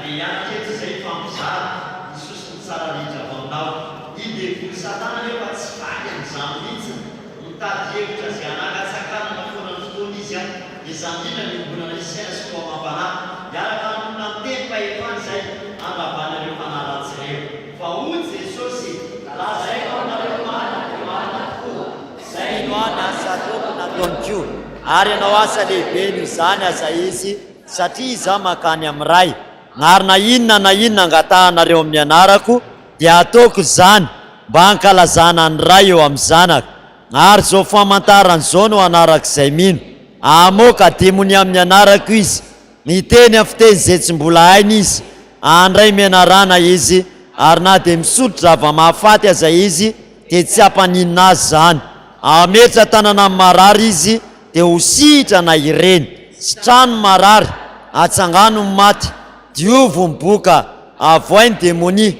Dia hiaraka eto izay hifampizara ny sosony tsara rehetra avy aminao. I devoly satana anefa tsy faly amin'izany mihitsiny. Mitady hevitra izay hanakatsakanana foana ny fotoana izy an! Dia izany indrindra ny iombonana isaina sy fo amam-panahy. Hiaraka hanonona ny tenim-pahefana izay handravana ireo fanahy ratsy ireo. Fa hoy Jesosy, Lazaiko aminareo marina dia marina tokoa, Izay mino Ahy ny asa ataoko no ataony koa, ary hanao asa lehibe noho izany aza izy, satria Izaho mankany amin'ny Ray. Ary na inona na inona angatahanareo amin'ny anarako, dia hataoko izany, mba hankalazana ny Ray eo amin'ny Zanaka. Ary izao famantarana izao no hanarak'izay mino, Hamoaka demonia amin'ny anarako izy, Miteny amin'ny fiteny izay tsy mbola hainy izy, handray menarana izy, ary na dia misotro zava-mahafaty aza izy, dia tsy hampaninona azy izany. Hametra tanana amin'ny marary izy, dia ho sitrana ireny. Sitrano ny marary, atsangano ny maty, diovy ny boka, avoay ny demonia.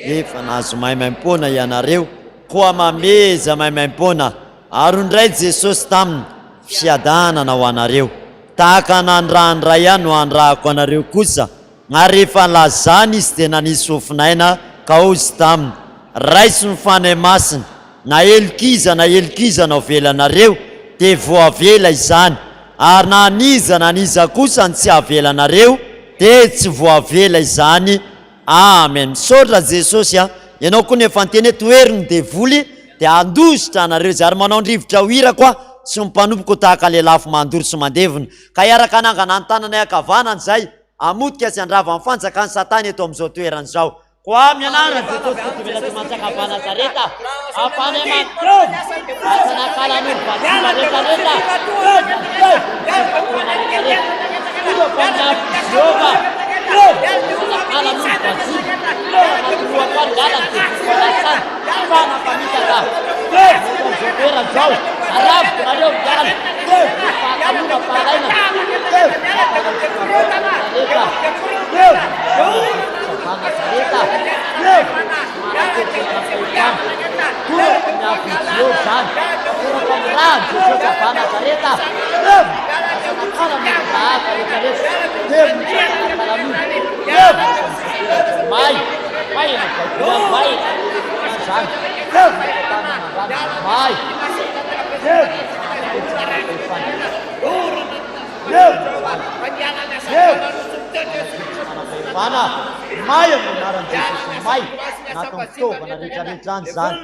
Efa nahazo maimaimpoana ianareo, koa mameheza maimaimpoana. Ary hoy indray Jesosy taminy, Fiadanana ho anareo. Tahaka nandrahan'ny Ray ahy no handrahako anareo kosa. Ary rehefa nilazany izy dia nanisy fofon'aina ka hoy izy taminy, Raiso ny Fanahy Masina, na helok'iza na helok'iza no avelanareo, dia voavela izany, ary na an'iza na an'iza kosa no tsy avelanareo, dia tsy voavela izany. Amen. Misaotra Jesosy a. Ianao koa no efa niteny hoe tohero ny devoly dia handositra anareo izy ary manao ny rivotra ho irako aho sy ny mpanompoko tahaka lelafo mandoro sy mandevona ka hiaraka hanangana ny tananay ankavanana izay hamotika sy handrava ny fanjakan'i Satana eto amin'izao toerana izao. Koa amin'ny anaran'i Jesosy Kotovelatry Mantsakava Nazareta, afanay mandevona, asanakalan'olo vatsima rehetrarehetra, May amin'ny anaran'i Jesosy may na fitaovana rehetrarehetra any izany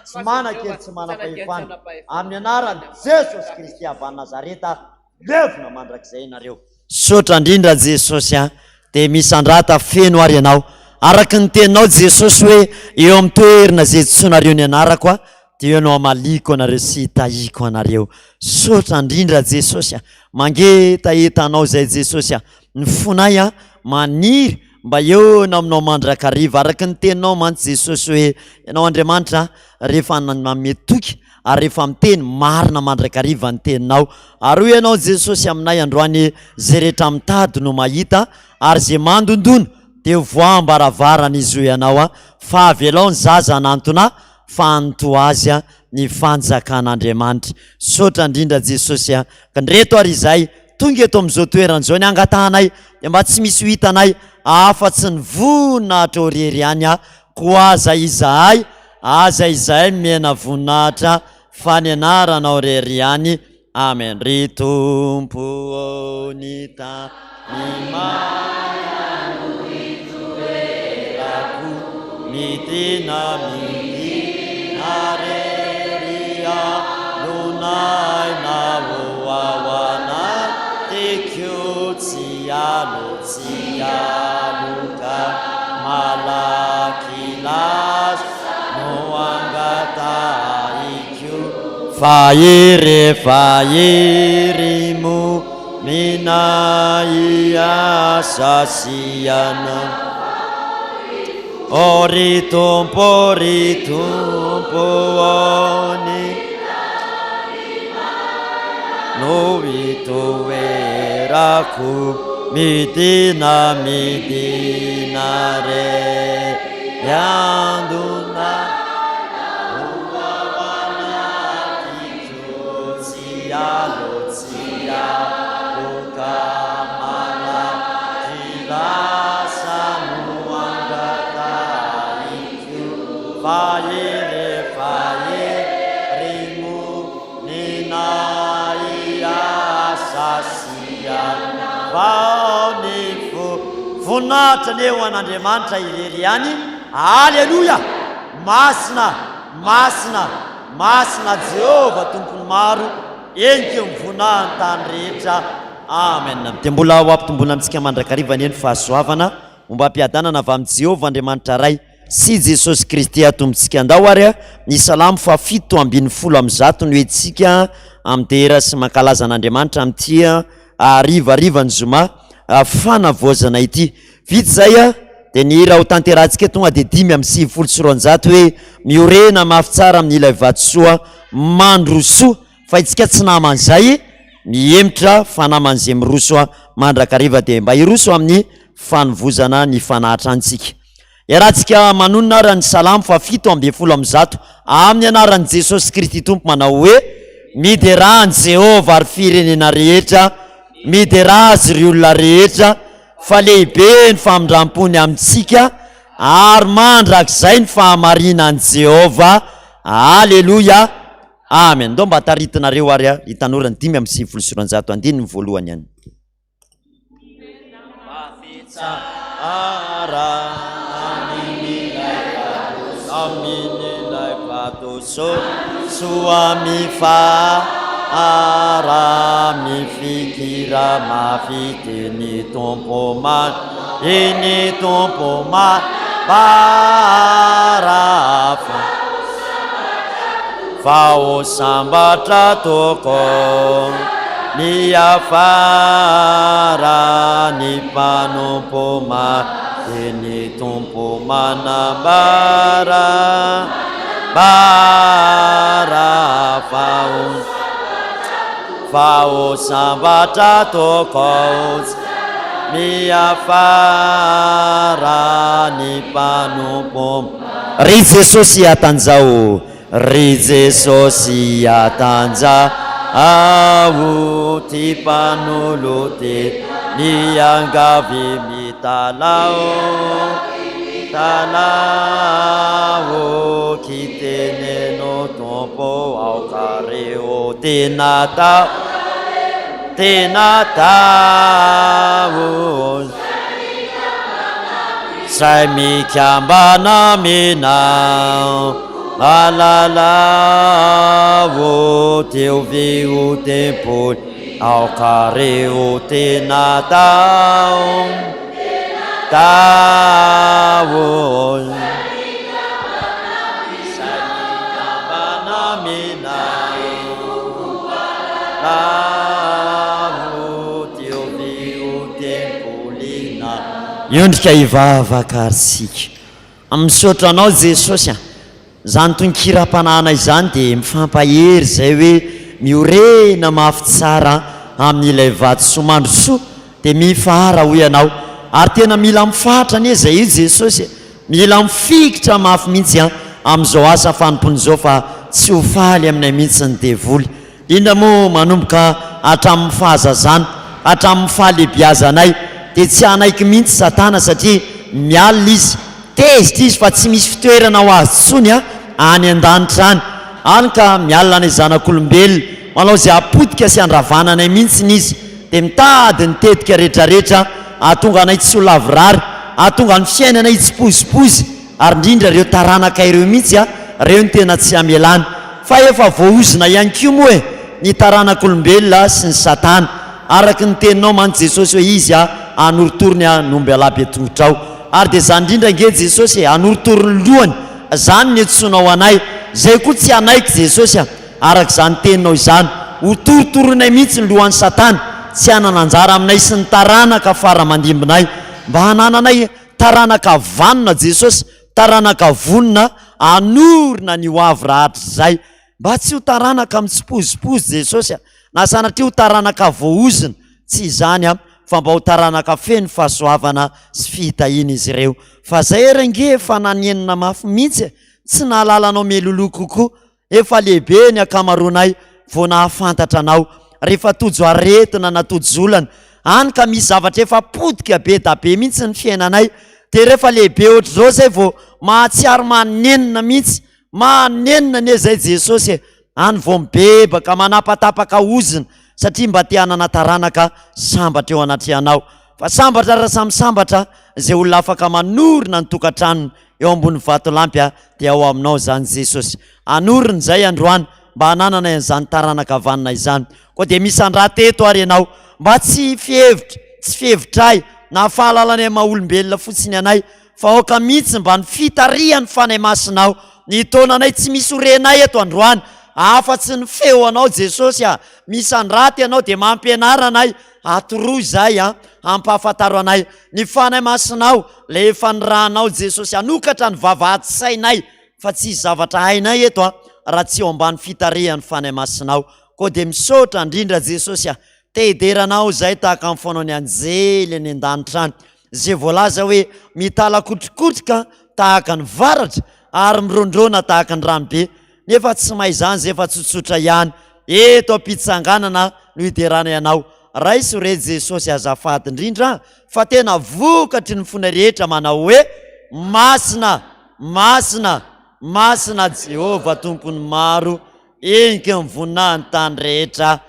tsy manan-kery tsy manam-pahefana amin'ny anaran'i Jesosy Kristy avy any Nazareta levona mandrakizay ianareo. Misaotra indrindra Jesosy a! Dia misandrata feno ary ianao. Araka ny teninao Jesosy hoe eo amin'ny toerana izay antsoinareo ny anarako aho dia eo no hamaliako anareo sy hitahiako anareo. Misaotra indrindra Jesosy a! Mangetaheta anao izay Jesosy a! Ny fonay a maniry mba hihaona aminao mandrakariva. Araka ny teninao mantsy Jesosy hoe ianao Andriamanitra rehefa manome toky ary rehefa miteny marina mandrakariva ny teninao. Ary hoy ianao Jesosy aminay androany izay rehetra mitady no mahita ary izay mandondona dia ho voaham-baravarana izy hoy ianao a fa avelao ny zaza hanantona fa hantoa azy ny fanjakan'Andriamanitra. Misaotra indrindra Jesosy a. Ndreto ary izay tonga eto amin'izao toerana izao ny angatahanay dia mba tsy misy ho hitanay afa-tsy ny voninahitrao irery ihany a. Koa aza izahay, aza izahay mena voninahitra fa ny anaranao irery ihany. Amen. Ry Tompo ô ny tany maina no itoerako, midina midina re ry alon'aina ô ao anatiko tsy alo tsy aloka malaky lasa no angatahiko fa iry fa iry mo mina hiasa sy hanao Ô ry Tompo, ry Tompo ô ny no itoerako midina midina re miandona ho ao anatiko tsy alo tsy aloka malaky lasa. Fa efa hery monina hiasa sy hanavao ny fo. Voninahitra anie ho an'Andriamanitra irery ihany. Aleloia! Masina, masina, masina Jehovah Tompon'ny maro, henika eo amin'ny voninahin'ny tany rehetra. Amen. Dia mbola ho ampitomboina amintsika mandrakariva anie ny fahasoavana ombam-piadanana avy amin'i Jehovah Andriamanitra Ray sy Jesosy Kristy Tompontsika. Andao ary ny Salamo faha-117 no entintsika midera sy mankalaza an'Andriamanitra amin'ity harivarivan'ny zoma fanavaozana ity. Vita izay dia ny hira ho tanterahantsika tonga dia 295 hoe miorena mafy tsara amin'ilay vatosoa mandrosoa. Fa itsika tsy naman'izay mihemotra fa naman'izay miroso mandrakariva dia mba hiroso amin'ny fanovozana ny fanahy hatrany tsika. Iarahantsika manonona ary ny Salamo faha 117 amin'ny anaran'i Jesosy Kristy Tompo manao hoe, Miderà an'i Jehovah ry firenena rehetra, miderà Azy ry olona rehetra, fa lehibe ny famindram-pony amintsika, ary mandrakizay ny fahamarinan'i Jehovah. Aleloia! Amen. Ndao mba taritinareo ary ry tanora ny 295 andininy voalohany ihany. Soa mifahara mifikira mafy teny Tompo ma eny Tompo ma barafa Fa ho sambatra toko ny afara ny mpanompo maty ny Tompo manambara bara fa ho fa ho sambatra toko ny afara ny mpanompo Ry Jesosy atanjao Ry Jesosy atanja aho ty mpanolote miangavy mitalaho mitalaho kiteneno Tompo aoka re ho tena tao tena tao Zay mikambana aminao Malalao teo ve ho tempoly Aoka re ho tena tao Tao Zay mikambana aminao Malalao teo ve ho tempolinao Miondrika hivavaka ary isika. Misaotra anao Jesosy a! Izany tononkiram-panahana izany dia mifampahery izay hoe miorena mafy tsara amin'ilay vatosoa mandrosoa dia mifahara hoy ianao ary tena mila mifahatra anie izay io Jesosy e! Mila mifikitra mafy mihitsy an amin'izao asa fanompoana izao fa tsy ho faly aminay mihitsy ny devoly Indrindra moa manomboka hatramin'ny fahazazana, hatramin'ny fahalebiazanay dia tsy hanaiky mihitsy satana satria mialona izy, tezitra izy fa tsy misy fitoerana ho azy intsony any an-danitra any, hany ka mialona anay zanak'olombelona, manao izay hapotika sy handravana anay mihitsy izy, dia mitady ny tetika rehetrarehetra hahatonga anay tsy ho lavorary, hahatonga ny fiainanay hitsipozipozy. Ary indrindra ireo taranaka ireo mihitsy a, ireo no tena tsy hamelana. Fa efa voaozona ihany koa moa e, ny taranak'olombelona sy ny satana. Araka ny teninao mantsy Jesosy hoe izy a, hanorotoro ny a, ny ombialahy be tongotrao. Ary dia izany indrindra ange Jesosy e, hanorotoro ny lohany. Izany no iantsoanao anay. Izay koa tsy hanaiky Jesosy a, araka izany teninao izany. Ho torotoroinay mihitsy ny lohan'i satana, tsy hanana anjara aminay sy ny taranaka fara aman-dimbinay. Mba hanananay Taranaka vanona Jesosy, taranaka vonona hanorina ny ho avy rahatrizay. Mba tsy ho taranaka mitsipozipozy Jesosy a, na sanatria ho taranaka voaozona, tsy izany a, fa mba ho taranaka feno fahasoavana sy fitahiana izy ireo. Fa zay ary ange efa nanenina mafy mihitsy e, tsy nahalala anao meloloha kokoa. Efa lehibe ny ankamaroanay vao nahafantatra anao, rehefa tojo aretina na tojo olana, hany ka misy zavatra efa potika be da be mihitsy ny fiainanay. Dia rehefa lehibe ohatr'izao zay vao mahatsiaro manenina mihitsy, manenina anie zay Jesosy e! Any vao mibebaka, manapatapaka ozona satria mba te hanana taranaka sambatra eo anatrehanao. Fa sambatra raha samy sambatra izay olona afaka manorina ny tokantranony eo ambony vatolampy dia ao aminao izany Jesosy. Hanorina izay androany mba hananana an'izany taranaka vanona izany. Koa dia misandrata eto ary ianao mba tsy fihevitra, tsy fihevitray na fahalalanay maha olombelona fotsiny anay fa aoka mihitsy mba ny fitarihan'ny Fanahy Masinao ny taonanay tsy misy ho renay eto androany afa-tsy ny feo anao Jesosy a! Misandrata ianao dia mampianara anay, atoroy izay a, ampahafantaro anay ny Fanahy Masinao ilay efa nirahanao Jesosy hanokatra ny vavahadin-tsainay fa tsy hisy zavatra hainay eto a raha tsy eo ambany fitarihan'ny Fanahy Masinao. Koa dia misaotra indrindra Jesosy a! Te hidera Anao izahay tahaka ny fanaon'ny anjely any an-danitra any, izay voalaza hoe mitalakotrokotroka tahaka ny varatra ary mirondrona tahaka ny ranobe, nefa tsy mahay izany izay fa tsotsotra ihany. Eto am-pitsanganana no hideranay Anao. Raiso re Jesosy azafady indrindra fa tena vokatry ny fonay rehetra manao hoe, Masina, masina, masina Jehovah Tompon'ny maro, heniky ny voninahiny tany rehetra.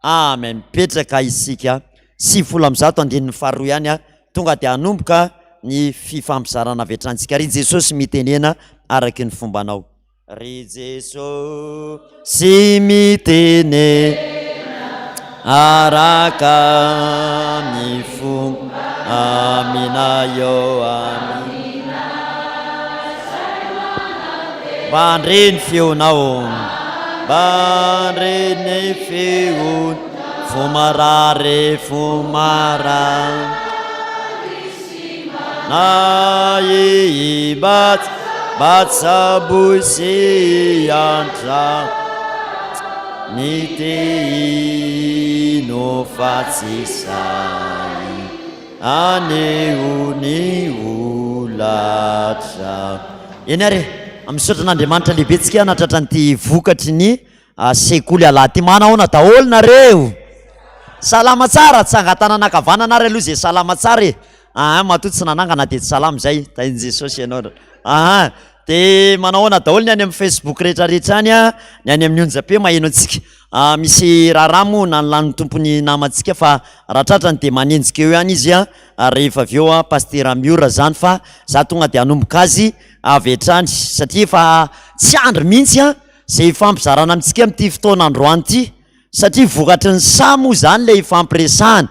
Amen. Mipetraka isika. 190 andininy faharoa ihany a. Tonga dia hanomboka ny fifampizarana avy hatrany tsika. Ry Jesosy mitenena araky ny fombanao. Ry Jesosy mitenena araka ny fomba amina eo amina. Mba handre ny feonao. Mba handre ny feon fo marary fo marary na ibat batsaboy sy antra ny te hino fa tsy sahy haneho ny holatra. Eny ary e! Misaotra an'Andriamanitra lehibe tsika nahatratra an'ity vokatry ny sekoly alahady ity. Manahoana daholo nareo? Salama tsara? Tsangan-tanana ankavanana ary aloha izay salama tsara e! Aa matoa tsy nanangana dia tsy salama izay. Tahin'i Jesosy ianao. Aa dia manahoana daholo ny any amin'ny Facebook rehetrarehetra any a, ny any amin'ny onjam-peo maheno antsika. Misy raharaha moa nanilanin'ny tompony namantsika fa raha tratrany dia manenjika eo ihany izy a, rehefa avy eo a, Pasitera Miora zany fa za tonga dia hanomboka azy avy hatrany satria efa tsy andry mihitsy a zay hifampizarana amintsika amin'ity fotoana androany ity satria vokatry ny saha moa zany ilay hifampiresahana.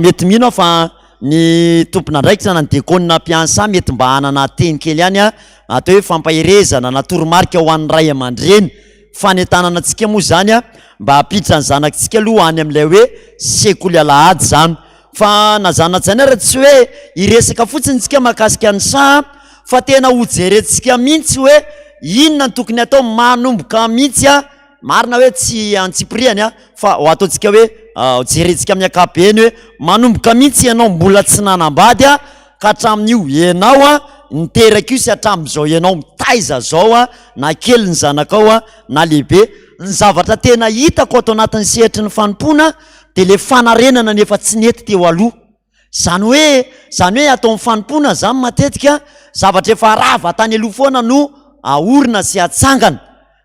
Mety mino aho fa ny tompon'andraikitra na ny diakona mpiansa mety mba hanana teny kely ihany a, atao hoe fampaherezana na toromarika ho an'ny ray aman-dreny. Fanentanana antsika moa izany a, mba hampiditra ny zanakitsika aloha any amin'ilay hoe sekoly alahady izany. Fa na izany na tsy izany ary tsy hoe hiresaka fotsiny isika mahakasika ny saha fa tena hojerentsika mihitsy hoe inona no tokony hatao manomboka mihitsy a, marina hoe tsy antsipiriany a, fa ho ataontsika hoe hojerentsika amin'ny ankapobeny hoe manomboka mihitsy ianao mbola tsy nanambady a, ka hatramin'io ianao a niteraka io sy hatramin'izao ianao mitaiza zao a, na kely ny zanakao a na lehibe, ny zavatra tena hitako ato anatin'ny sehatry ny fanompoana dia le fanarenana ny efa tsy nety teo aloha, zany hoe zany hoe atao amin'ny fanompoana zany matetika zavatra efa rava tany aloha foana no aorina sy atsangana,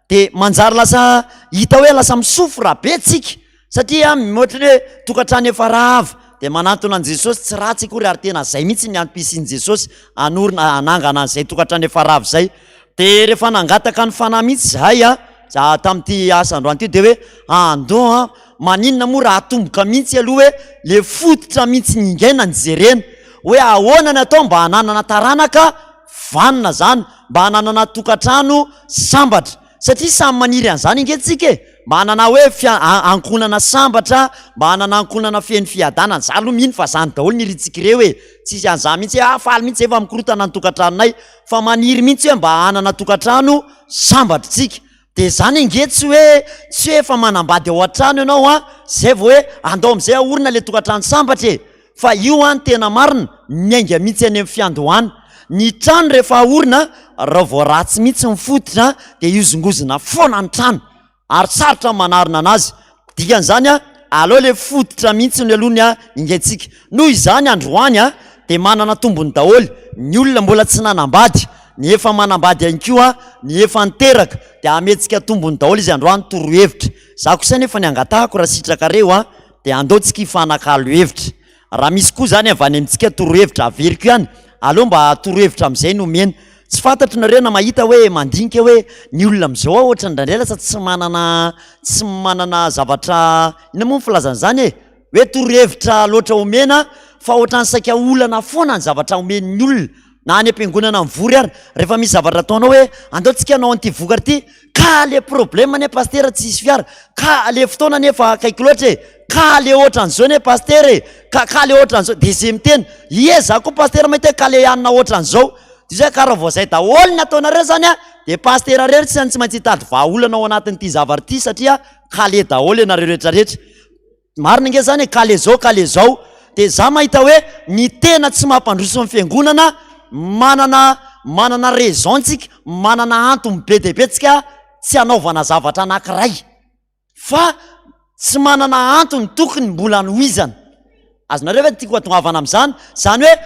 dia manjary lasa hita hoe lasa misofra be tsika satria mihoatra ny hoe tokantrano efa rava dia manantona an'i Jesosy, tsy ratsy akory ary tena zay mihitsy ny antom-pisian'i Jesosy hanorina hanangana an'izay tokantrano efa rava izay. Dia rehefa nangataka ny Fanahy mihitsy izahay a, za tamin'ity asa androany ity dia hoe andao an, maninona moa raha atomboka mihitsy aloha hoe le fototra mihitsy ningaina no jerena, hoe ahoana ny atao mba hananana taranaka vanona zany, mba hananana tokantrano sambatra, satria samy maniry an'izany ange tsika e, mba hanana hoe fia- ankohonana sambatra, mba hanana ankohonana feno fiadanana, za aloha mino fa zany daholo ny irintsika ireo e, tsisy an'zany mihitsy hoe ah faly mihitsy zay fa mikorotana ny tokantranonay, fa maniry mihitsy hoe mba hanana tokantrano sambatra tsika, de zany ange tsy hoe tsy hoe efa manambady ao an-trano ianao an, zay vao hoe andao am'zay ahorina le tokantrano sambatra e, fa io an tena marina miainga mihitsy any amin'ny fiandohana, ny trano rehefa ahorina raha vao ratsy mihitsy ny fototra de hihozongozona foana ny trano, ary sarotra ny manarina anazy, dikan'izany an aleo le fototra mihitsy aloha ny ingaintsika, noho izany androany an. dia manana tombony daholo ny olona mbola tsy nanambady, ny efa manambady ihany koa, ny efa niteraka dia hametsika tombony daholo izy androany torohevitra. Za kosa anefa ny angatahako raha sitrakareo an dia andao tsika hifanakalo hevitra. Raha misy koa zany avy any amintsika torohevitra averiko ihany, aleo mba torohevitra amizay no omena. Tsy fantatro nareo na mahita hoe mandinika hoe ny olona amizao aho ohatrany indraindray lasa tsy manana tsy manana zavatra inona moa ny filazana izany e? Hoe torohevitra loatra omena fa ohatrany saika olana foana ny zavatra omen'ny olona na any am-piangonana mivory ary rehefa misy zavatra ataonao hoe andao tsika hanao an'ity vokatra ity ka le problème anie pastera tsisy fiara ka le fotoana anie efa akaiky loatra e ka le ohatran'izao anie pastera e ka ka le ohatran'izao de zay miteny ie za koa pastera mahita hoe ka le hanina ohatran'izao de zay ka raha vao zay daholo ny ataonareo zany a de pastera rery tsy tsy maintsy hitady vahaolana ao anatin'ity zavatra ity satria kale daholo ianareo rehetrarehetra. Marina ange zany e, kale zao kale zao, de za mahita hoe ny tena tsy mampandroso ny fiangonana, manana manana raison tsika, manana antony be dia be tsika tsy hanaovana zavatra anakiray, fa tsy manana antony tokony mbola hanohizana. Azonareo ve ny tiako hatongavana amin'izany? Zany hoe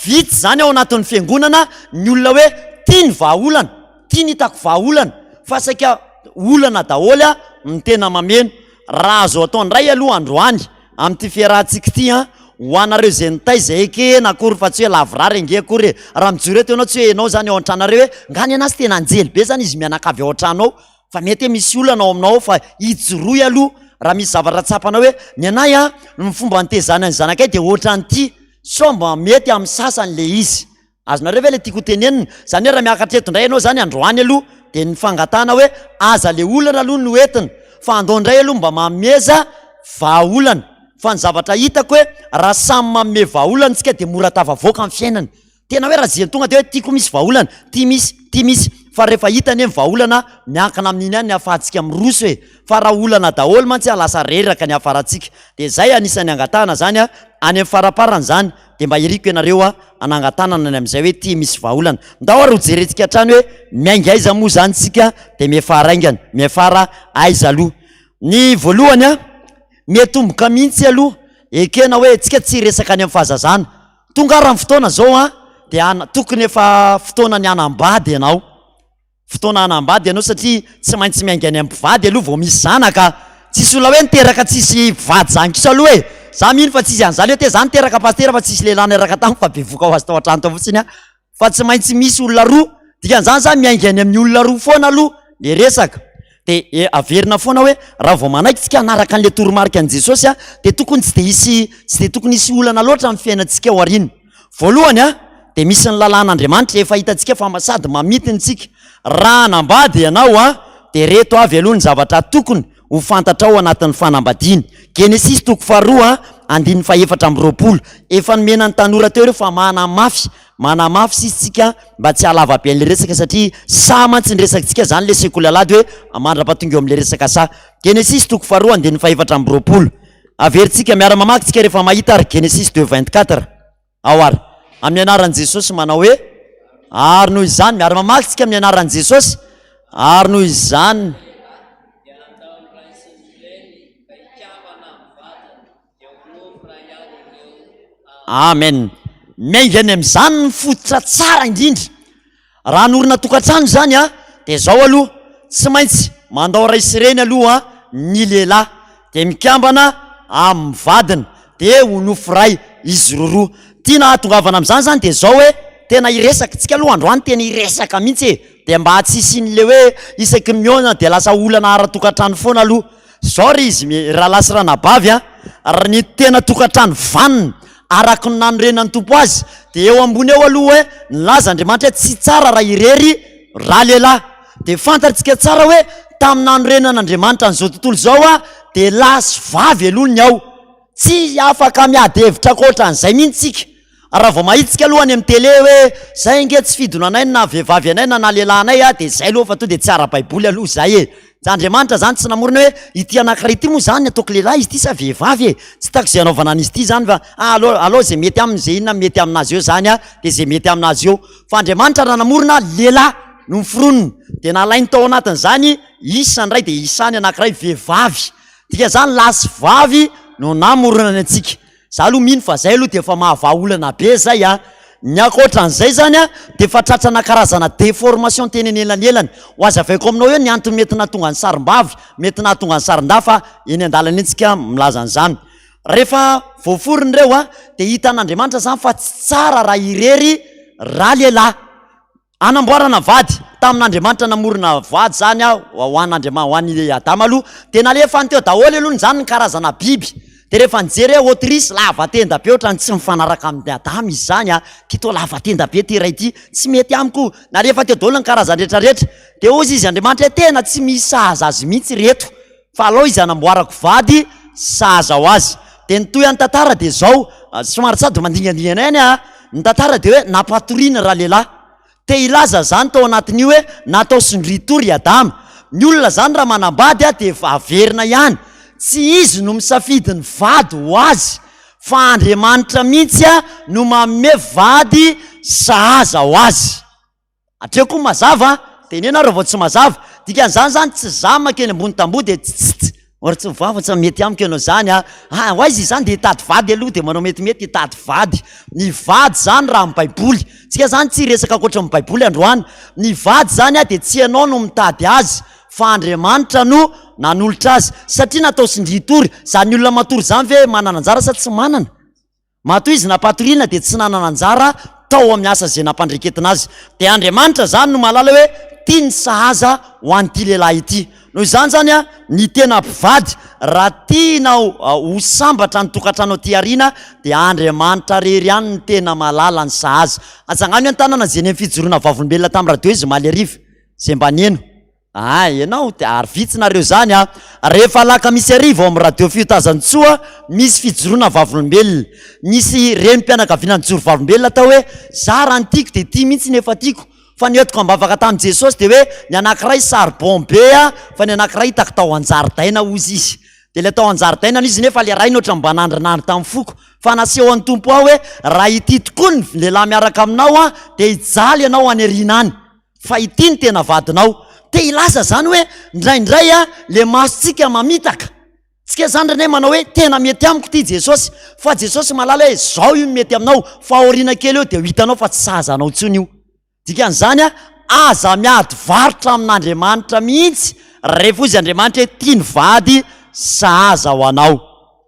vitsy zany ao anatin'ny fiangonana ny olona hoe tia ny vahaolana, tia ny hitako vahaolana, fa saika olana daholo ny tena mameno. Raha azo atao indray aloha androany amin'ity fiarahantsika ity an, ho anareo izay nitaiza ekena akory fa tsy hoe lavorary ange akory e, raha mijoro eto ianao tsy hoe ianao izany ao an-tranareo hoe nga ny anazy tena anjely be izany izy mianakavy ao an-trano ao fa mety hoe misy olana ao aminao ao fa ijoroy aloha raha misy zavatra tsapanao hoe ny anay an, ny fomba nitezana ny zanakay dia ohatran'ity sao mba mety amin'ny sasany le izy. Azonareo ve le tiako ho tenenina? Zany hoe raha miakatra eto indray ianao zany androany aloha dia ny fangatahana hoe aza le olana aloha no entina fa andao indray aloha mba mameza vahaolana fa ny zavatra hitako hoe raha samy manome vahaolana tsika dia mora tafavoaka ny fiainana. Tena hoe raha zay tonga dia hoe ty koa misy vahaolana, ty misy, ty misy fa rehefa hita anie ny vahaolana miankina amin'iny ihany ny ahafahantsika miroso e! Fa raha olana daholo mantsy a lasa reraka ny hafarantsika dia zay anisan'ny angatahana zany a any amin'ny faraparany zany dia mba iriko ianareo a hanangan-tanana ny amin'izay hoe ity misy vahaolana. Ndao ary hojerentsika hatrany hoe miainga aiza moa izany isika dia miafara aingana, miafara aiza aloha. Ny voalohany a, miatomboka mihitsy aloha, ekena hoe tsika tsy hiresaka any amin'ny fahazazana. Tonga ary ny fotoana izao a, dia tokony efa fotoana ny hanambady ianao. Fotoana hanambady ianao satria tsy maintsy miainga any amin'ny mpivady aloha vao misy zanaka. Tsisy olona hoe niteraka tsisy mpivady zany kosa aloha e! Za mino fa tsisy an'izany hoe te za niteraka pasitera fa tsisy lehilahy niaraka tamiko fa bevoka ho azy tao an-trano tao fotsiny aho. Fa tsy maintsy misy olona roa. Dikan'izany zany miainga any amin'ny olona roa foana aloha le resaka. De averina foana hoe raha vao manaiky tsika hanaraka an'le toromarika an'i Jesosy a, de tokony tsy de hisy tsy de tokony hisy olana loatra amin'ny fiainantsika ao aoriana. Voalohany a, dia misy ny lalàn'Andriamanitra efa hitantsika fa sady mamintina isika. Raha hanambady ianao a, dia ireto avy aloha ny zavatra tokony ho fantatrao anatin'ny fanambadiana. Genesisy toko faharoa andininy fahefatra amby 20. Efa nomena ny tanora teo ireo fa manamafy, manamafy sisa isika mba tsy hahalava be an'ilay resaka satria saha mantsy ny resakitsika izany ilay sekoly alahady hoe mandra-pahatonga eo amin'ilay resaka saha. Genesisy toko faharoa andininy fahefatra amby 20. Averintsika miara-mamaky tsika rehefa mahita ary Genesisy deux 24. Ao ary. Amin'ny anaran'i Jesosy manao hoe, Ary noho izany, miara-mamaky tsika amin'ny anaran'i Jesosy, ary noho izany. Dia handao ny ray sy ny reny ka hikambana amin'ny vadiny, dia ho nofo iray ihany ireo. Amen. Miainga any amin'izany ny fototra tsara indrindra. Raha hanorina tokantrano izany an, dia izao aloha, tsy maintsy mandao ray sy reny aloha ny lehilahy, dia mikambana amin'ny vadiny, dia ho nofo iray izy roroa. Tiana hahatongavana amin'izany izany dia izao hoe, tena hiresaka, tsika aloha androany tena hiresaka mihitsy e, dia mba tsy hisian'ilay hoe isaky ny mihaona dia lasa olana ara-tokantrano foana aloha. Zao ry izy rahalahy sy ranabavy a, ry ny tena tokantrano vanona araka ny nanorenan'ny Tompo azy dia eo ambony eo aloha hoe nilaza Andriamanitra hoe tsy tsara raha irery ralehilahy, dia fantatsika tsara hoe tamin'ny nanorenan'Andriamanitra an'izao tontolo izao a dia lahy sy vavy aloha ny ao, tsy afaka miady hevitra ankoatran'izay mihitsy tsika. Raha vao mahitsika aloha any amin'ny télé hoe zay ange tsy fidona anay na vehivavy anay na na lehilahy anay a, dia zay aloha fa to dia tsy ara-baiboly aloha zay e! Andriamanitra zany tsy namorona hoe ity anankiray ity moa zany ataoko lehilahy izy ity sa vehivavy e! Tsy hitako zay anaovana an'izy ity zany fa ah aleo aleo zay mety aminy zay inona mety aminazy eo zany a, dia zay mety aminazy eo. Fa Andriamanitra raha namorona lehilahy no noforoniny dia nalainy tao anatin'izany isa indray dia isany anankiray vehivavy. Dikan'izany lahy sy vavy no namoronany antsika. Za aloha mino fa zay aloha dia efa mahavaha olana be zay a! Ny ankoatran'izay zany a dia efa tratrana karazana déformation teny anelanelany. Ho azavaiko aminao eo ny antony mety nahatonga ny sarim-bavy, mety nahatonga ny sarin-dahy fa eny an-dalana eny tsika milaza an'izany. Rehefa voaforona ireo a dia hitan'Andriamanitra zany fa tsy tsara raha irery ralehilahy. Hanamboarana vady, tamin'Andriamanitra namorona vady izany aho, ho an'Andriama-, ho an'i Adama aloha, dia nalefany teo daholo aloha izany ny karazana biby, dia rehefa nijery hoe autruche lava tenda be ohatran'ny tsy mifanaraka amin'i Adama izy izany an, ity toa lava tenda be ity iray ity, tsy mety amiko, nalefa teo daholo ny karazany rehetra rehetra, dia hozy izy Andriamanitra hoe tena tsy misy sahaza azy mihitsy ireto, fa alao izy hanamboarako vady sahaza ho azy. Dia ny tohin'ny tantara dia izao, somary sady mandingandingana ihany an, ny tantara dia hoe nampatoriana ralehilahy. Te hilaza izany tao anatin'io hoe natao sondrian-tory i Adama. Ny olona izany raha manambady dia averina ihany, tsy izy no misafidy ny vady ho azy fa Andriamanitra mihitsy no manome vady sahaza ho azy. Hatreo koa mazava an! Teneno aho raha vao tsy mazava. Dikan'izany zany tsy za mankeny ambony tamboho dia tss or tsy vava tsy mety amiko ianao zany an! Ah ho aiza izany dia hitady vady aloha dia manao metimety hitady vady. Ny vady zany raha amin'ny baiboly, tsika zany tsy hiresaka ankoatry ny baiboly androany. Ny vady zany an dia tsy ianao no mitady azy fa Andriamanitra no nanolotra azy. Satria natao sindrin-tory. Zany olona matory zany ve manana anjara sa tsy manana? Matoa izy nampatoriana dia tsy nanana anjara tao amin'ny asa izay nampandreketina azy. Dia Andriamanitra izany no mahalala hoe tia ny sahaza ho an'ity lehilahy ity. Noho izany izany, ny tena mpivady, raha tianao ho sambatra ny tokantrano aty aoriana dia Andriamanitra irery ihany no tena mahalala ny sahaza. Atsangano an-tanana izay neny fijoroana vavolombelona tamin'ny radio izy omaly hariva, izay mba neno. Ah ianao de ary vitsy nareo zany a! Rehefa alakamisy hariva ao amin'ny radio Fiotazantsoa misy fijoroana vavolombelona. Nisy renim-pianakaviana nijoro vavolombelona tao hoe za raha ny tiako de ity mihitsy ny efa tiako fa ny entiko am-bavaka tamin'i Jesosy de hoe ny anankiray charbon be a fa ny anankiray hitako tao an-jaridaina hozy izy. De le tao an-jaridaina izy nefa le rainy ohatran'ny mba nandrinandry tamin'ny foko fa nasehon'ny Tompo ahy hoe raha ity tokoa ny lehilahy miaraka aminao a de hijaly ianao any aoriana any. Fa ity ny tena vadinao. Te hilaza zany hoe ndraindray a le masontsika mamitaka. Tsika zany ndraindray manao hoe tena mety amiko ity Jesosy. Fa Jesosy mahalala hoe zao io no mety aminao fa aoriana kely eo dia ho hitanao fa tsy sahaza anao intsony io. Dikan'izany a aza miady varotra amin'Andriamanitra mihitsy rehefa hoy izy Andriamanitra hoe tia ny vady sahaza ho anao.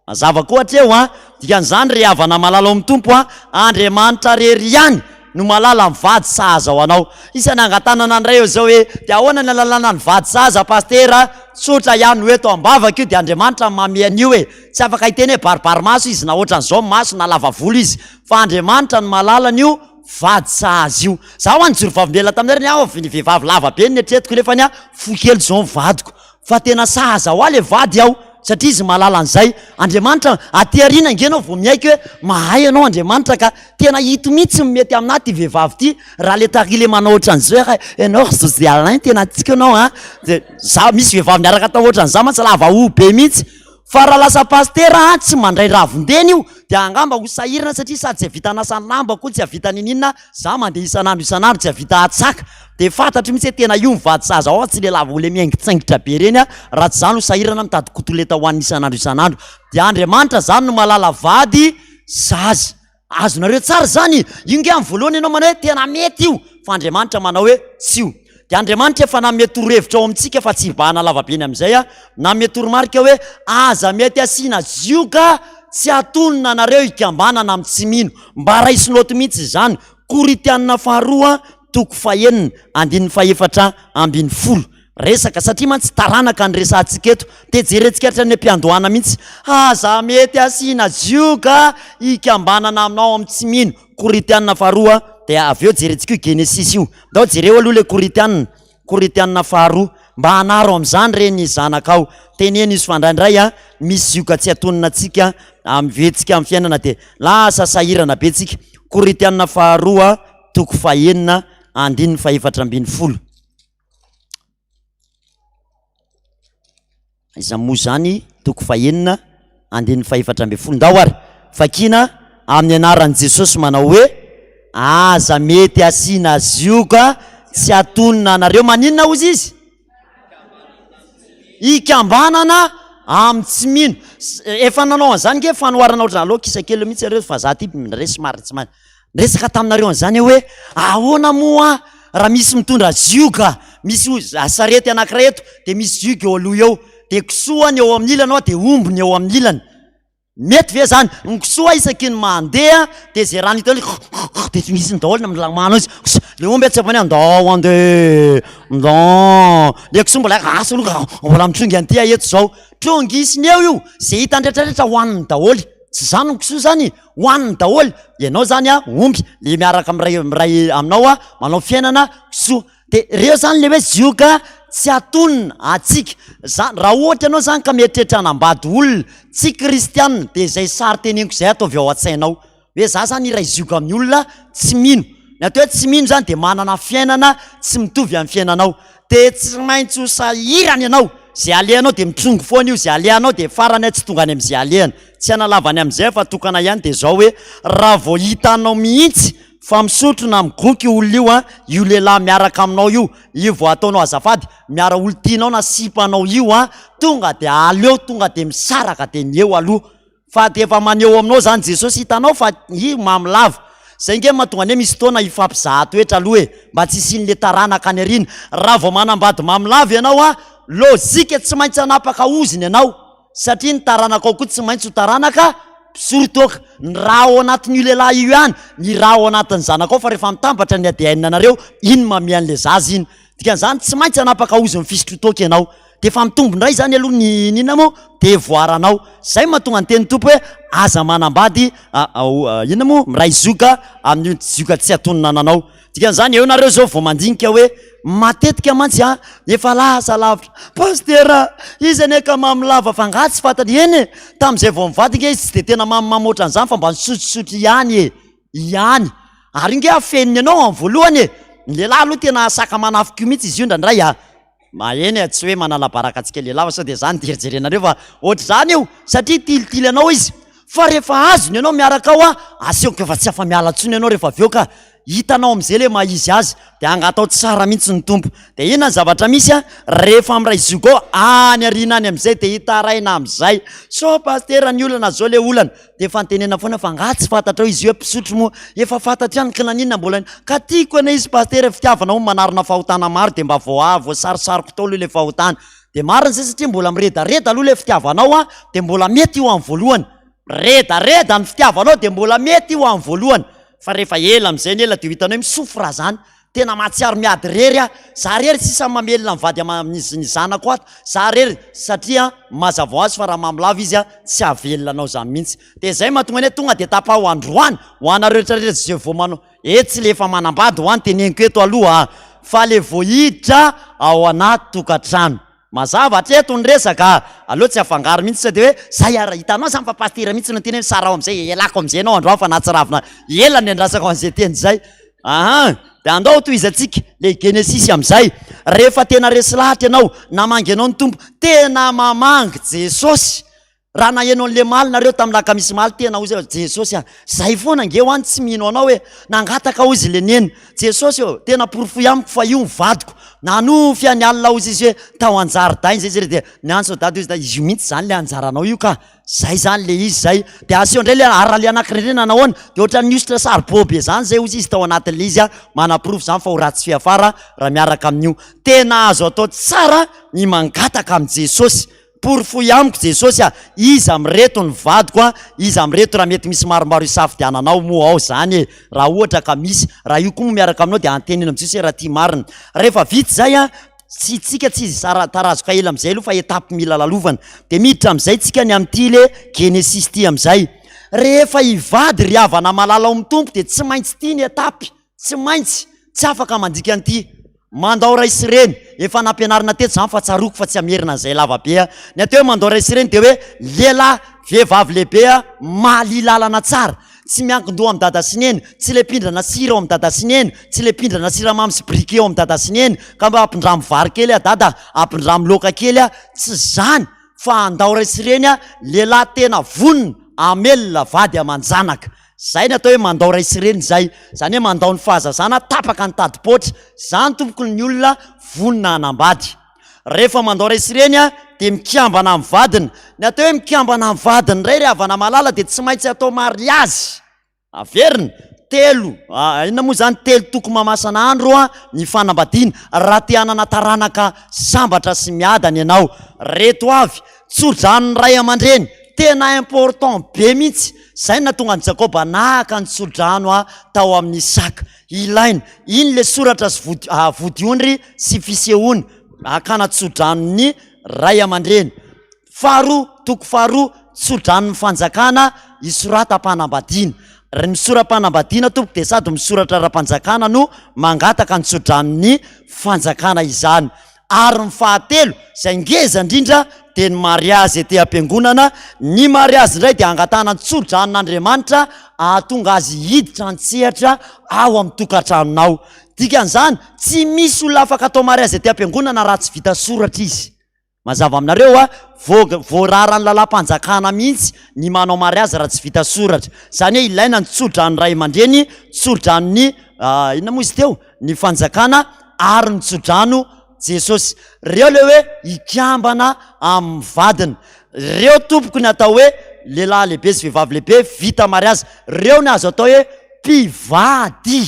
Mazava koa hatreo an! Dikan'izany ry havana malala ao amin'ny Tompo an, Andriamanitra rery ihany no mahalala ny vady sahaza ho anao. Isany angatanana ny ray eo izao hoe, dia ahoana ny ahalalana ny vady sahaza Pasitera? Tsotra ihany ho eto am-bavaka io dia Andriamanitra no mamehy an'io e! Tsy afaka hiteny hoe baribary maso izy na ohatran'izao ny maso na lava volo izy fa Andriamanitra no mahalala an'io vady sahaza io. Za ho'a nijoro vavolombelona taminareo ny ahy ny vehivavy lava be no neritreretiko nefany an fohy kely izao ny vadiko. Fa tena sahaza ho ahy le vady aho satria izy mahalala an'izay. Andriamanitra, aty aoriana ange ianao vao miaiky hoe mahay ianao Andriamanitra ka. Tena ito mihitsy no mety aminà ity vehivavy ity, raha le tary le manao ohatran'izao hoe ianao ry José Alain tena tiako ianao an, de za misy vehivavy miaraka atao ohatran'izany mantsy lava hoho be mihitsy. Fa raha lasa pasitera an, tsy mandray ravin-deny io dia angamba ho sahirana satria sady tsy hahavita hanasa ny lamba koa tsy hahavita niniana, za mandeha isan'andro isan'andro tsy hahavita hatsaka. Dia fantatro mihitsy hoe tena io ny vady sahaza ao, tsy le lava le miaingitsaingitra be ireny a, raha tsy izany ho sahirana mitady kotoleta hohanina isan'andro isan'andro. Dia Andriamanitra izany no mahalala vady sahaza. Azonareo tsara izany? Io nge amin'ny voalohany ianao manao hoe tena mety io, fa Andriamanitra manao hoe tsy io. Dia Andriamanitra efa nanome torohevitra ao amintsika fa tsy hibahana lavabeny amin'izay a, nanome toromarika hoe aza mety asiana zioga tsy hatonina anareo hikambanana amin'ny tsy mino. Mba raiso naoty mihitsy izany. Korintiana faharoa toko fahenina andininy fahefatra ambin'ny folo. Resaka, satria mantsy taranaka ny resahantsika eto, dia jerentsika hatrany am-piandohana mihitsy. Aza mety asiana zioga hikambanana aminao amin'ny tsy mino. Korintiana faharoa, dia avy eo jerentsika io Genesisy io. Ndao jereo aloha ilay Korintiana, Korintiana faharoa. Mba hanaro amin'izany re ny zanakao. Teneno izy fa indraindray a, misy zioga tsy atonina antsika mivetsika amin'ny fiainana dia lasa sahirana be tsika. Korintiana faharoa toko fahenina andininy fahefatra ambin'ny folo. Aiza moa izany toko fahenina andininy fahefatra ambin'ny folo. Ndao ary vakiana amin'ny anaran'i Jesosy manao hoe aza mety asiana zioga tsy atonina anareo. Maninona hozy izy? Hikambanana. Amin'ny tsy mino. Efa nanao an'izany nge fanoharana ohatr'izany, aleo kisa kely mihitsy nareo fa za ty miresy marina tsy marina. Niresaka taminareo an'izany aho hoe ahoana moa raha misy mitondra zioga, misy sarety anankiray eto dia misy zioga eo aloha eo, dia kisoa ny eo amin'ny ilany ao dia omby ny eo amin'ny ilany. Mety ve zany? Ny kisoa isaky ny mandeha dia zay rano hita eo dia tsy misy daholo ny milamano izy. Le omby atsy ambany andao andeha, ndao. Le kisoa mbola asa aloha mbola mitrongy an'ity aho eto zao. Trongisiny eo io, zay hitany rehetrarehetra hohaniny daholo. Tsy zany ny kisoa zany, hohaniny daholo. Ianao zany a omby, le miaraka miray miray aminao a manao fiainana kisoa. De reo zany le hoe zioga tsy atonina antsika zany, raha ohatra ianao zany ka mieritreritra hanambady olona tsy kristianina de zay sary teneniko zay ataovy ao an-tsainao hoe za zany hiray zioga amin'ny olona tsy mino, ny atao hoe tsy mino zany de manana fiainana tsy mitovy amin'ny fiainanao, de tsy maintsy ho sahirana ianao, zay alehanao de mitrongy foana io, zay alehanao de farany tsy tonga any am'zay alehany, tsy hanalava ny am'zay fa tokana ihany de zao hoe raha vao hitanao mihitsy Fa misotro na migoka io olona io an, io lehilahy miaraka aminao io, io vao ataonao azafady, miara olon-tianao na sipanao io an, tonga de aleo tonga de misaraka de ny eo aloha, fa de efa maneho aminao zany Jesosy hitanao fa io mamy lava, zay nge mahatonga ny hoe misy fotoana hifampizaha toetra aloha e, mba tsy hisian'le taranaka any aoriana, raha vao manambady mamy lava ianao an, lojika tsy maintsy hanapaka ozona ianao. Satria ny taranakao koa tsy maintsy ho taranaka mpisoro toaka. Ny rà ao anatin'io lehilahy io ihany, ny rà ao anatin'ny zanakao fa rehefa mitambatra ny ADN anareo, iny mamia an'ilay zaza iny. Dikan'izany tsy maintsy hanapaka ozon'ny fisotroan-toaka ianao. Dia efa mitombo indray izany aloha ny inona moa? Devoaranao. Izay no mahatonga ny tenin'ny Tompo hoe aza manambady inona moa? Miray zioga amin'io zioga tsy antonona ananao. Dikan'izany eo nareo zao vao mandinika hoe matetika mantsy an, efa lasa lavitra, Pasitera a, izy anie ka mamy lava fa angaha tsy fantany, eny e, tamin'izay vao nivady nge izy tsy dia tena mamimamy ohatran'izany fa mba nisotrosotro ihany e, ihany, ary io nge afeniny anao amin'ny voalohany e, ny lehilahy aloha tena saka manafika io mihitsy izy io indraindray a. Ma eny e, tsy hoe manala baraka antsika lehilahy fa sao dia zany jerijerenareo fa ohatr'izany io satria tilitily anao izy fa rehefa azony ianao miaraka ao a, asehoko fa tsy afa-miala intsony ianao rehefa avy eo ka, hitanao amin'izay le maha izy azy de angatao tsara mihitsy ny Tompo. De inona ny zavatra misy a, rehefa miray zioga ao any aoriana any amin'izay de hitaraina amin'izay, sao pasitera ny olana zao le olana, De efa nitenenana foana fa angaha tsy fantatrao izy io hoe mpisotro moa? Efa fantatro ihany ka naninona mbola ka tiako anie izy pasitera e, fitiavana hono manarona fahotana maro de mba voa voasarisariko tao aloha le fahotana. De marina zay satria mbola miredareda aloha le fitiavanao an, de mbola mety io amin'ny voalohany. Miredareda ny fitiavanao de mbola mety io amin'ny voalohany. Fa rehefa ela am'zay ny ela de ho hitanao hoe mi-souffre zany. Tena mahatsiaro miady rery aho, za rery sisa mamelona ny vady ama ny zanako ato, za rery satria mazava ho azy fa raha mamy lava izy tsy hahavelona anao zany mihitsy. De zay mahatonga ny hoe tonga de tapaho androany ho anareo rehetra rehetra zay vao manao, etsy le efa manambady hoa no teneniko eto aloha a, fa le vao hiditra ao anaty tokantrano. Mazava hatreto ny resaka a! Aleo tsy afangaro mihitsy sao dia hoe zay ary hitanao zany fa pasitera mihitsy no niteny hoe misaraho amizay e, ialako amizay ianao androany fa nahatsiravina ela ny niandrasako an'izay teny izay. Aha! Dia andao tohizantsika le Genesisy amizay. Rehefa tena resy lahatra ianao, namangy anao ny Tompo, tena mamangy Jesosy. Raha naheno an'le maly nareo tamin'ny lakamisy maly tena hozy hoe Jesosy a, zay foana ange ho any tsy mino anao e, nangataka hozy le neny, Jesosy ô, tena porofoy amiko fa io ny vadiko, nanofy any alina hozy izy hoe tao an-jaridaina zay izy re dia niantso dada hozy izy io mihitsy zany le anjaranao io ka, zay zany le izy zay, de aseho indray le ary raha le anankiray indray nanahoana, de ohatran'ny nihosotra saribao be zany zay hozy izy tao anatin'le izy a, manaporofo zany fa ho ratsy fiafara raha miaraka amin'io, tena azo atao tsara ny mangataka amin'i Jesosy. Porofoy amiko Jesosy a! Iza amin'ireto ny vadiko a! Iza amin'ireto raha mety misy maromaro isafidiananao moa ao zany e! Raha ohatra ka misy, raha io koa moa miaraka aminao dia anteneno amin'i Jesosy hoe raha tia marina. Rehefa vita izay a, tsy tsika tsy zara tarazoka ela amin'izay aloha fa étape mila lalovana. Dia miditra amin'izay tsika ny amin'ity le Genesisy ity amin'izay. Rehefa hivady ry havana malala ao amin'ny Tompo dia tsy maintsy ity ny étape. Tsy maintsy, tsy afaka mandika an'ity. Mandao ray sy reny, efa nampianarina teto izany fa tsaroako fa tsy hamerina an'izay lava be aho. Ny atao hoe mandao ray sy reny dia hoe lehilahy, vehivavy lehibe mahalỳ lalana tsara, tsy miankin-doha amin'i dada sy neny, tsy ilay mpindrana sira ao amin'i dada sy neny, tsy ilay mpindrana siramamy sy briquet ao amin'i dada sy neny, ka mba ampindramo vary kely aho dada, ampindramo laoka kely aho, tsy izany fa handao ray sy reny lehilahy tena vonona hamelona vady aman-janaka. Zay ny atao hoe mandao ray sy reny zay, zany hoe mandao ny fahazazana, tapaka ny tadi-poatra, zany tompoko ny olona vonona hanambady. Rehefa mandao ray sy reny dia mikambana amin'ny vadiny. Ny atao hoe mikambana amin'ny vadiny indray ry havana malala dia tsy maintsy atao mariazy. Averina, telo, inona moa izany, telo toko mamasana andro ny fanambadiana raha te hanana taranaka sambatra sy miadana ianao. Reto avy, tso-dranon'ny ray aman-dreny, tena important be mihitsy, izay no nahatonga an'i Jakoba naka ny tso-drano tao amin'i Isaka. Ilaina, iny le soratra sy vody, vodiondry sy fisehoana, hakana tso-dranon'ny ray aman-dreny. Faharoa, toko faharoa, tsodranon'ny fanjakana isoratam-panambadiana. Ry misora-panambadiana tompoko dia sady misoratra ara-panjakana no mangataka ny tsodranon'ny fanjakana izany. Ary ny fahatelo, izay ngeza indrindra dia ny mariazy ety am-piangonana. Ny mariazy indray dia angatahana ny tsodranon'Andriamanitra hahatonga azy hiditra an-tsehatra ao amin'ny tokantranonao. Dikan'izany, tsy misy olona afaka atao mariazy ety am-piangonana raha tsy vita soratra izy. Mazava aminareo a, voa voararan'ny lalam-panjakana mihitsy ny manao mariazy raha tsy vita soratra. Izany hoe ilaina ny tso-dranon'ny ray aman-dreny, tso-dranon'ny inona moa izy teo? Ny fanjakana ary ny tso-drano Jesosy. Reo le hoe hikambana amin'ny vadiny. Reo tompoko ny atao hoe lehilahy lehibe sy vehivavy lehibe vita mariazy. Reo ny azo atao hoe mpivady.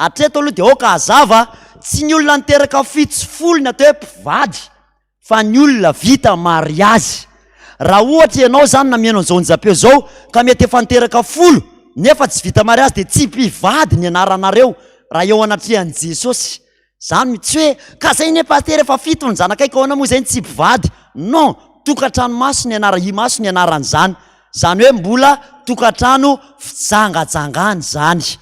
Hatreto aloha dia aoka hazava, tsy ny olona niteraka 17 ny atao hoe mpivady fa ny olona vita mariazy. Raha ohatra ianao izany na mihaino an'izao onjam-peo izao ka mety efa niteraka folo nefa tsy vita mariazy dia tsy mpivady ny anaranareo raha eo anatrehan'i Jesosy. Zany tsy hoe ka zay ne pasitera efa fito ny zanakay ka ahoana moa zay ny tsy mpivady. Non, tokantrano maso ny anara imaso ny anaran'izany. Zany hoe mbola tokantrano fijangajangana izany.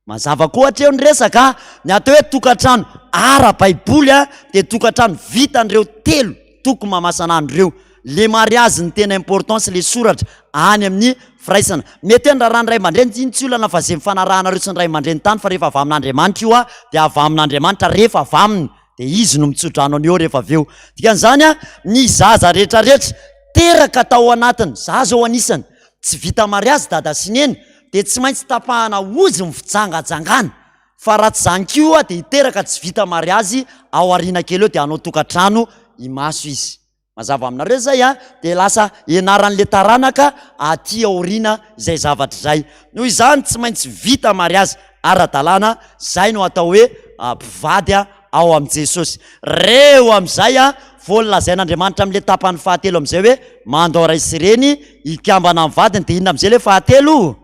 Mazava koa hatreo ny resaka a! Ny atao hoe tokantrano ara-baiboly a dia tokantrano vitan'ireo telo toko mamasan'andro ireo. Le mariazy ny tena importance le soratra any amin'ny firaisana. Mety hoe ny raharahan'ny ray aman-dreny iny tsy olana fa ze nifanarahanareo sy ny ray aman-dreny tany fa rehefa avy amin'Andriamanitra io a dia avy amin'Andriamanitra rehefa avy aminy dia izy no mitsodrano an'io rehefa avy eo. Dikan'izany a ny zaza rehetrarehetra teraka tao anatiny, za zao anisany, tsy vita mariazy dada sy neny dia tsy maintsy tapahana ozy ny fijangajangana fa raha tsy zany koa dia hiteraka tsy vita mariazy ao aoriana kely eo dia hanao tokantrano imaso izy. Mazava aminareo zay a? Dia lasa ianaran'le taranaka aty aoriana izay zavatra izay. Noho izany tsy maintsy vita mariazy ara-dalàna, zay no atao hoe mpivady ao amin'i Jesosy. Reo amin'izay vao nolazain'Andriamanitra amin'le tapany fahatelo amin'izay hoe mandao ray sy reny hikambana amin'ny vadiny, dia inona amin'izay le fahatelo?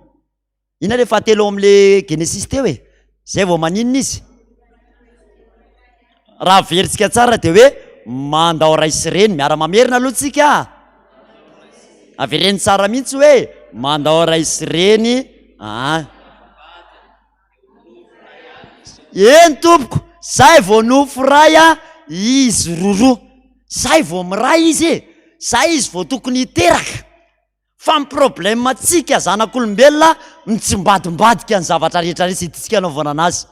Inona le fahatelo ao amin'le Genesisy teo e? Zay vao maninona izy? Raha averintsika tsara dia hoe mandao ray sy reny, miara-mamerina aloha tsika. Avereno tsara mihitsy hoe mandao ray sy reny. Ah. Eny tompoko, zay vao nofo ray a, izy roroa. Zay vao miray izy e, zay izy vao tokony hiteraka. Fa ny problème tsika zanak'olombelona mitsimbadimbadika ny zavatra rehetra rehetra hitintsika anaovana anazy.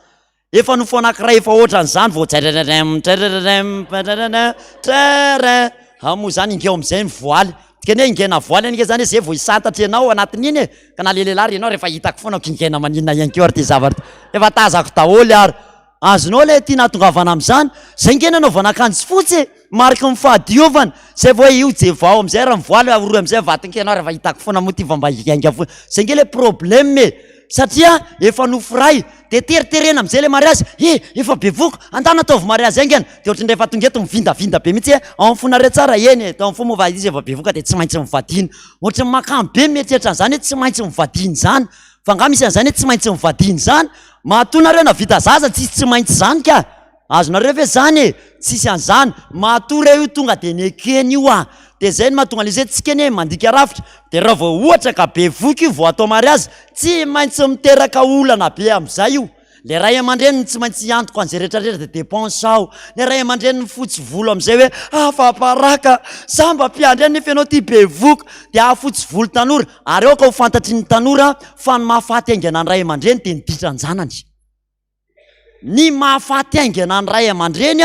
Efa nofo anankiray efa ohatran'izany vao tserererem tserererem tserererem tserere ao moa zany ingeo am'izay ny voaly. Dikany hoe ingaina voaly anie zany hoe zay vao hisantatra ianao anatin'iny e. Ka na le lehilahy ary ianao rehefa hitako foana ko ingaina maninona ihany koa ary ty zavatra ty. Efa tazako daholo ary. Azonao ilay tiana hahatongavana amin'izany? Izay nge nanaovana akanjo fotsy e! Mariky ny fahadiovana. Izay vao hoe io jevao amin'izay raha mivoaly aroy amin'izay vatin-kena rehefa hitako foana moa ity fa mba hiainga foana. Izay nge ilay problème e! Satria efa nofo iray dia teriterena amin'izay ilay mariazy. He! Efa bevohoka, andana ataovy mariazy haingana. Dia ohatran'ny rehefa tonga eto mivindavinda be mihitsy hoe ao amin'ny fonareo tsara, eny e, tao amin'ny fo moa fa izy efa bevohoka dia tsy maintsy mivadiana. Ohatran'ny mahakamo be ny mieritreritra an'izany hoe tsy maintsy mivadiana izany. Fa nga misy an'izany hoe tsy maintsy mivadiana izany? Matoa nareo navita zaza tsisy tsy maintsy izany ka! Azonareo ve zany e? Tsisy an'izany! Matoa reo io tonga de nekena io ah! De zay no mahatonga an'izy hoe tsika anie mandika rafitra, de raha vao ohatra ka bevoka io vao atao mariazy, tsy maintsy miteraka olana be am'zay io! Le ray aman-dreniny tsy maintsy hiantoka an'izay rehetra rehetra de dépense ao, le ray aman-dreniny fotsy volo am'zay hoe afa-baraka, za mba mpiandry ihany nefa ianao ty bevoka, de hahafotsy volo tanora, ary aoka ho fantatry ny tanora fa ny mahafaty haingana ny ray aman-dreny dia ny ditran-janany. Ny mahafaty haingana ny ray aman-dreny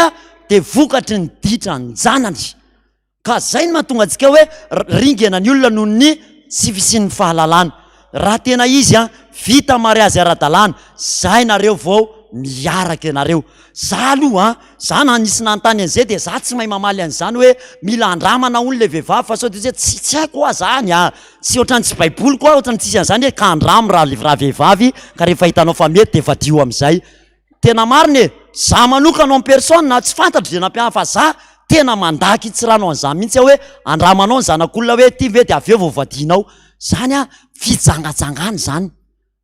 dia vokatry ny ditran-janany. Ka zay no mahatonga antsika hoe ringana ny olona noho ny tsy fisian'ny fahalalana. Raha tena izy an, vita mariazy ara-dalàna, zay nareo vao. miaraka ianareo. Za aloha an, za na nisy nanontany an'izay dia za tsy mahay mamaly an'izany hoe mila andramana hono le vehivavy fa sao dia tsy tsy haiko hoa zany an, tsy ohatran'ny tsy baiboly koa ohatran'ny tsisy an'izany hoe ka andramo raha raha vehivavy ka rehefa hitanao fa mety dia vadio amin'izay. Tena marina e! Za manokana en personne tsy fantatro izay nampianatra fa za tena mandà kitsirano an'izany mihitsy aho hoe andramanao ny zanak'olona hoe ty ve dia avy eo vao vadianao. Zany an, fijangajangana izany.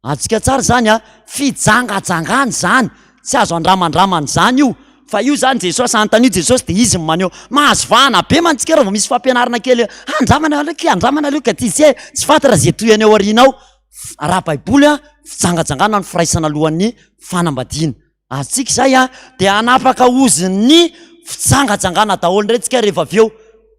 Azontsika tsara izany an, fijangajangana izany, tsy azo andramandramana izany io, fa io izany Jesosy, anontanio Jesosy dia Izy no maneho. Mahazo vahana be mantsy tsika raha vao misy fampianarana kely, andramana aloha akia, andramana aloha ka ty tsy hay, tsy fantatra izay tohiny ao aoriana ao. Raha baiboly an, fijangajangana ny firaisana alohan'ny fanambadiana. Azontsika izay an, dia hanapaka ozin'ny fijangajangana daholo indray tsika rehefa avy eo.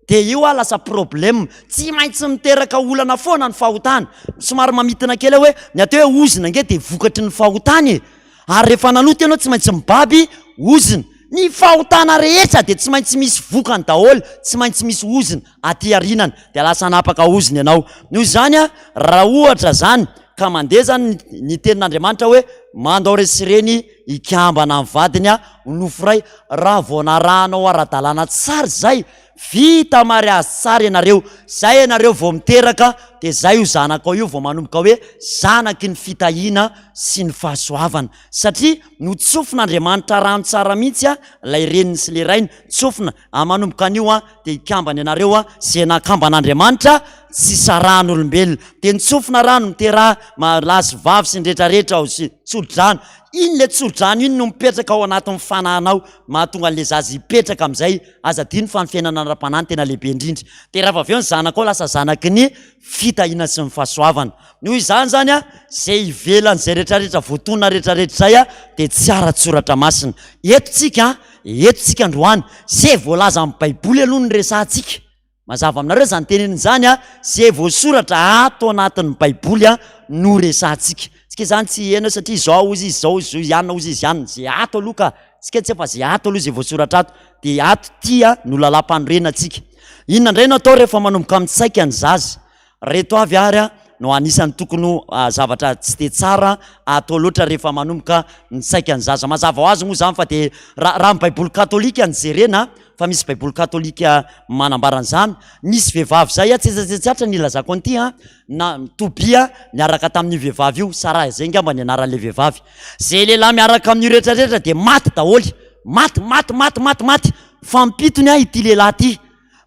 Dia io an lasa problème. Tsy maintsy miteraka olana foana ny fahotana. Somary mamintina kely aho hoe ny atao hoe ozona ange dia vokatry ny fahotana e. Ary rehefa nanota ianao tsy maintsy mibaby ozona. Ny fahotana rehetra dia tsy maintsy misy vokany daholo, tsy maintsy misy ozona aty arinana. Dia lasa hanapaka ozona ianao. Noho izany an, raha ohatra izany ka mandeha izany ny tenin'Andriamanitra hoe mandao ray sy reny hikambana amin'ny vadiny ho nofo iray, raha vao narahanao ara-dalàna tsara izay, vita mariazy tsara ianareo, izay ianareo vao miteraka dia izay io zanakao io vao manomboka hoe zanaky ny fitahiana sy ny fahasoavana, satria notsofin'Andriamanitra rano tsara mihitsy ilay reniny sy ilay rainy, tsofina A Manomboka anio a dia hikambana ianareo a, izay nakamban'Andriamanitra tsy sarahan'olombelona. Dia ny tsofina rano miteraha ma lahy sy vavy sy ny rehetra rehetra ao sy tso-drano. Iny le tso-drano iny no mipetraka ao anatin'ny fanahinao, mahatonga an'le zaza hipetraka amin'izay. Aza adino fa ny fiainana ara-panahy no tena lehibe indrindra. Dia raha vao avy eo ny zanakao lasa zanaky ny fitahiana sy ny fahasoavana. Noho izany izany a, izay ivelan'izay rehetra rehetra voatonona rehetra rehetra izay a, dia tsy ara-tsoratra masina. Eto tsika a, eto tsika androany, izay voalaza amin'ny baiboly aloha no resahantsika. Mazava aminareo izany tenenina izany a, izay voasoratra ato anatin'ny baiboly a no resahantsika. Tsika izany tsy hiheno satria izao hozy izy izao, izao ihany hozy izy ihany, izay ato aloha ka, tsika tsy fa izay ato aloha izay voasoratra ato, dia ato ity a no lalam-panorenantsika. Inona indray no atao rehefa manomboka mitsaika ny zaza? Reto avy ary no anisan'ny tokony ho zavatra tsy dia tsara atao loatra rehefa manomboka mitsaika ny zaza. Mazava ho azy moa izany fa dia raha raha ny baiboly katolika no jerena fa misy baiboly katolika manambara an'izany, nisy vehivavy izay tsetsatsetsetra ny ilazako an'ity an, na Tobia niaraka tamin'io vehivavy io, Saraha izay angamba ny anaran'ilay vehivavy. Izay lehilahy miaraka amin'io rehetra rehetra dia maty daholo, maty maty maty maty maty, fampitony ahy ity lehilahy ity.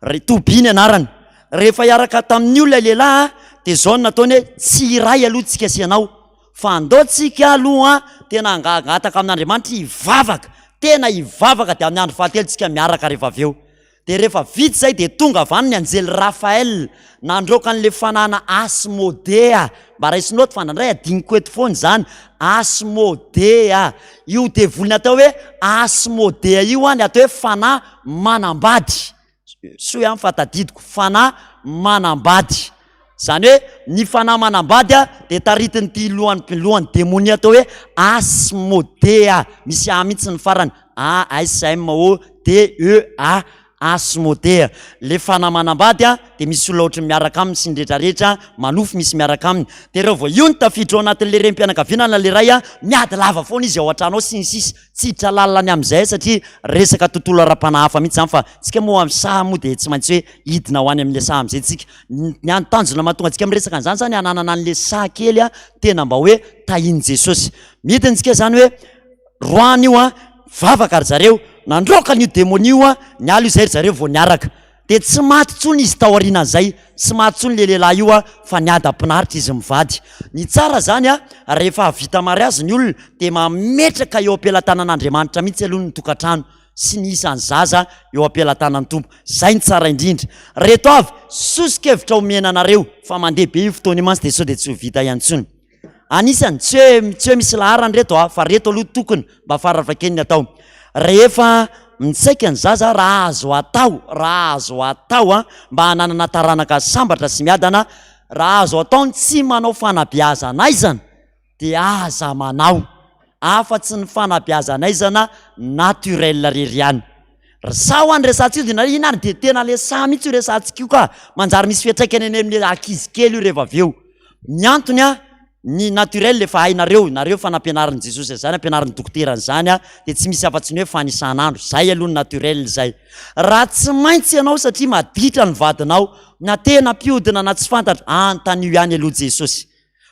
Ry Tobia ny anarany. Rehefa hiaraka tamin'io ilay lehilahy dia izao no nataony hoe tsy hiray aloha tsika sy ianao fa andao tsika aloha tena hangataka amin'Andriamanitra hivavaka, tena hivavaka dia amin'ny andro fahatelo tsika miaraka rehefa avy eo. Dia rehefa vita izay dia tonga avy any ny anjely Raphaël nandroaka an'ilay fanana Asmodea. Mba raiso note fa indraindray adinoko eto foana izany. Asmodea. Io devoly natao hoe Asmodea io ny atao hoe fanahy manambady. Soa ihany fa tadidiko, fanahy manambady. Izany hoe ny fanahy manambady dia taritin'ity lohan'ny lohan'ny demonia atao hoe Asmodea. Misy A mihitsy ny farany, A S M O D E A. Asmodea. Le fanahy manambady a, de misy olona ohatry ny miaraka aminy sy ny rehetra rehetra, manofy misy miaraka aminy. De reo vao io no tafiditra ao anatin'le renim-pianakaviana na le ray a, miady lava foana izy ao an-trano ao sy ny sisa. Tsy hiditra lalina ny amin'izay satria resaka tontolo ara-panahy hafa mihitsy zany fa tsika moa amin'ny saha moa de tsy maintsy hoe hidina ho any amin'le saha amin'izay tsika. Ny any tanjona mahatonga antsika miresaka an'izany zany hananana an'le saha kely a, tena mba hoe tahian'i Jesosy. Midina tsika zany hoe Roahina io an, vavaka ry zareo, nandroaka an'io demonia io an, niala io zay ry zareo vao niaraka. Dia tsy maty intsony izy taorianan'izay, tsy maty intsony le lehilahy io an, fa niadam-pinaritra izy mivady. Ny tsara zany an, rehefa vita mariazy ny olona dia mametraka eo am-pelatanan'Andriamanitra mihitsy aloha ny tokantrano sy ny isan'ny zaza eo am-pelatanan'ny Tompo. Zay ny tsara indrindra. Reto avy soso-kevitra omena anareo fa mandeha be io fotoana io mantsy dia sao dia tsy ho vita intsony. Anisany, tsy hoe tsy hoe misy laharana reto a, fa reto aloha tokony mba farafahakeliny atao. Rehefa mitsaika ny zaza raha azo atao, raha azo atao a, mba hananana taranaka sambatra sy miadana, raha azo atao ny tsy manao fanabeazan'aizana dia aza manao, afa-tsy ny fanabeazan'aizana naturel irery ihany. Ry saha ho'a ny resahantsika io dia na inona ary dia tena le saha mihitsy io resahantsika io ka, manjary misy fiantraikany any amin'ilay ankizy kely io rehefa avy eo. Ny antony a, Ny naturel efa hainareo, nareo efa nampianarin'i Jesosy an'izany, ampianarin'ny dokotera an'izany dia tsy misy afa-tsy ny hoe fanisan'andro, zay aloha ny naturel zay. Raha tsy maintsy ianao satria maditra ny vadinao, na tena mpiodina na tsy fantatra, anontanio ihany aloha Jesosy.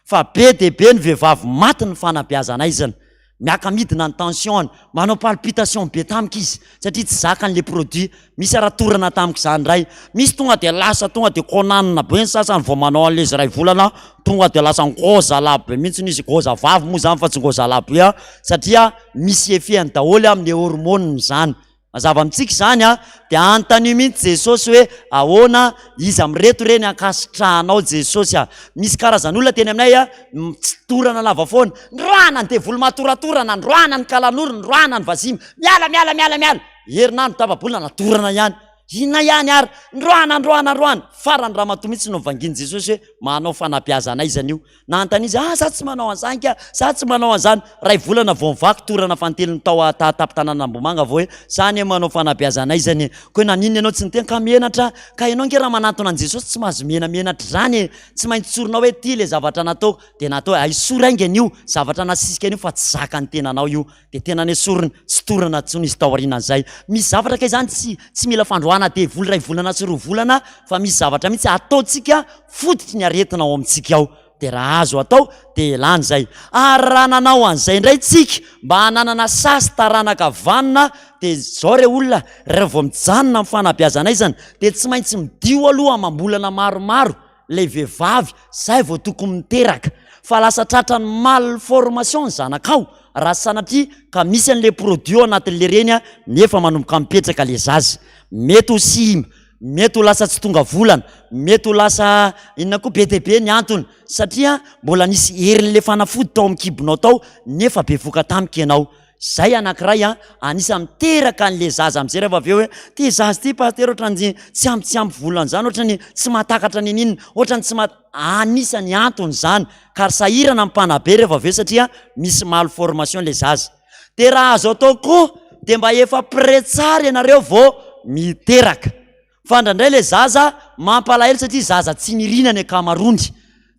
Fa be dia be ny vehivavy maty ny fanabeazana aizina. Miaka-midina ny tension-ny, manao palpitation be tamiko izy satria tsy zakany le produit, misy ara torana tamiko izany indray, misy tonga dia lasa tonga dia konanina be ny sasany vao manao an'le izy iray volana tonga dia lasa ngôza lahy be mihitsy izy, ngôza vavy moa izany fa tsy ngôza lahy be an, satria misy effet-ny daholo amin'ny hormones izany. Mazava amintsika izany an, dia anontanio mihitsy Jesosy hoe ahoana, iza amin'ireto re ny ankasitrahanao Jesosy a? Misy karazan'olona teny aminay a, tsy torana lava foana, nroahana ny devoly matoratorana, nroahana ny kalanoro, nroahana ny vazimba, miala miala miala miala, herinandro tapa-bolana torana ihany, inona ihany ary, nroahana nroahana nroahana, farany ramatoa mihitsy no vangian'i Jesosy hoe manao fanabeazana aiza an'io? Nanontany izy, ah, za tsy manao an'izany ka, za tsy manao an'izany. Ray volana vao nivaky torana fanintelony tao tampon-tanànan'Ambohimanga vao hoe, za anie manao fanabeazana aiza anie. Koa hoe naninona ianao tsy niteny ka menatra, ka ianao ange raha manantona an'i Jesosy tsy mahazo menamenatra izany e. Tsy maintsy tsorinao hoe ity ilay zavatra nataoko, dia natao hoe aisory haingana io zavatra nasisika an'io fa tsy zakan'ny tenanao io. Dia tena nesoriny, tsy torana intsony izy taorianan'izay. Misy zavatra kay izany tsy tsy mila fandroahana devoly iray volana sy roa volana fa misy zavatra mihitsy ataontsika fototry ny aretina ao amintsika ao. Dia raha azo atao dia elana izay. Ary raha nanao an'izay indray tsika mba hananana saha sy taranaka vanona dia izao re olona, raha vao mijanona amin'ny fanabeazana aizana dia tsy maintsy midio aloha amam-bolana maromaro ilay vehivavy zay vao tokony miteraka fa lasa tratran'ny malformation ny zanakao raha sanatria ka misy an'le produit ao anatin'le reny a nefa manomboka mipetraka le zaza mety ho sima mety ho lasa tsy tonga volana mety ho lasa inona koa be dia be ny antony satria mbola nisy herin'le fanafody tao amin'ny kibonao tao nefa bevoka tamiko ianao Zay anakiray an, anisan'ny miteraka an'le zaza am'zay rehefa avy eo hoe ty zaza ty pasitera ohatran'ny tsy ampy tsy ampy vola an'zany, ohatran'ny tsy mahatakatra n'inon'inona, ohatran'ny tsy maha, anisan'ny antony zany, ka ry sahirana ny mpanabe rehefa avy eo satria misy malformation le zaza. De raha azo atao koa de mba efa prêt tsara ianareo vao miteraka. Fa indraindray le zaza mampalahelo satria zaza tsy nirina ny ankamaroany.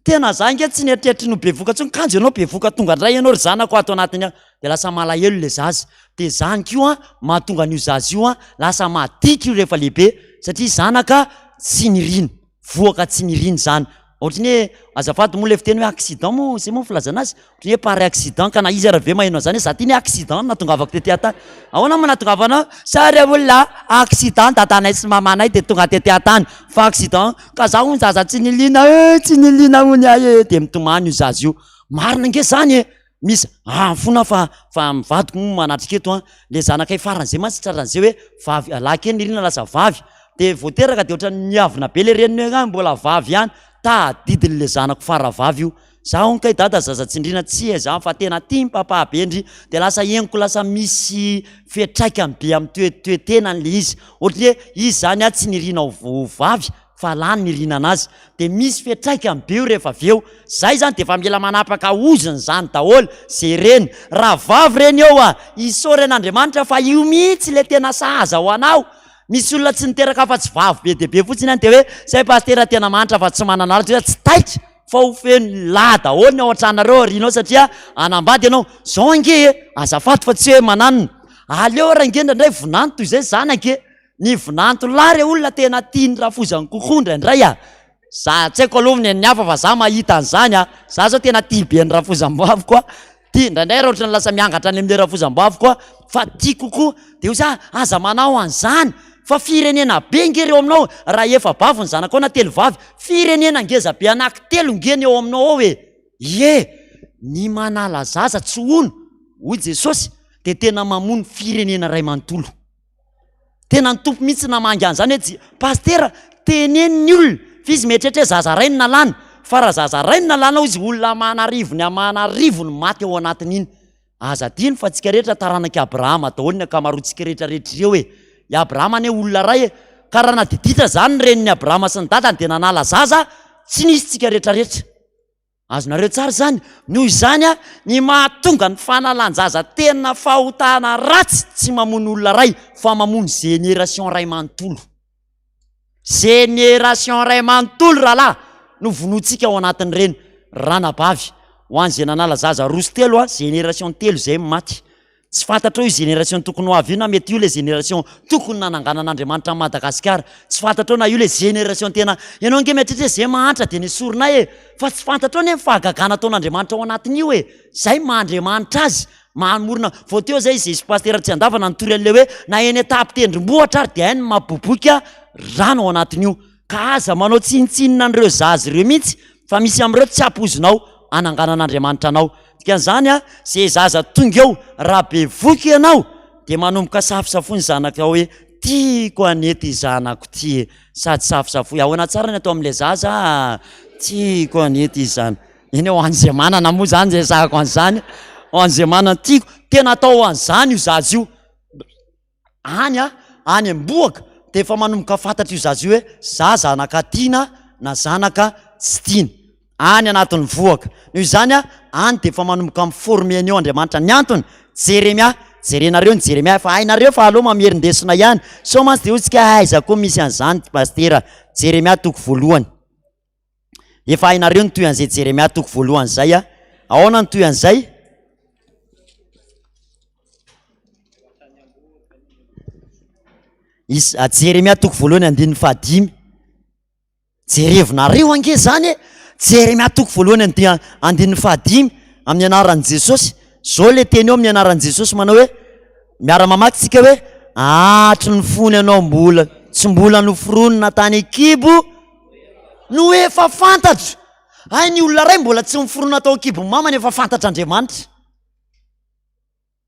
Tena za ange tsy nieritreritra ny ho bevoka intsony kanjo ianao bevoka tonga indray ianao ry zanako ato anatiny ato. De lasa malahelo le zaza. De zany koa mahatonga an'io zaza io an lasa maditra io rehefa lehibe satria zanaka tsy nirina, vohoka tsy nirina zany. Ohatry ny hoe azafady moa le fiteny hoe accident moa zay moa ny filazana azy? Ohatry ny hoe par accident ka na iza ary ve maheno an'izany hoe za ty ny accident no nahatongavako tety an-tany. Ahoana moa nahatongavanao? Sa re olona accident dadanay sy mamanay dia tonga tety an-tany fa accident ka za hono zaza tsy niliana eh tsy niliana hono ahy eh dia mitomany io zaza io. Marina ange zany e! Misy ah mifona fa fa ny vadiko moa manatrika eto an, le zanakay faran'izay mantsy tratran'izay hoe vavy lahy kely nirina lasa vavy de vao teraka de ohatran'ny miavona be le reniny hoe ah mbola vavy ihany, tadidin'le zanako faravavy io, za hono kay dada zaza tsindriana tsia za fa tena tian'i papa be ndry, de lasa henoko lasa misy fiantraikany be amin'ny toe- toe-tenany le izy, ohatran'ny hoe izy zany an tsy nirina ho vavy fa lany ny irinana azy de misy fiantraikany be io rehefa avy eo, zay zany de efa mila manapaka ozona zany daholo ze reny, raha vavy reny eo a, isaory an'Andriamanitra fa io mihitsy le tena sahaza ho anao, misy olona tsy niteraka afa-tsy vavy be dia be fotsiny any de hoe zay pasitera tena mahantra fa tsy manana lahy, tsy taitra fa ho feno lahy daholo ny ao an-tranonareo aoriana ao satria hanambady ianao, zao ange e, azafady fa tsy hoe mananona, aleo ary ange indraindray vinany toy izay zanaka e. Ny vinanto lahy re olona tena tian'ny rafozany kokoa indraindray a! Za tsy haiko aloha ny an'ny hafa fa za mahita an'izany a! Za zao tena tia be ny rafozam-baviko a! Tia, indraindray raha ohatran'ny lasa miangatra any amin'ilay rafozam-baviko aho fa tia kokoa, dia hoy za aza manao an'izany fa firenena be nge reo aminao raha efa-bavy ny zanakao na telo vavy, firenena ngeza be anaky-telo nge ny eo aminao ao e! Ie! Ny manala zaza tsy hono, hoy Jesosy, dia tena mamono firenena iray manontolo. Tena ny Tompo mihitsy namangy an'izany hoe tsy, Pasitera, teneno ny olona, fa izy mieritreritra hoe zaza ray no nalana, fa raha zaza ray no nalana hoy izy olona aman'arivony aman'arivony maty ao anatin'iny. Aza adino fa tsika rehetra taranak'i Abrahama daholo ny ankamaroantsika rehetra rehetra ireo e. I Abrahama anie olona ray e. Ka raha nadiditra izany ny renin'i Abrahama sy ny dadany dia nanala zaza, tsy nisy tsika rehetra rehetra. Azonareo tsara izany? Noho izany, ny mahatonga ny fanalan-jaza tena fahotana ratsy tsy mamono olona iray fa mamono génération iray manontolo. Génération iray manontolo rahalahy no vonointsika ao anatin'ireny. Ranabavy, Ho an'izay nanala zaza roa sy telo a, génération telo izay maty. Tsy fantatrao io génération tokony ho avy io na mety io le génération tokony nananganan'Andriamanitra an'i Madagasikara. Tsy fantatrao na io le génération tena, ianao ange mieritreritra hoe zay mahantra dia nesorinay e! Fa tsy fantatrao anie ny fahagagana ataon'Andriamanitra ao anatin'io e! Zay maha Andriamanitra azy, maha-morona. Vao teo zay izy sy Pasitera Tsiandavana nitory an'ilay hoe na eny an-tampon-tendrombohitra ary dia hainy ny mampiboiboika rano ao anatin'io. Ka aza manao tsinontsinona an'ireo zaza ireo mihitsy fa misy amin'ireo tsy ampoizinao hananganan'Andriamanitra anao. Dikan'izany a, ze zaza tonga eo raha bevoky ianao dia manomboka safosafoy ny zanakao hoe tiako anie ty zanako ty e, sady safosafoy ahoana tsara ny atao amin'ilay zaza a, tiako anie ty zana-, eny ho an'izay manana moa zany zay resahako an'izany, ho an'izay manana tiako, tena atao ho an'izany io zaza io. Any a, any am-bohoka dia efa manomboka fantatr'io zaza io hoe za zanaka tiana na zanaka tsy tiana. Any anatin'ny vohoka. Noho izany a, any dia efa manomboka mi-former an'io Andriamanitra. Ny antony, Jeremia, jerenareo ny Jeremia, efa hainareo fa aleo mamerin-desona ihany. Sao mantsy dia hoy tsika aiza koa misy an'izany Pasitera. Jeremia toko voalohany. Efa hainareo ny toy an'izay Jeremia toko voalohany izay a. Ahoana ny toy an'izay? Is- ah, Jeremia toko voalohany andininy fahadimy. Jerevonareo ange izany e! Jeremia toko voalohany andi- andininy fahadimy amin'ny anaran'i Jesosy. Zao le teny eo amin'ny anaran'i Jesosy manao hoe miara-mamaky tsika hoe hatry ny fony ianao mbola tsy mbola noforonina tany an-kibo no efa fantatro. Hay ny olona iray mbola tsy niforona tao an-kibon'ny mamany efa fantatr'Andriamanitra.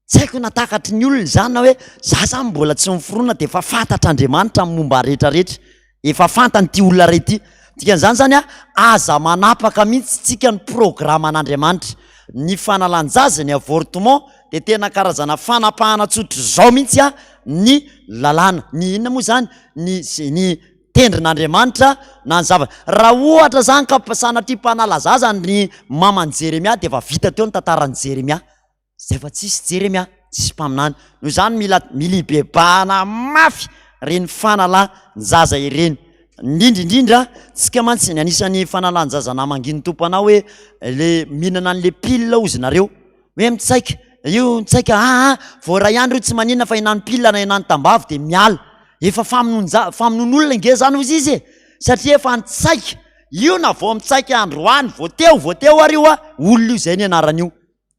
Tsy haiko na takatry ny olona izany na hoe za zany mbola tsy niforona dia efa fantatr'Andriamanitra ny momba rehetra rehetra. Efa fantany ity olona iray ity. Dikan'izany zany a, aza manapaka mihitsy tsika ny programan'Andriamanitra. Ny fanalan-jaza, ny avortement dia tena karazana fanapahana tsotr'izao mihitsy a ny lalàna. Ny inona moa izany? Ny ny tendrin'Andriamanitra na ny zava raha ohatra zany ka sanatria mpanala zaza ny maman'i Jeremia dia efa vita teo ny tantaran'i Jeremia, zay fa tsisy Jeremia, tsisy mpaminany, noho izany mila mila ibebahana mafy ireny fanalan-jaza ireny, indrindra indrindra tsika mantsy ny anisan'ny fanalan-jaza namangian'ny Tompo anao hoe le mihinana an'le pile hozy nareo, Hoe mitsaika, io mitsaika aa vao iray andro io tsy maninona fa hinano pile na hinano tambavy dia miala. Efa famonoan-ja- famonoan'olona nge zany hozy izy e! Satria efa nitsaika, io na vao mitsaika androany, vao teo, vao teo ary io a, olona io zay ny anaran'io,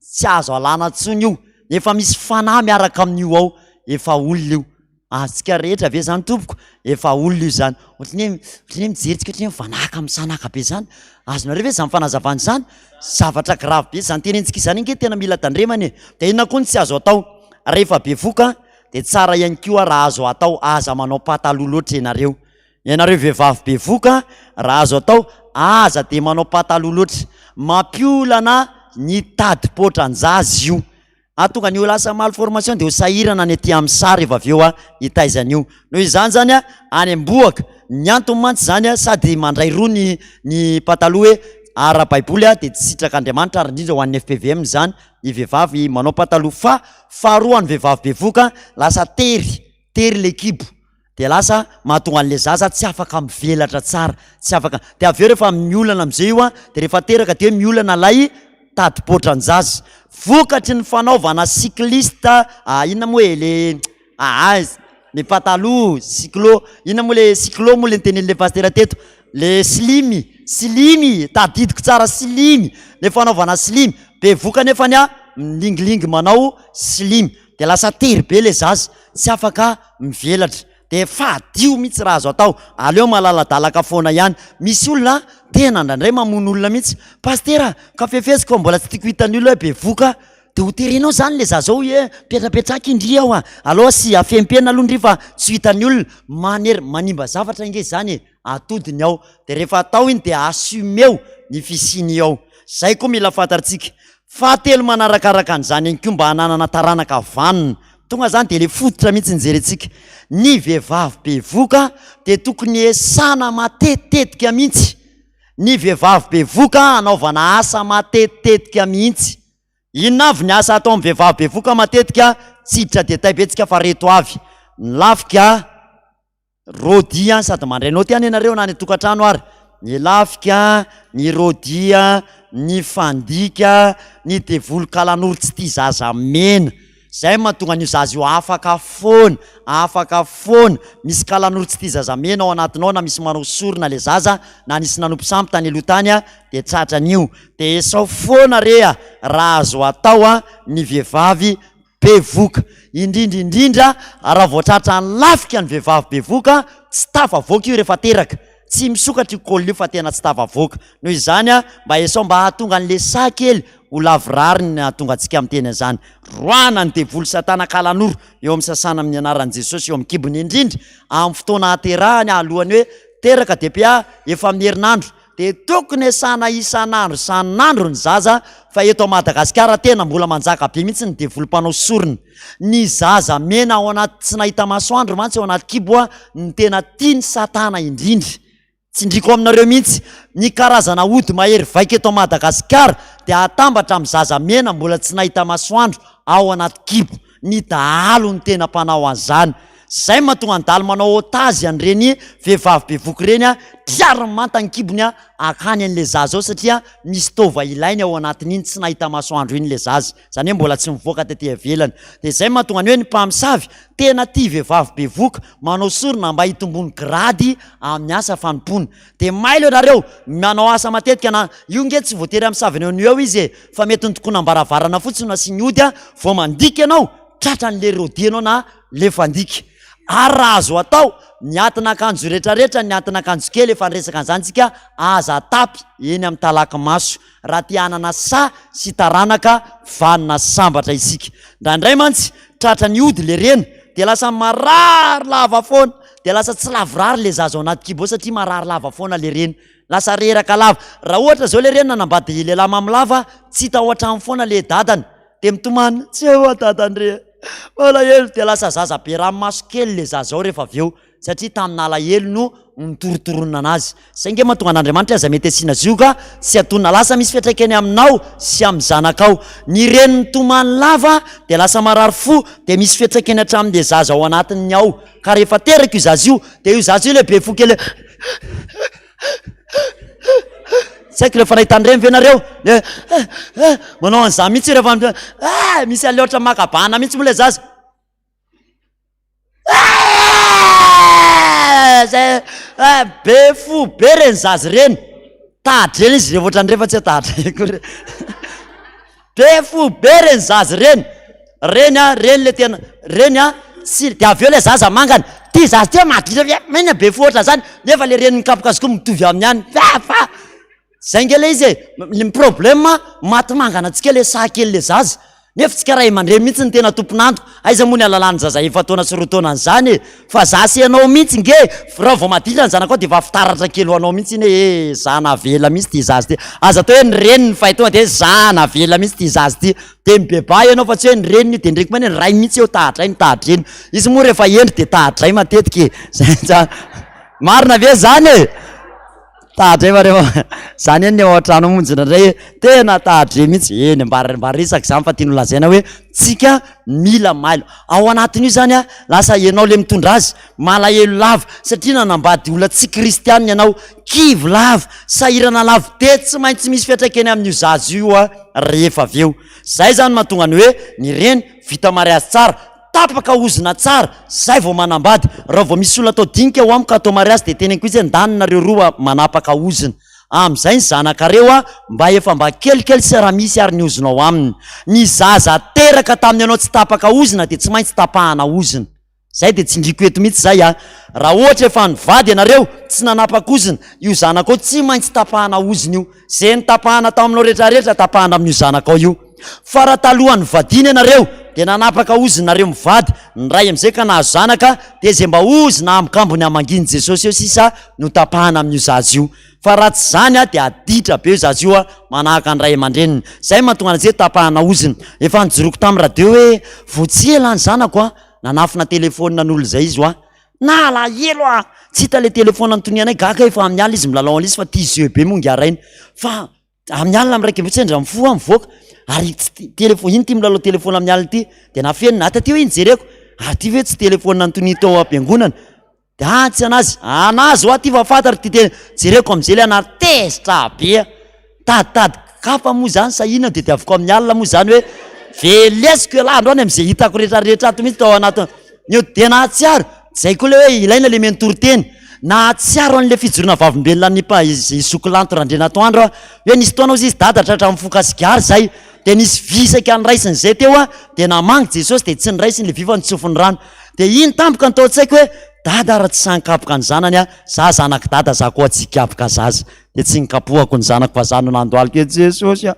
tsy azo alana intsony io, efa misy fanahy miaraka amin'io ao, efa olona io. Azontsika rehetra ve zany tompoko? Efa olona io zany. Ohatran'ny hoe ohatran'ny hoe mijery tsika ohatran'ny hoe mivanaka misanaka be zany. Azonareo ve zany fanazavana izany? Zavatra grave be zany tenentsika izany ange tena mila tandremana e. Dia inona koa no tsy azo atao? Rehefa bevoka dia tsara ihany koa raha azo atao aza manao pataloha loatra ianareo. Ianareo vehivavy bevoka raha azo atao aza dia manao pataloha loatra. Mampiolana ny tadim-poatran-jaza io. Hahatonga an'io lasa malformation dia ho sahirana ny aty amin'ny saha rehefa avy eo hitaiza an'io. Noho izany izany any am-bohoka, ny antony mantsy izany sady mandray roa ny ny pataloha hoe ara-baiboly dia tsy sitrak'Andriamanitra ary indrindra ho an'ny FPVM izany ny vehivavy manao pataloha fa faharoa ny vehivavy bevohoka lasa tery, tery ilay kibo. Dia lasa mahatonga an'ilay zaza tsy afaka mivelatra tsara, tsy afaka, dia avy eo rehefa miolana amin'izay io an, dia rehefa teraka dia miolana ilay tadi-poatran-jaza. Vokatry ny fanaovana cycliste, inona moa e, le aa le pataloha cyclo, inona moa le cyclo moa le notenenin'ilay pasitera teto, le slimy, slimy, tadidiko tsara slimy, le fanaovana slimy, bevoka nefany an milingilingy manao slimy, dia lasa tery be le zaza, tsy afaka mivelatra dia fadio mihitsy raha azo atao, aleo malaladalaka foana ihany, misy olona tena indraindray mamono olona mihitsy, pasitera ka fefesiko fa mbola tsy tiako hitan'ny olona hoe bevoka, dia ho terenao zany le zaza ao hoe mipetrapetraka indry aho a, aleo asia afempena aloha ndry fa tsy ho hitan'ny olona, manery manimba zavatra ange izany e, atodiny ao, dia rehefa atao iny dia assumeo ny fisiany ao, zay koa mila fantatritsika. Fahatelo manarakaraka an'izany ihany koa mba hananana taranaka vanona, tonga zany dia le fototra mihitsy ny jerentsika, ny vehivavy bevoka dia tokony esana matetitetika mihitsy, ny vehivavy bevoka hanaovana asa matetitetika mihitsy, inona avy ny asa atao amin'ny vehivavy bevoka matetika, tsy hiditra détail be tsika fa reto avy, ny lafika, Rôdy an, sady mandray naoty ihany ianareo na any an-tokantrano ary, ny lafika, ny rôdy, ny fandika, ny devoly kalanoro tsy tia zaza mena. Zay mahatonga an'io zaza io afaka foana, afaka foana. Misy kalanoro tsy tia zaza mena ao anatiny ao na misy manao sorona le zaza na nisy nanompo sampy tany aloha tany a, de tratran'io. De esao foana re a, raha azo atao a, ny vehivavy bevoka. Indrindra indrindra raha vao tratran'ny lafika ny vehivavy bevoka, tsy tafavoaka io rehefa teraka. Tsy misokatra io col io fa tena tsy tafavoaka. Noho izany mba esao mba hahatonga an'le saha kely ho lavorary ny hahatonga antsika miteny an'izany. Roahana ny devoly satana kalanoro eo amin'ny sasana amin'ny anaran'i Jesosy eo amin'ny kibony indrindra amin'ny fotoana hahaterahany alohan'ny hoe teraka DPA efa amin'ny herinandro dia tokony esana isan'andro isan'andro ny zaza fa eto Madagasikara tena mbola manjaka be mihitsy ny devoly mpanao sorona. Ny zaza mena ao anaty tsy nahita masoandro mantsy ao anaty kibo no tena tian'i satana indrindra. Tsindriako aminareo mihitsy, ny karazana ody mahery vaika eto Madagasikara dia atambatra amin'ny zaza mena mbola tsy nahita masoandro ao anaty kibo. Ny dahalo no tena mpanao an'izany. Zay mahatonga ny dahalo manao otage an'ireny vehivavy bevoka ireny, triariny manta ny kibony hakany an'ilay zaza ao satria misy taova ilainy ao anatin'iny tsy nahita masoandro iny ilay zaza. Izany hoe mbola tsy mivoaka tety ivelany. Dia izay mahatonga ny hoe ny mpamosavy tena tia vehivavy bevoka, manao sorona mba hitomboany grady amin'ny asa fanompoana. Dia mailo ianareo, manao asa matetika na, io nge tsy voatery hamosavy anao eo izy e, fa mety ny tokonam-baravarana fotsiny no asiany ody a, vao mandika ianao, tratran'le rôdy ianao na le fandika. Ary raha azo atao, ny atin'akanjo retraretra, ny atin'akanjo kely, efa niresaka an'izany tsika, aza atapy eny amin'ny talaky maso. raha te hanana saha sy taranaka vanona sy sambatra isika. Indraindray mantsy tratra ny ody le reny dia lasa marary lava foana, dia lasa tsy lavorary le zaza ao anaty kibo ao satria marary lava foana le reny, lasa reraka lava. Raha ohatra zao le reny nanambady lehilahy mamo lava, tsy hita ao an-trano foana le dadany, dia mitomany, tsy eo aho dadany re, malahelo, dia lasa zaza be ranomaso kely le zaza ao rehefa avy eo. satria tamin'ny alahelo no nitorotoronina anazy. Zay nge mahatonga an'Andriamanitra aza mety asiana zioga sy atonina lasa misy fiantraikany aminao sy amin'ny zanakao. Ny reny mitomany lava dia lasa marary fo dia misy fiantraikany hatramin'le zaza ao anatin'ny ao. Ka rehefa teraka io zaza io dia io zaza io le be fo kely tsy haiko rehefa nahita an'ireny ve nareo? Le manao an'izany mihitsy rehefa misy an'le ohatra maka bahana mihitsy moa le zaza. Zay be fo be reny zaza ireny, tahadry reny izy rehefa ohatran'ireny fa tsy hoe tahadry akory, be fo be reny zaza ireny, reny a, reny le tena, reny a tsy, de avy eo le zaza mangana, ty zaza ty maditra be, maninona be fo ohatran'izany, nefa le reniny mikapoka azy koa mitovy aminy ihany, fa fa. Zay nge le izy e, ny problème maty mangana antsika le saha kely le zaza, nefa tsika ray aman-dreny mihitsy no tena tompon'antoka, aiza moa ny halalan'ny zaza efa-taona sy roa taona an'izany e, fa za sy ianao mihitsy nge raha vao maditra ny zanakao de efa fitaratra kely ho anao mihitsy iny hoe e za navela mihitsy ty zaza ty, aza atao hoe ny reniny fa tonga de hoe za navela mihitsy ty zaza ty, de mibebaha ianao fa tsy hoe ny reniny io, de ndreky koa ny ray mihitsy eo tahadray ny tahadreny, izy moa rehefa hendry de tahadray matetika e, zay za, marina ve zany e? Tahadre fa rehefa zany anie ao an-trano monjy indraindray tena tahadre mihitsy, eny mba mba resaka izany fa tiany holazaina hoe tsika mila mailo, ao anatin'io zany a lasa ianao le mitondra azy malahelo lava satria nanambady olona tsy kristianina ianao, kivy lava, sahirana lava, de tsy maintsy misy fiantraikany amin'io zaza io a rehefa avy eo, zay zany mahatonga ny hoe ny reny vita mariazy tsara, Tapaka ozona tsara, zay vao manambady. Raha vao misy olona atao dinika ao amiko atao mariazy dia teneniko mihitsy hoe ndany nareo roa manapaka ozona. Amizay ny zanakareo a mba efa mba kelikely sy raha misy ary ny ozona ao aminy. Ny zaza teraka tamin'ny anao tsy tapaka ozona dia tsy maintsy tapahana ozona. Zay dia tsindriko eto mihitsy zay a. Raha ohatra efa nivady ianareo tsy nanapaka ozona, io zanakao tsy maintsy tapahana ozona io. Ze nitapahana tao aminao retraretra tapahana amin'io zanakao io. Fa raha talohan'ny nivadiana ianareo dia nanapaka ozona nareo mivady, ny ray amin'izay ka nahazo zanaka dia ze mba ozona ambokambony hamangian'i Jesosy eo sisa no tapahana amin'io zaza io. Fa raha tsy izany dia aditra be io zaza io manahaka ny ray aman-dreniny. Zay mahatonga an'izay tapahana ozona. Efa nijoroako tamin'ny radio hoe vao tsy ela ny zanako a, nanafina telephone an'olona izay izy hoa. Nalahelo aho! Tsy hita ilay telephone nitonianay, gaga aho efa amin'ny alina izy milalao an'ilay izy fa tia jeu be moa ingahy rainy. Fa amin'ny alina amin'ny 11 sendra mifoha aho mivoaka ary tsy ti- telephone, ino ity milalao telephone amin'ny alina ity? Dia nafenina, ah taty hoe iny jereko, ary ity ve tsy telephone nitonia tao am-piangonana? Dia ah tsy an'azy, an'azy hoa ity fa fantatro ity tena, jereko amin'izay ilay anary, tezitra be aho, nitaditady. kapa moa zany sa inona no tediaviko amin'ny alina moa zany hoe velesiko ialahy androany amin'izay hitako rehetrarehetra ato mihitsy tao anatin ny dia nahatsiaro zay koa le hoe ilaina le mentoriteny nahatsiaro an'le fijoroana vavolombelona an'ny pa i zoky Lanto Randrianatoandro aho hoe nisy fotoana hozy izy dada tratra mifoka sigara zay dia nisy vy saika noraisiny zay teo a dia namangy Jesosy dia tsy noraisiny le vy fa notsofiny rano dia iny tampoka ny tao an-tsaiko hoe dada raha tsy sahy nikapoka ny zanany aho za zanak'i dada za koa tsy hikapoka zaza Dia tsy nikapohako ny zanako fa za no nandohalika hoe Jesosy a!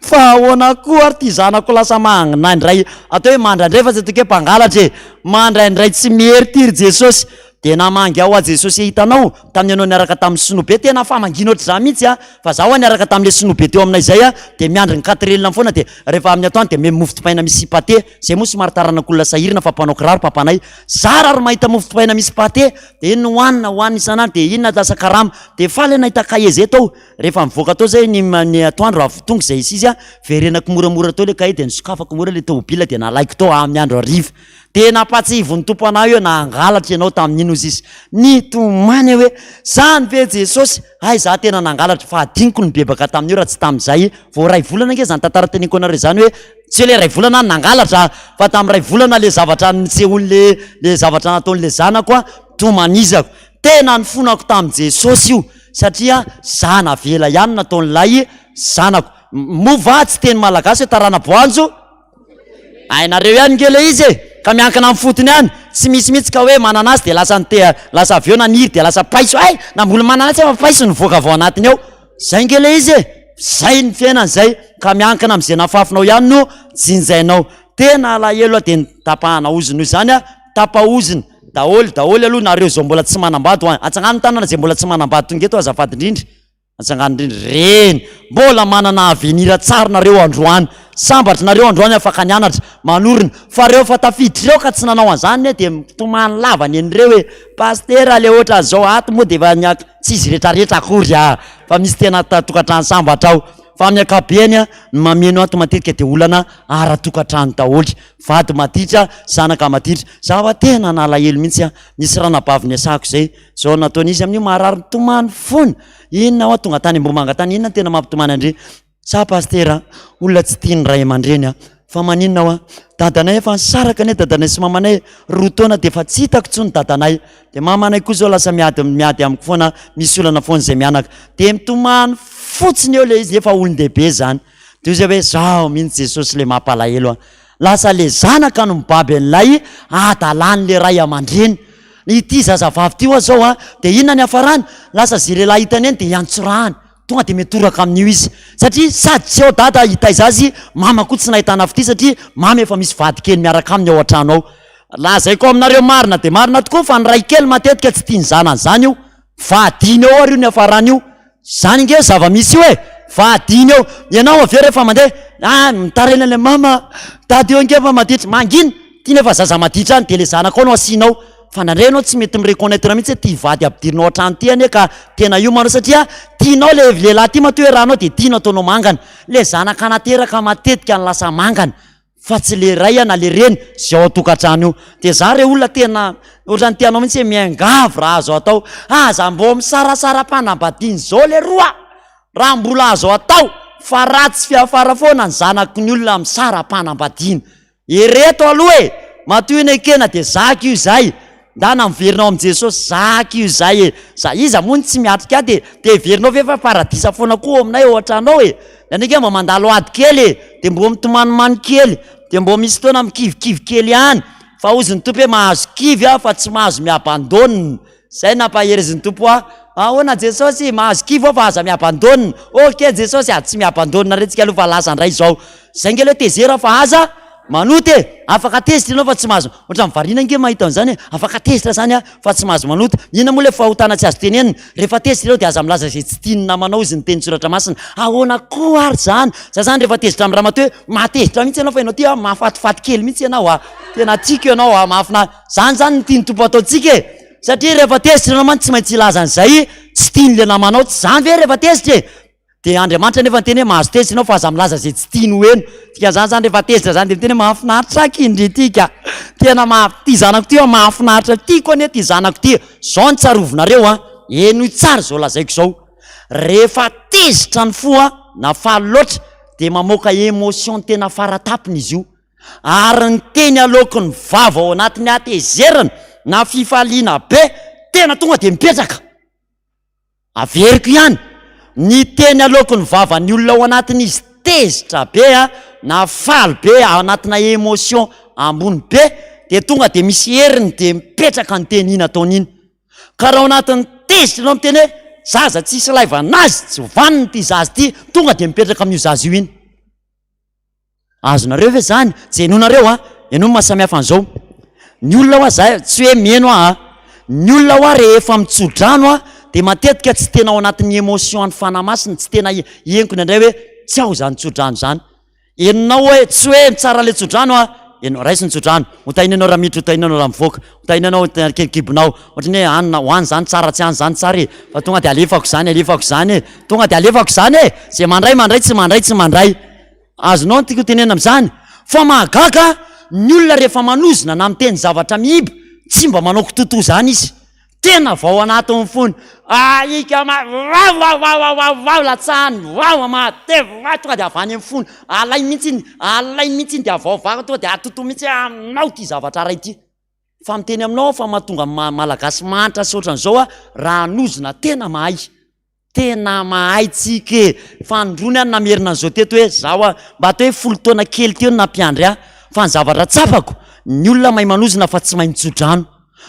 Fa ahoana koa ary ty zanako lasa mangina indray, atao hoe mandraindray fa tsy ataoko hoe mpangalatra e! Mandraindray tsy miery ty ry Jesosy! Dia namangy aho hoa Jesosy e hitanao tamin'ny ianao niaraka tamin'ny sinoa be tena famangiana ohatr'izany mihitsy a! Fa za hoa niaraka tamin'le sinoa be teo aminay izay a dia miandry ny quatrelina foana dia rehefa amin'ny atoandro dia memy mofo dipaina misy pate, zay moa somary taranak'olona sahirana fa mpanao kiraro papanay, zara ary mahita mofo dipaina misy pate dia iny no hohanina hohanina isan'andro dia iny lasa karama Dia faly aho nahita cahier zay tao, rehefa mivoaka tao zay ny ny atoandro avy tonga izay izy an, verenako moramora tao le cahier dia nosokafako mora le tômôbila dia nalaiko tao amin'ny andro hariva. Dia nampatsiahivin'ny Tompo anah hoe nangalatra ianao tamin'iny hozy izy. Nitomany aho hoe zany ve Jesosy? Hay za tena nangalatra fa adinoko ny nibebaka tamin'io raha tsy tamin'izay vao iray volana ange zany tantara teneniko anareo izany hoe tsy hoe le iray volana aho nangalatra fa tamin'ny iray volana le zavatra nisehoan'le le zavatra nataon'le zanako an, tomanizako. Tena nifonako tamin'i Jesosy io satria za navela ihany nataon'ilay zanako. Moa va tsy teny malagasy hoe tarana-boanjo? Hainareo ihany nge le izy e! Ka miankina amin'ny fotony ihany. Tsy misy mihitsy ka hoe mananasy dia lasa nite lasa avy eo naniry dia lasa paiso. Hay! Namboly mananasy aho fa paiso nivoaka avy ao anatiny ao. Zay nge le izy e! Zay ny fiainana zay ka miankina amin'izay nafafinao ihany no jinjainao. Tena alahelo aho dia nitapahana ozona io izany a! Tapa-ozona. Daholo daholo aloha nareo zao mbola tsy manambady ho atsangano ny tanana zay mbola tsy manambady tonga eto azafady indrindra atsangano indrindra reny mbola manana avenir tsara nareo androany sambatra nareo androany afaka nianatra manorina fa reo fa tafiditra reo ka tsy nanao an'izany ne de mitomany lava nenireo e pastera le ohatran'izao ato moa de efa niak tsy izy retraretra akory ah fa misy tena tokantrano sambatra ao fa amin'ny ankapobeny a ny mameno ato matetika de olana ara-tokantrano daholo Vady maditra, zanaka maditra. Za hoa tena nalahelo mihitsy an! Nisy ranabavy niasako zay, zao nataony izy amin'io marary mitomany foana! Inona hoa tonga tany Ambohimanga tany, inona no tena mampitomany an-dry? Za pasitera an, olona tsy tia ny ray aman-dreny an! Fa maninona hoa? Dadanay efa nisaraka anie dadanay sy mamanay roa taona dia efa tsy hitako intsony dadanay, dia mamanay koa zao lasa miady miady amiko foana, misy olana foana izay mianaka, dia mitomany fotsiny eo le izy nefa olon-dehibe zany. Dia hoy izy hoe, Zaho mihitsy Jesosy le mampalahelo an! Lasa le zanaka no mibaby an'ilay hadalan'le ray aman-dreny. Ity zazavavy ity ho'a zao an, dia inona ny hafarany? Lasa ze lehilahy hitany eny dia iantsorahany. Tonga dia mitoraka amin'io izy. Satria sady tsy ao dada hitaiza azy, mama koa tsy nahitana fitia satria mama efa misy vady kely miaraka aminy ao an-trano ao. Lazaiko aminareo marina dia marina tokoa fa ny ray kely matetika tsy tia ny zanany izany io. Vadiny ao ary io niafarany io. Zany nge zava-misy io e! Vadiny eo. Ianao avy eo rehefa mandeha, ah mitaraina ilay mama, dada eo nge fa maditra. Mangina! Ty nefa zaza maditra any dia le zanakao no asianao. Fa nandray ianao tsy mety mi-reconnaitre mihitsy hoe ty vady ampidirinao an-trano ty anie ka tena io manao satria tianao le lehilahy ty matoa iarahanao dia tianao ataonao mangana. Le zanaka nateraka matetika no lasa mangana. Fa tsy le ray na le reny zay ao an-tokantrano io. De za re olona tena ohatran'ny te hanao mihitsy hoe miangavy raha azo atao. Aza mbô misarasara-panambadiana zao leroa raha mbola azo atao fa ratsy fiafara foana ny zanaky ny olona misara-panambadiana. Ireto aloha e! Matoa io nekena de zaka io izay. Ndana miverina ao amin'i Jesosy, zaka io izay e! Za, iza moa no tsy miatrika ady e? Dia heverinao ve fa paradisa foana koa ao aminay ao an-trano ao e? Ny anay ange mba mandalo ady kely e! Dia mbô mitomanimany kely, dia mbô misy fotoana mikivikivy kely ihany, fa hozy ny Tompo hoe mahazo kivy aho fa tsy mahazo mi-abandonne. Izay nampaherezin'ny Tompo ahy. Ahoana Jesosy? Mahazo kivy aho fa aza mi-abandonne. Ok Jesosy a! Tsy mi-abandonne re tsika aloha fa lasa indray izao. Izay ange ilay hoe tezera fa aza manota e! Afaka tezitra ianao fa tsy mahazo, ohatran'ny variana ange mahita an'izany e! Afaka tezitra izany aho fa tsy mahazo manota. Inona moa ilay fahotana tsy azo tenenina? Rehefa tezitra ianao dia aza milaza izay tsy tian'ny namanao hozy ny tenin-tsoratra masina. Ahoana koa ary izany? Za izany rehefa tezitra amin'ny ramatoa hoe mahatezitra mihitsy ianao fa ianao ity a, mahafatifaty kely mihitsy ianao a! Tena tiako ianao a, mahafinaritra. Izany izany no tian'ny Tompo ataontsika e! Satria rehefa tezitra ianao mantsy tsy maintsy hilaza an'izay tsy tian'ilay namanao. Tsy izany ve rehefa tezitra e? Dia Andriamanitra anefa niteny hoe mahazo tezitra ianao fa aza milaza izay tsy tiany ho heno. Dikan'izany izany rehefa tezitra izany dia miteny hoe mahafinaritra aky ndry ity ka. Tena maha, ity zanako ity mahafinaritra, tiako anie ity zanako ity. Izao no tsarovinareo an, henoy tsara izao lazaiko izao. Rehefa tezitra ny fo an. na faly loatra dia mamoaka émotion tena faratapony izy io. Ary ny teny aloaky ny vava ao anatin'ny hatezerana na fifaliana be tena tonga dia mipetraka. Averiko ihany, ny teny aloaky ny vavan'ny olona ao anatin'izy tezitra be na faly be ao anatina émotion ambony be dia tonga dia misy heriny dia mipetraka ny teny iny ataony iny. Ka raha ao anatin'ny tezitra ianao miteny hoe zaza tsisy ilaivana azy, tsy vanona ity zaza ity, tonga dia mipetraka amin'io zaza io iny. Azonareo ve zany? Jenonareo a! Henoy ny mahasamihafa an'izao. Ny olona hoa za tsy hoe miheno aho a! Ny olona hoa rehefa mitso-drano a dia matetika tsy tena ao anatin'ny émotion an'ny Fanahy Masina, tsy tena henoko indraindray hoe tsy ao izany tso-drano izany. Henonao hoe tsy hoe mitsara ilay tso-drano aho, heno, raiso ny tso-drano, ho tahiana ianao raha miditra, ho tahiana ianao raha mivoaka, ho tahiana ianao kely kibonao, ohatran'ny hoe any ho any izany tsara, tsy any izany tsara e, fa tonga dia alefako izany, alefako izany e, tonga dia alefako izany e, izay mandray mandray, tsy mandray tsy mandray. Azonao ny tiako hotenenina amin'izany? Fa mahagaga ny olona rehefa manozona na miteny zavatra miiba, tsy mba manao kitotoa izany izy. Tena vao anatin'ny fony, ah ika ma, wawawawawawaw, latsahany, wawa mahatevy, wa, tonga dia avy any amin'ny fony, alainy mihitsy iny, alainy mihitsy iny dia avy ao vava tonga dia atotoa mihitsy hoe aminao ity zavatra iray ity. Fa miteny aminao aho fa mahatonga ny Malagasy mahantra sy ohatran'izao aho raha hanozona tena mahay. Tena mahay tsika e! Fanindroany aho namerina an'izao teto hoe zaho a, mba atao hoe folo taona kely teo no nampiandry ahy, fa ny zavatra tsapako, ny olona mahay manozona fa tsy mahay mitso-drano.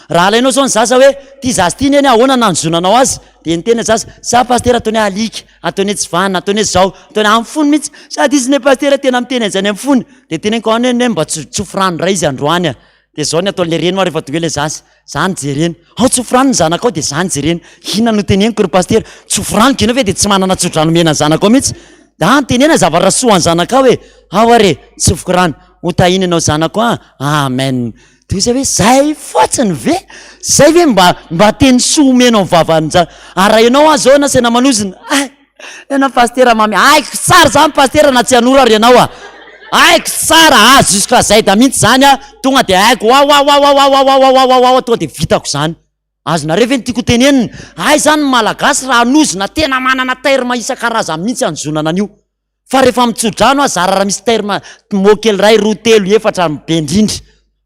Raha alainao zao ny zaza hoe, ty zaza ty neny ahoana nanozonanao azy? Dia niteny ny zaza, za pasitera ataony hoe alika, ataony hoe tsy vanona, ataony hoe zao, ataony amin'ny fony mihitsy, sady izy ne pasitera tena miteny an'izany amin'ny fony, dia teneniko ao neny mba tsofy rano indray izy androany a! Dia zao ny ataon'ilay reny hoa rehefa tonga eo ilay zaza, zany jerena. Ao tsofy rano ny zanakao dia zany jerena. Inona no teneniko ry pasitera? Tsofy rano k'enao ve dia tsy manana tsodrano omena ny zanakao mihitsy? Da tenena zavatra soa an'ny zanakao e! Ao ary e, tsofiko rano. Ho tahiana ianao zanako a! Amen. Dia hoy izahay hoe zay fotsiny ve? Zay ve mba mba teny soa omenao ny vavan'ny Ary raha ianao aza zao nasaina manozona, ay! Tena pasitera mamy, haiko tsara zany pasitera na tsy hanoro ary ianao a! Haiko tsara a, jusqu'à zay da mihitsy zany a, tonga de haiko wawawawawawawawawawawa tonga de vitako zany. Azonareo ve ny tiako ho tenenina? Hay zany ny malagasy raha hanozona tena manana terme isan-karazany mihitsy hanozonana an'io. Fa rehefa mitso-drano a, zara raha misy terme mot kely iray, roa, telo, efatra be indrindra.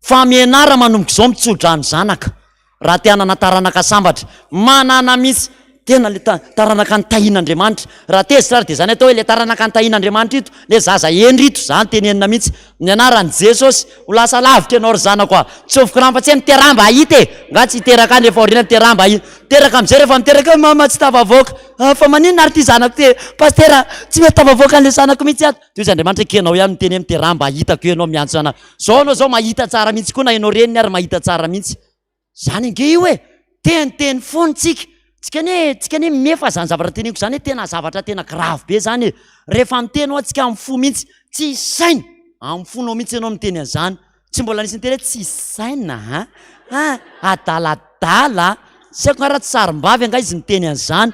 Fa mianara manomboka izao mitso-drano zanaka. Raha te hanana taranaka sambatra, manana mihitsy, tena le taranaka nitahian'Andriamanitra. Raha tezitra ary dia izany atao hoe le taranaka nitahian'Andriamanitra ito, le zaza hendry ito, izany tenenina mihitsy. Amin'ny anaran'i Jesosy, ho lasa lavitra ianao ry zanako a! Tsofiko rano fa tsy hay miteraha mba hahita e! Nga tsy hiteraka any rehefa aoriana miteraha mba hahita. Miteraka amin'izay rehefa miteraka hoe mama tsy tafavoaka. Ah, fa maninona ary ity zanako ity e? Pasitera, tsy mety tafavoaka an'ilay zanako mihitsy ato. Dia hoy Andriamanitra, ekenao ihany miteny hoe miteraha mba hitako eo ianao miantso ana. Zao anao zao mahita tsara mihitsy koa na ianao reniny ary mahita tsara mihitsy. Zany ange io e! Teniteny foana tsika. Tsika anie, tsika anie mimehy fa zany zavatra teneniko zany e tena zavatra tena grave be zany e. Rehefa miteny hoa tsika amin'ny fo mihitsy, tsy saina, amin'ny fonao mihitsy ianao miteny an'izany. Tsy mbola nisy niteny hoe tsisy saina a! Ha! Adaladala a! Tsy haiko nga raha tsy sarim-bavy angaha izy niteny an'izany.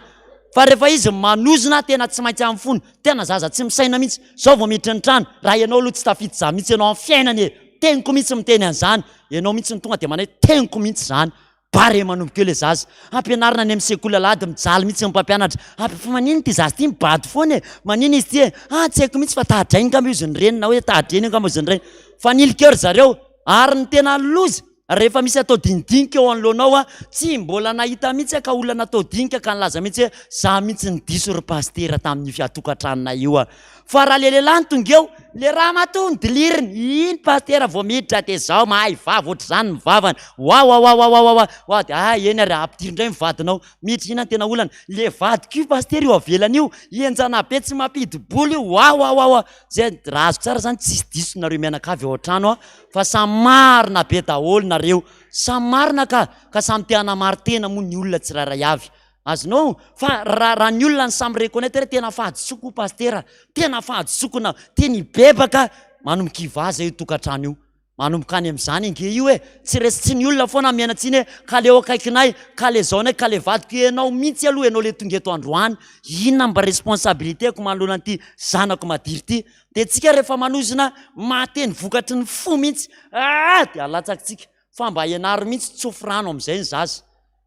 Fa rehefa izy manozona tena tsy maintsy amin'ny fony. Tena zaza tsy misaina mihitsy. Zao vao miditra ny trano, raha ianao aloha tsy tafita izany mihitsy ianao amin'ny fiainana e! Teniko mihitsy miteny an'izany. Ianao mihitsy no tonga dia manao hoe teniko mihitsy izany. Bare manomboka eo ilay zaza. Ampianarina any amin'ny sekoly alahady, mijaly mihitsy ny mpampianatra. Ampi- fa maninona ity zaza ity mibado foana e? Maninona izy ity e? Ah, tsy haiko mihitsy fa taha-drainy angamba izy ny reniny na hoe taha-dreny angamba izy ny rainy. Fanilika eo ry zareo. Ary ny tena loza, rehefa misy atao dinidinika eo anoloanao a, tsy mbola nahita mihitsy aho ka olona natao dinika ka nilaza mihitsy hoe za mihitsy no diso ry pasitera tamin'io fiatokantranonay io a. Fa raha le lehilahy no tonga eo, le ramatoa no diliriny, iny pasitera vao miditra de zao mahay vava ohatr'izany ny vavany, wawawawawawa, wa de ah eny ary ampidiro indray ny vadinao, miditra inona no tena olana, le vadiko io pasitera io avelany io, henjana be tsy mampidi-bola io, wawawawa, zay raha azoko tsara zany tsisy diso nareo mianakavy ao an-trano a, fa samy marina be daholo nareo, samy marina ka, ka samy te hanamari-tena moa ny olona tsirairay avy. Azonao? Fa raha raha ny olona ny samy reconnaitre hoe tena fahadisoako pasitera, tena fahadisoako na tena hibebaka, manomboka hivaza io tokantrano io. Manomboka any amin'izany ange io e! Tsy resy tsy ny olona foana miaina tsiny hoe ka le eo akaikinay, ka le zaonay, ka le vadiko, ianao mihitsy aloha ianao le tonga eto androany, inona mba responsabilité-ko manoloana an'ity zanako madiro ity? Dia tsika rehefa manozona mahateny vokatry ny fo mihitsy, ah! dia alatsakitsika, fa mba ianaro mihitsy tsofy rano amin'izay ny zaza.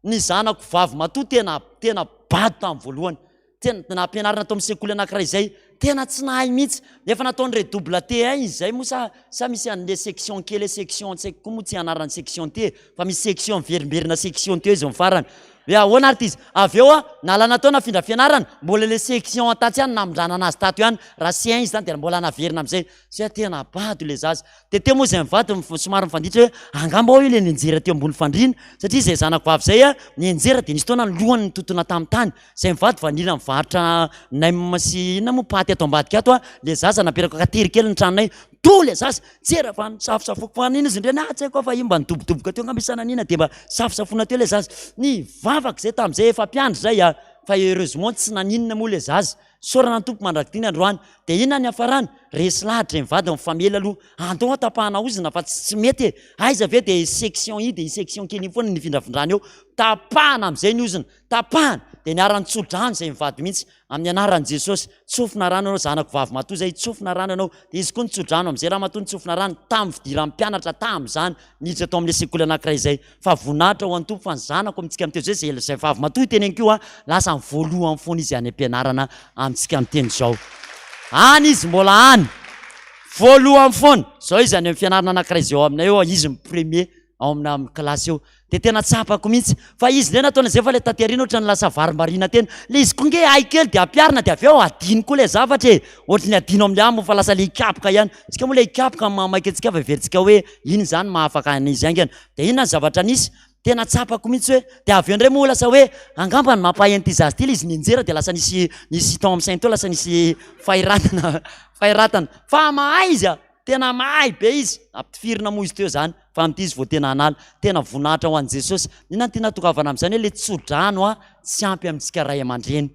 Ny zanako vavy matoa tena tena bado tamin'ny voalohany. Tena nampianarina tao amin'ny sekoly anankiray izay. Tena tsy nahay mihitsy. Efa nataony redouble T1 izy izay moa sa sa misy an'le section kely hoe section tsy haiko koa moa tsy anaran'ny section ty e, fa misy section miverimberina section teo izy ny farany. Hoe ahoana ary ty izy? Avy eo a, nalana tao nafindra fianarana, mbola le section tatsy ihany namindrana anazy tato ihany, raha C1 izy zany dia mbola naverina am'zay. Satria tena bado le zaza. Dia teo moa izay mivady somary nifanditra hoe angamba aho io le nianjera teo ambony fandriana, satria izay zanako vavy izay a, nianjera dia nisy fotoana ny lohany nitontona tamin'ny tany. Izay mivady vao nila nivarotra nem sy inona moa paty ato ambadika ato a, le zaza napetraka tery kely ny tranonay, to le zaza, jera fa nisafosafoako fa nino izy indray, ah tsy haiko aho fa io mba nidobodoboka teo angamba isananina dia mba safosafoana teo le zaza. Nivavaka izay tamin'izay efa mpiandry izay a, fa heureusement tsy naninona moa le zaza. Isaorana ny Tompo mandrak'ity ny androany. Dia inona ny hiafarany? Resy lahatra ilay mivady mifamela aloha. Andao tapahana ozona fa tsy mety e! Aiza ve dia section i dia i section kely iny foana no ifindrafindrana eo. Tapahana amin'izay ny ozona. Tapahana! Dia niara-nitso-drano izay mivady mihitsy. Amin'ny anaran'i Jesosy. Tsofina rano ianao zanako vavy matoa izay, tsofina rano ianao. Dia izy koa nitso-drano amin'izay ramatoa nitsofina rano tamin'ny fidiran'ny mpianatra tamin'izany niditra tao amin'ilay sekoly anankiray izay. Fa voninahitra ho an'ny Tompo fa ny zanako amintsika miteny izao izay izay vavy matoa iteneniko io a, lasa ny voalohany foana izy any am-pianarana amintsika miteny izao. Any izy mbola any. Voalohany foana. Izao izy any amin'ny fianarana anankiray izay ao aminay eo, izy ny premier ao amina amin'ny kilasy eo. Dia tena tsapako mihitsy fa izy indray nataony izay fa ilay taty aoriana ohatran'ny lasa varimbariana tena. Ilay izy koa nge hay kely dia ampiharina dia avy eo adino koa ilay zavatra e. Ohatry ny adino amin'ilay aminy fa lasa ilay hikapoka ihany. Tsika moa ilay hikapoka no mahamaika antsika fa heverintsika hoe iny izany mahafaka an'izy haingana. Dia inona ny zavatra nisy? Tena tsapako mihitsy hoe dia avy eo indray moa lasa hoe angamba ny mampahay an'ity zaza ity ilay izy nianjera dia lasa nisy nisy tao amin'ny sainy tao lasa nisy fahiratana fahiratana. Fa mahay izy a! Tena mahay be izy! Nampitifirina moa izy teo izany fa amin'ity izy vao tena hanala. Tena voninahitra ho an'i Jesosy. Inona no tiana hatongavana amin'izany hoe ilay tso-drano a tsy ampy amintsika ray aman-dreny.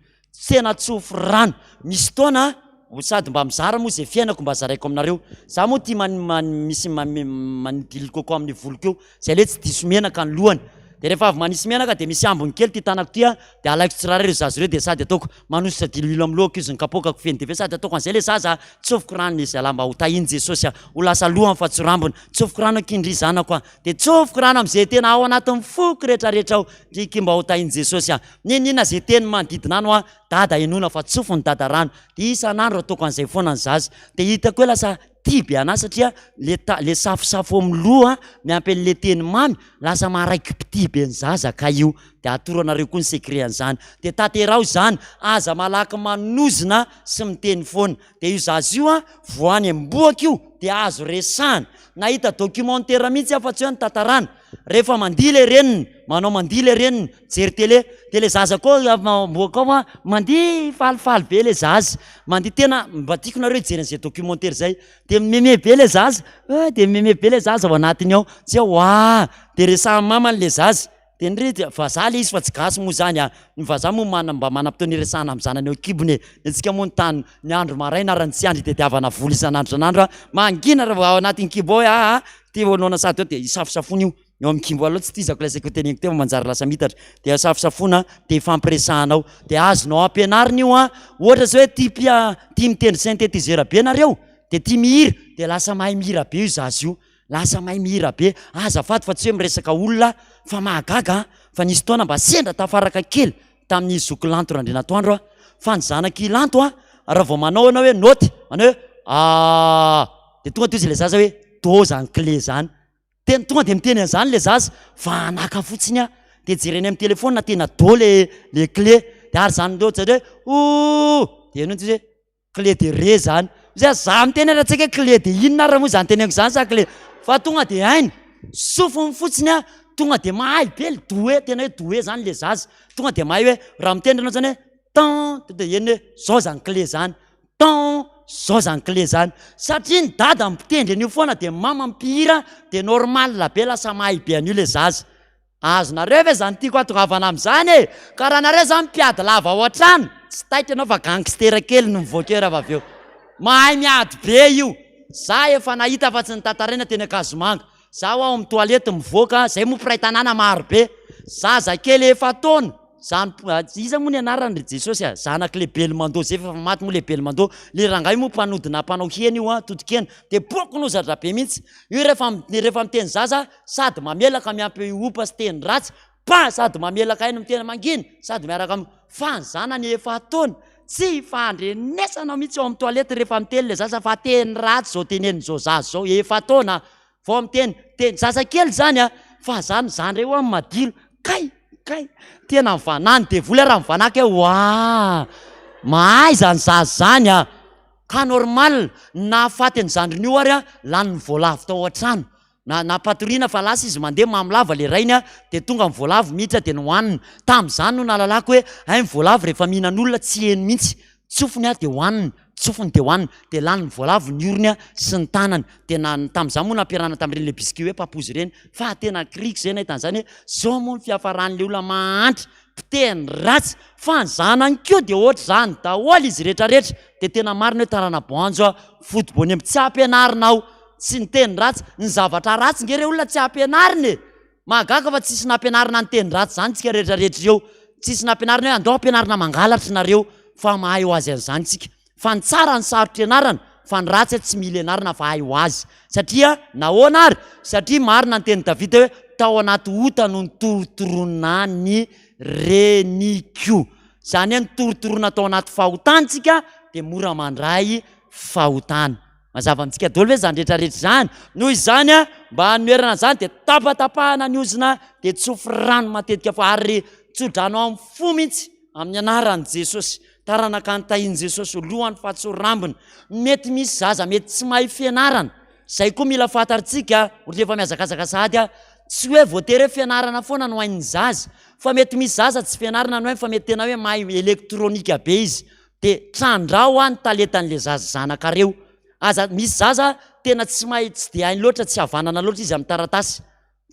Tena tsofy rano. Misy fotoana sady mba mizara moa izay fiainako mba zaraiko aminareo. Za moa tia misy manidily coco amin'ny voloko eo. Zay le tsy diso menaka ny lohany. De rehefa avy manisy menaka de misy ambiny kely ty tanako ty a, de alaiko tsirairay ireo zaza ireo de sady ataoko manosotra diloilo amin'ny lohako izy ny kapoakako feno de sady ataoko an'izay le zaza a, tsofiko rano le zalahy mba ho tahin'i Jesosy a, ho lasa lohany fa tsy rambony, tsofiko rano akia ndry zanako a, de tsofiko rano amin'izay tena ao anatin'ny foko retraretra ao ndry akia mba ho tahin'i Jesosy a. N'inon'inona izay teny manodidina any hoa dada henoina fa tsofiny dada rano dia isan'andro ataoko an'izay foana ny zaza dia hitako hoe lasa tia be anah satria le ta- le safosafo amin'ny loha miampy an'le teny mamy lasa maharaiki-pitia be ny zaza kay io dia atoro anareo koa ny secret an'izany dia tanteraho izany aza malaky manozona sy miteny foana dia io zaza io an vao any am-bohoka io dia azo resahana nahita documentaire mihitsy aho fa tsy hoe nitantarana Rehefa mandihy le reniny, manao mandihy le reniny, mijery télé, de le zaza koa mivoaka ao an, mandihy falifaly be le zaza, mandihy tena mba tiako nareo hijery an'izay documentaire zay, de mimeme be le zaza, ah de mimeme be le zaza ao anatiny ao, tsy hoe wa, de resahan'ny mamany le zaza, de ndry de vazaha le izy fa tsy gasy moa zany an, ny vazaha moa mana- mba manam-potoana iresahana amin'ny zanany ao an-kibony e, ny antsika moa ny tany ny andro maraina ary ny tsy andro itadiavana vola isan'andro isan'andro an, mangina raha vao ao anatin'ny kibo ao hoe aa Ty vao noana sady eo dia isafosafoana io eo amin'ny kimbo aleo tsy tizako ilay saika ho teneniko teo fa manjary lasa mitatra dia safosafoana dia ifampiresahana ao dia azonao ampianarina io an ohatra zao hoe tia mpia tia mitendry synthétiseur be nareo dia tia mihira dia lasa mahay mihira be io zaza io lasa mahay mihira be azafady fa tsy hoe miresaka olona fa mahagaga an fa nisy fotoana mba sendra tafaraka kely tamin'i zoky Lanto Randrianatoandro aho fa ny zanak'i Lanto an raha vao manao ianao hoe naoty manao hoe ah dia tonga dia hoy ilay zaza hoe do zany clé zany tena tonga dia miteny an'izany le zaza fa anaka fotsiny aho dia jereny amin'ny téléphone tena do le le clé dia ary zany loatra hoe o dia ianao hoe clé de ré zany zay za miteny ary antsika hoe clé de inona ary moa zany teneniko zany sa clé fa tonga dia hainy sofiny fotsiny a tonga dia mahay be le doué tena hoe doué zany le zaza tonga dia mahay hoe raha mitendry ianao zany hoe tan tonga dia henony hoe zao zany clé zany Ton zao zany clé zany satria ny dada mpitendry an'io foana dia mama mpihira dia normal be lasa mahay be an'io le zaza. Azonareo ve zany tiako hatongavana amin'izany e? Ka raha nareo zany mpiady lava ao an-trano, tsy taitra ianao fa gangster kely no mivoaka eo raha avy eo. Mahay miady be io. Za efa nahita fa tsy notantaraina teny Ankazomanga. Za ao amin'ny toilette mivoaka, zay moa mpiray tanàna maro be. Zaza kely efa-taona, zany iza moa ny anarany ry Jesosy a? Zanak'le Belmondo zay efa maty moa le Belmondo, le rangahy moa mpanodina mpanao hena io an, totokena, de boky nozatra be mihitsy. Io rehefa rehefa miteny zaza sady mamelaka miampy ompa sy teny ratsy, pa sady mamelaka aina miteny mangina sady miaraka am, fa ny zanany efa-taona. Tsy ifandrenesana mihitsy ao amin'ny toilette rehefa miteny ilay zaza fa teny ratsy izao tenenin'izao zaza izao, efa-taona vao miteny, teny zazakely izany a! Fa zany za ndray hoa madilo, kay! Kay! Tena mivanà ny devoly aho raha mivanà kay, oaa! Mahay zany zaza zany a! Ka normal, ny nahafaty an'i zandriny io ary a, lanin'ny voalavo tao an-trano. Na nampatoriana fa lasa izy mandeha mamo lava le rainy a, de tonga ny voalavo miditra de nohanina. Tamin'izany no nahalalako hoe hay ny voalavo rehefa mihinan'olona tsy heno mihitsy, tsofiny a de hohanina, tsofiny de hohanina, de lanin'ny voalavo ny orony a sy ny tanany. De na tamin'izany moa nampiarahana tamin'ireny le biscuit hoe papoose ireny. Fa tena kiriko zay nahita an'izany hoe zao moa ny fiafaran'le olona mahantra, mpiteny ratsy, fa ny zanany koa de ohatr'izany daholo izy rehetrarehetra. De tena marina hoe tarana-boanjo a, fotobonimby tsy ampianarina ao. Tsy ny teny ratsy, ny zavatra ratsy nge re olona tsy ampianarina e! Mahagaga fa tsisy nampianarina ny teny ratsy zany tsika rehetra rehetra ireo, tsisy nampianarina hoe andao ampianarina mangalatra nareo fa mahay ho azy an'izany tsika, fa ny tsara no sarotra ianarana fa ny ratsy tsy mila ianarana fa hay ho azy, satria nahoana ary? Satria marina ny tenin'i Davida hoe tao anaty ota no nitorotoronà ny reniko, izany hoe nitorotorona tao anaty fahotana tsika dia mora mandray fahotana. Mazava amintsika daholo ve izany rehetra rehetra izany? Noho izany, mba hanoherana an'izany dia tapatapahana ny ozona dia tsofy rano matetika fa ary tso-drano amin'ny fo mihitsy amin'ny anaran'i Jesosy. Taranaka antahin'i Jesosy ho lohany fa tsy ho rambony. Mety misy zaza mety tsy mahay fianarana. Izay koa mila fantatritsika, ohatra efa mihazakazaka sahady aho, tsy hoe voatery hoe fianarana foana no hain'ny zaza, fa mety misy zaza tsy fianarana no hainy fa mety tena hoe mahay elektronika be izy. Dia trandraho hoa ny talentan'le zaza zanakareo. Aza misy zaza tena tsy mahay tsy dia hainy loatra tsy havanana loatra izy amin'ny taratasy.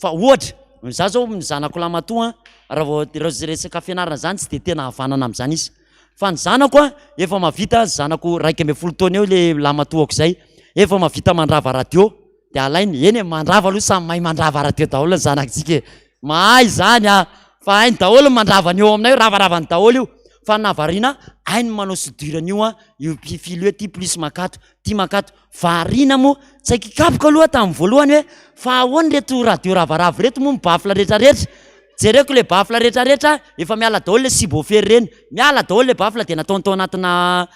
Fa ohatra, za zao ny zanako lahimatoa an, raha vao resaka fianarana zany tsy dia tena havanana amin'izany izy. Fa ny zanako an, efa mahavita zanako 11 taona eo le lahimatoako zay, efa mahavita mandrava radio, dia alainy, eny e, mandrava aloha samy mahay mandrava radio daholo ny zanakitsika e. Mahay izany ah! Fa hainy daholo ny mandrava ny eo aminay io, ravaravany daholo io. Fa ny nahavariana hainy ny manao soudure an'io an, io fil io, ty plus mankato, ty mankato. Variana moa, tsy haiko hikapoka aloha tamin'ny voalohany hoe fa ahoana ireto radio ravarava ireto moa mi-baffle rehetrarehetra. Jereko le baffle rehetrarehetra, efa miala daholo le subwoofer ireny, miala daholo le baffle dia nataony tao anatina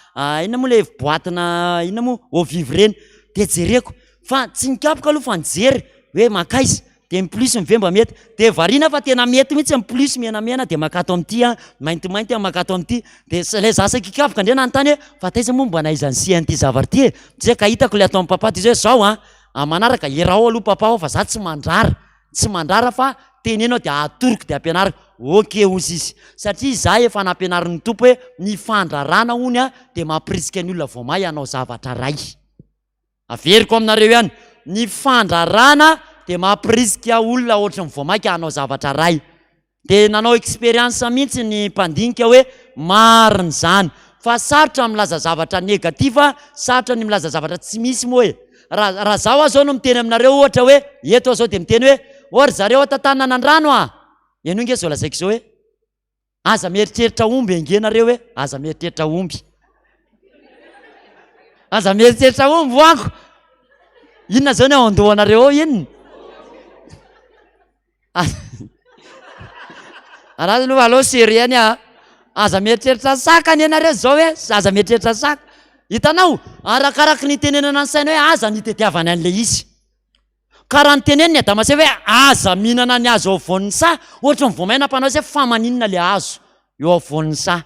inona moa le boite-na inona moa eau vive ireny. Dia jereko, fa tsy nikapoka aloha fa nijery hoe mankaiza. Dia ny plus ny ve mba mety? Dia variana fa tena mety mihitsy ny plus menamena dia makato amin'ity an, maintimainty an makato amin'ity. Dia ilay za saika hikapoka indray nanontany hoe fa taiza moa mba nahaizan'i sy an'ity zavatra ity e? Tsy ka hitako ilay ataon'i papa dia izy hoe zao an, amin'ny manaraka iaraho aloha papa ao fa za tsy mandrara, tsy mandrara fa teneno aho dia atoroko dia ampianariko. Ok hozy izy. Satria za efa nampianarin'ny Tompo hoe ny fandrarana hono an dia mampirisika ny olona vao may hanao zavatra ray. Averiko aminareo ihany, ny fandrarana dia mampirisika olona ohatry ny vao mainka hanao zavatra ray. Dia nanao expérience mihitsy ny mpandinika hoe marina izany. Fa sarotra ny milaza zavatra négatif, sarotra ny milaza zavatra tsy misy moa e. Raha raha zaho aho zao no miteny aminareo ohatra hoe, eto aho zao dia miteny hoe, ô ry zareo ato Antananandrano a! Henoy nge izao lazaiko izao hoe, Aza mieritreritra omby ange nareo e, aza mieritreritra omby. Aza mieritreritra omby hoako. Inona zao ny ao an-dohanareo ao inona? Arazy aloha aleo sérieux any ah. Aza mieritreritra saka anie nareo zao e, aza mieritreritra saka. Hitanao, arakaraky ny itenenana ny saina hoe aza ny itediavany an'le izy. Ka raha notenenin' i Adama sy Eva hoe aza mihinana ny hazo eo afovoan' ny saha, ohatry ny voamaina mpanao izay fa maninona ilay hazo eo afovoan' ny saha?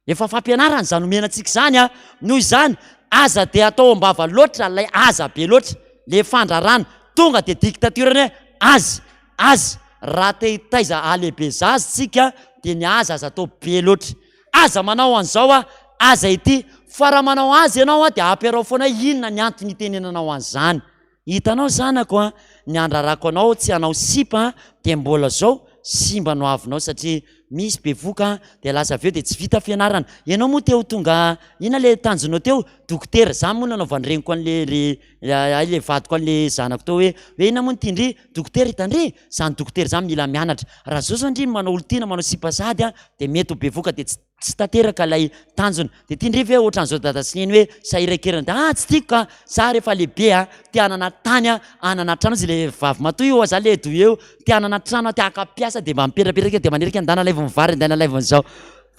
Efa fampianarana izany omena antsika izany an! Noho izany, aza dia atao am-bava loatra ilay aza be loatra, ilay fandrarana, tonga dia dictature ny hoe aza, aza, raha te hitaiza halehibe zaza isika dia ny aza aza atao be loatra. Aza manao an'izao aho, aza ity, fa raha manao aza ianao an dia ampiarao foana hoe inona ny antony itenenanao an'izany. Hitanao zanako a, ny andrarako anao tsy hanao sipa a, dia mbola zao simba no avinao satria misy bevoka a, dia lasa avy eo dia tsy vita fianarana. Ianao moa te ho tonga inona le tanjonao teo? Dokotera. Za moa nanaovan'ny reniko an'le ry hay le vadiko an'le zanako teo hoe hoe inona moa ny tian-dry? Dokotera. Hitan-dry? Zany dokotera zany mila mianatra. Raha zao zao ndry no manao olon-tiana manao sipa sahady a, dia mety ho bevoka dia tsy tsy tanteraka ilay tanjona. Dia ity indray ve ohatran'izao dada sy neny hoe sahirankirana dia ah tsy tiako ka, za rehefa lehibe a, te hanana tany a, hanana trano izy le vavy matoa io za le doye io, te hanana trano a, te haka mpiasa dia mba mipetrapetraka eo dia manerika ndana alaivo ny vary ndana alaivo an'izao.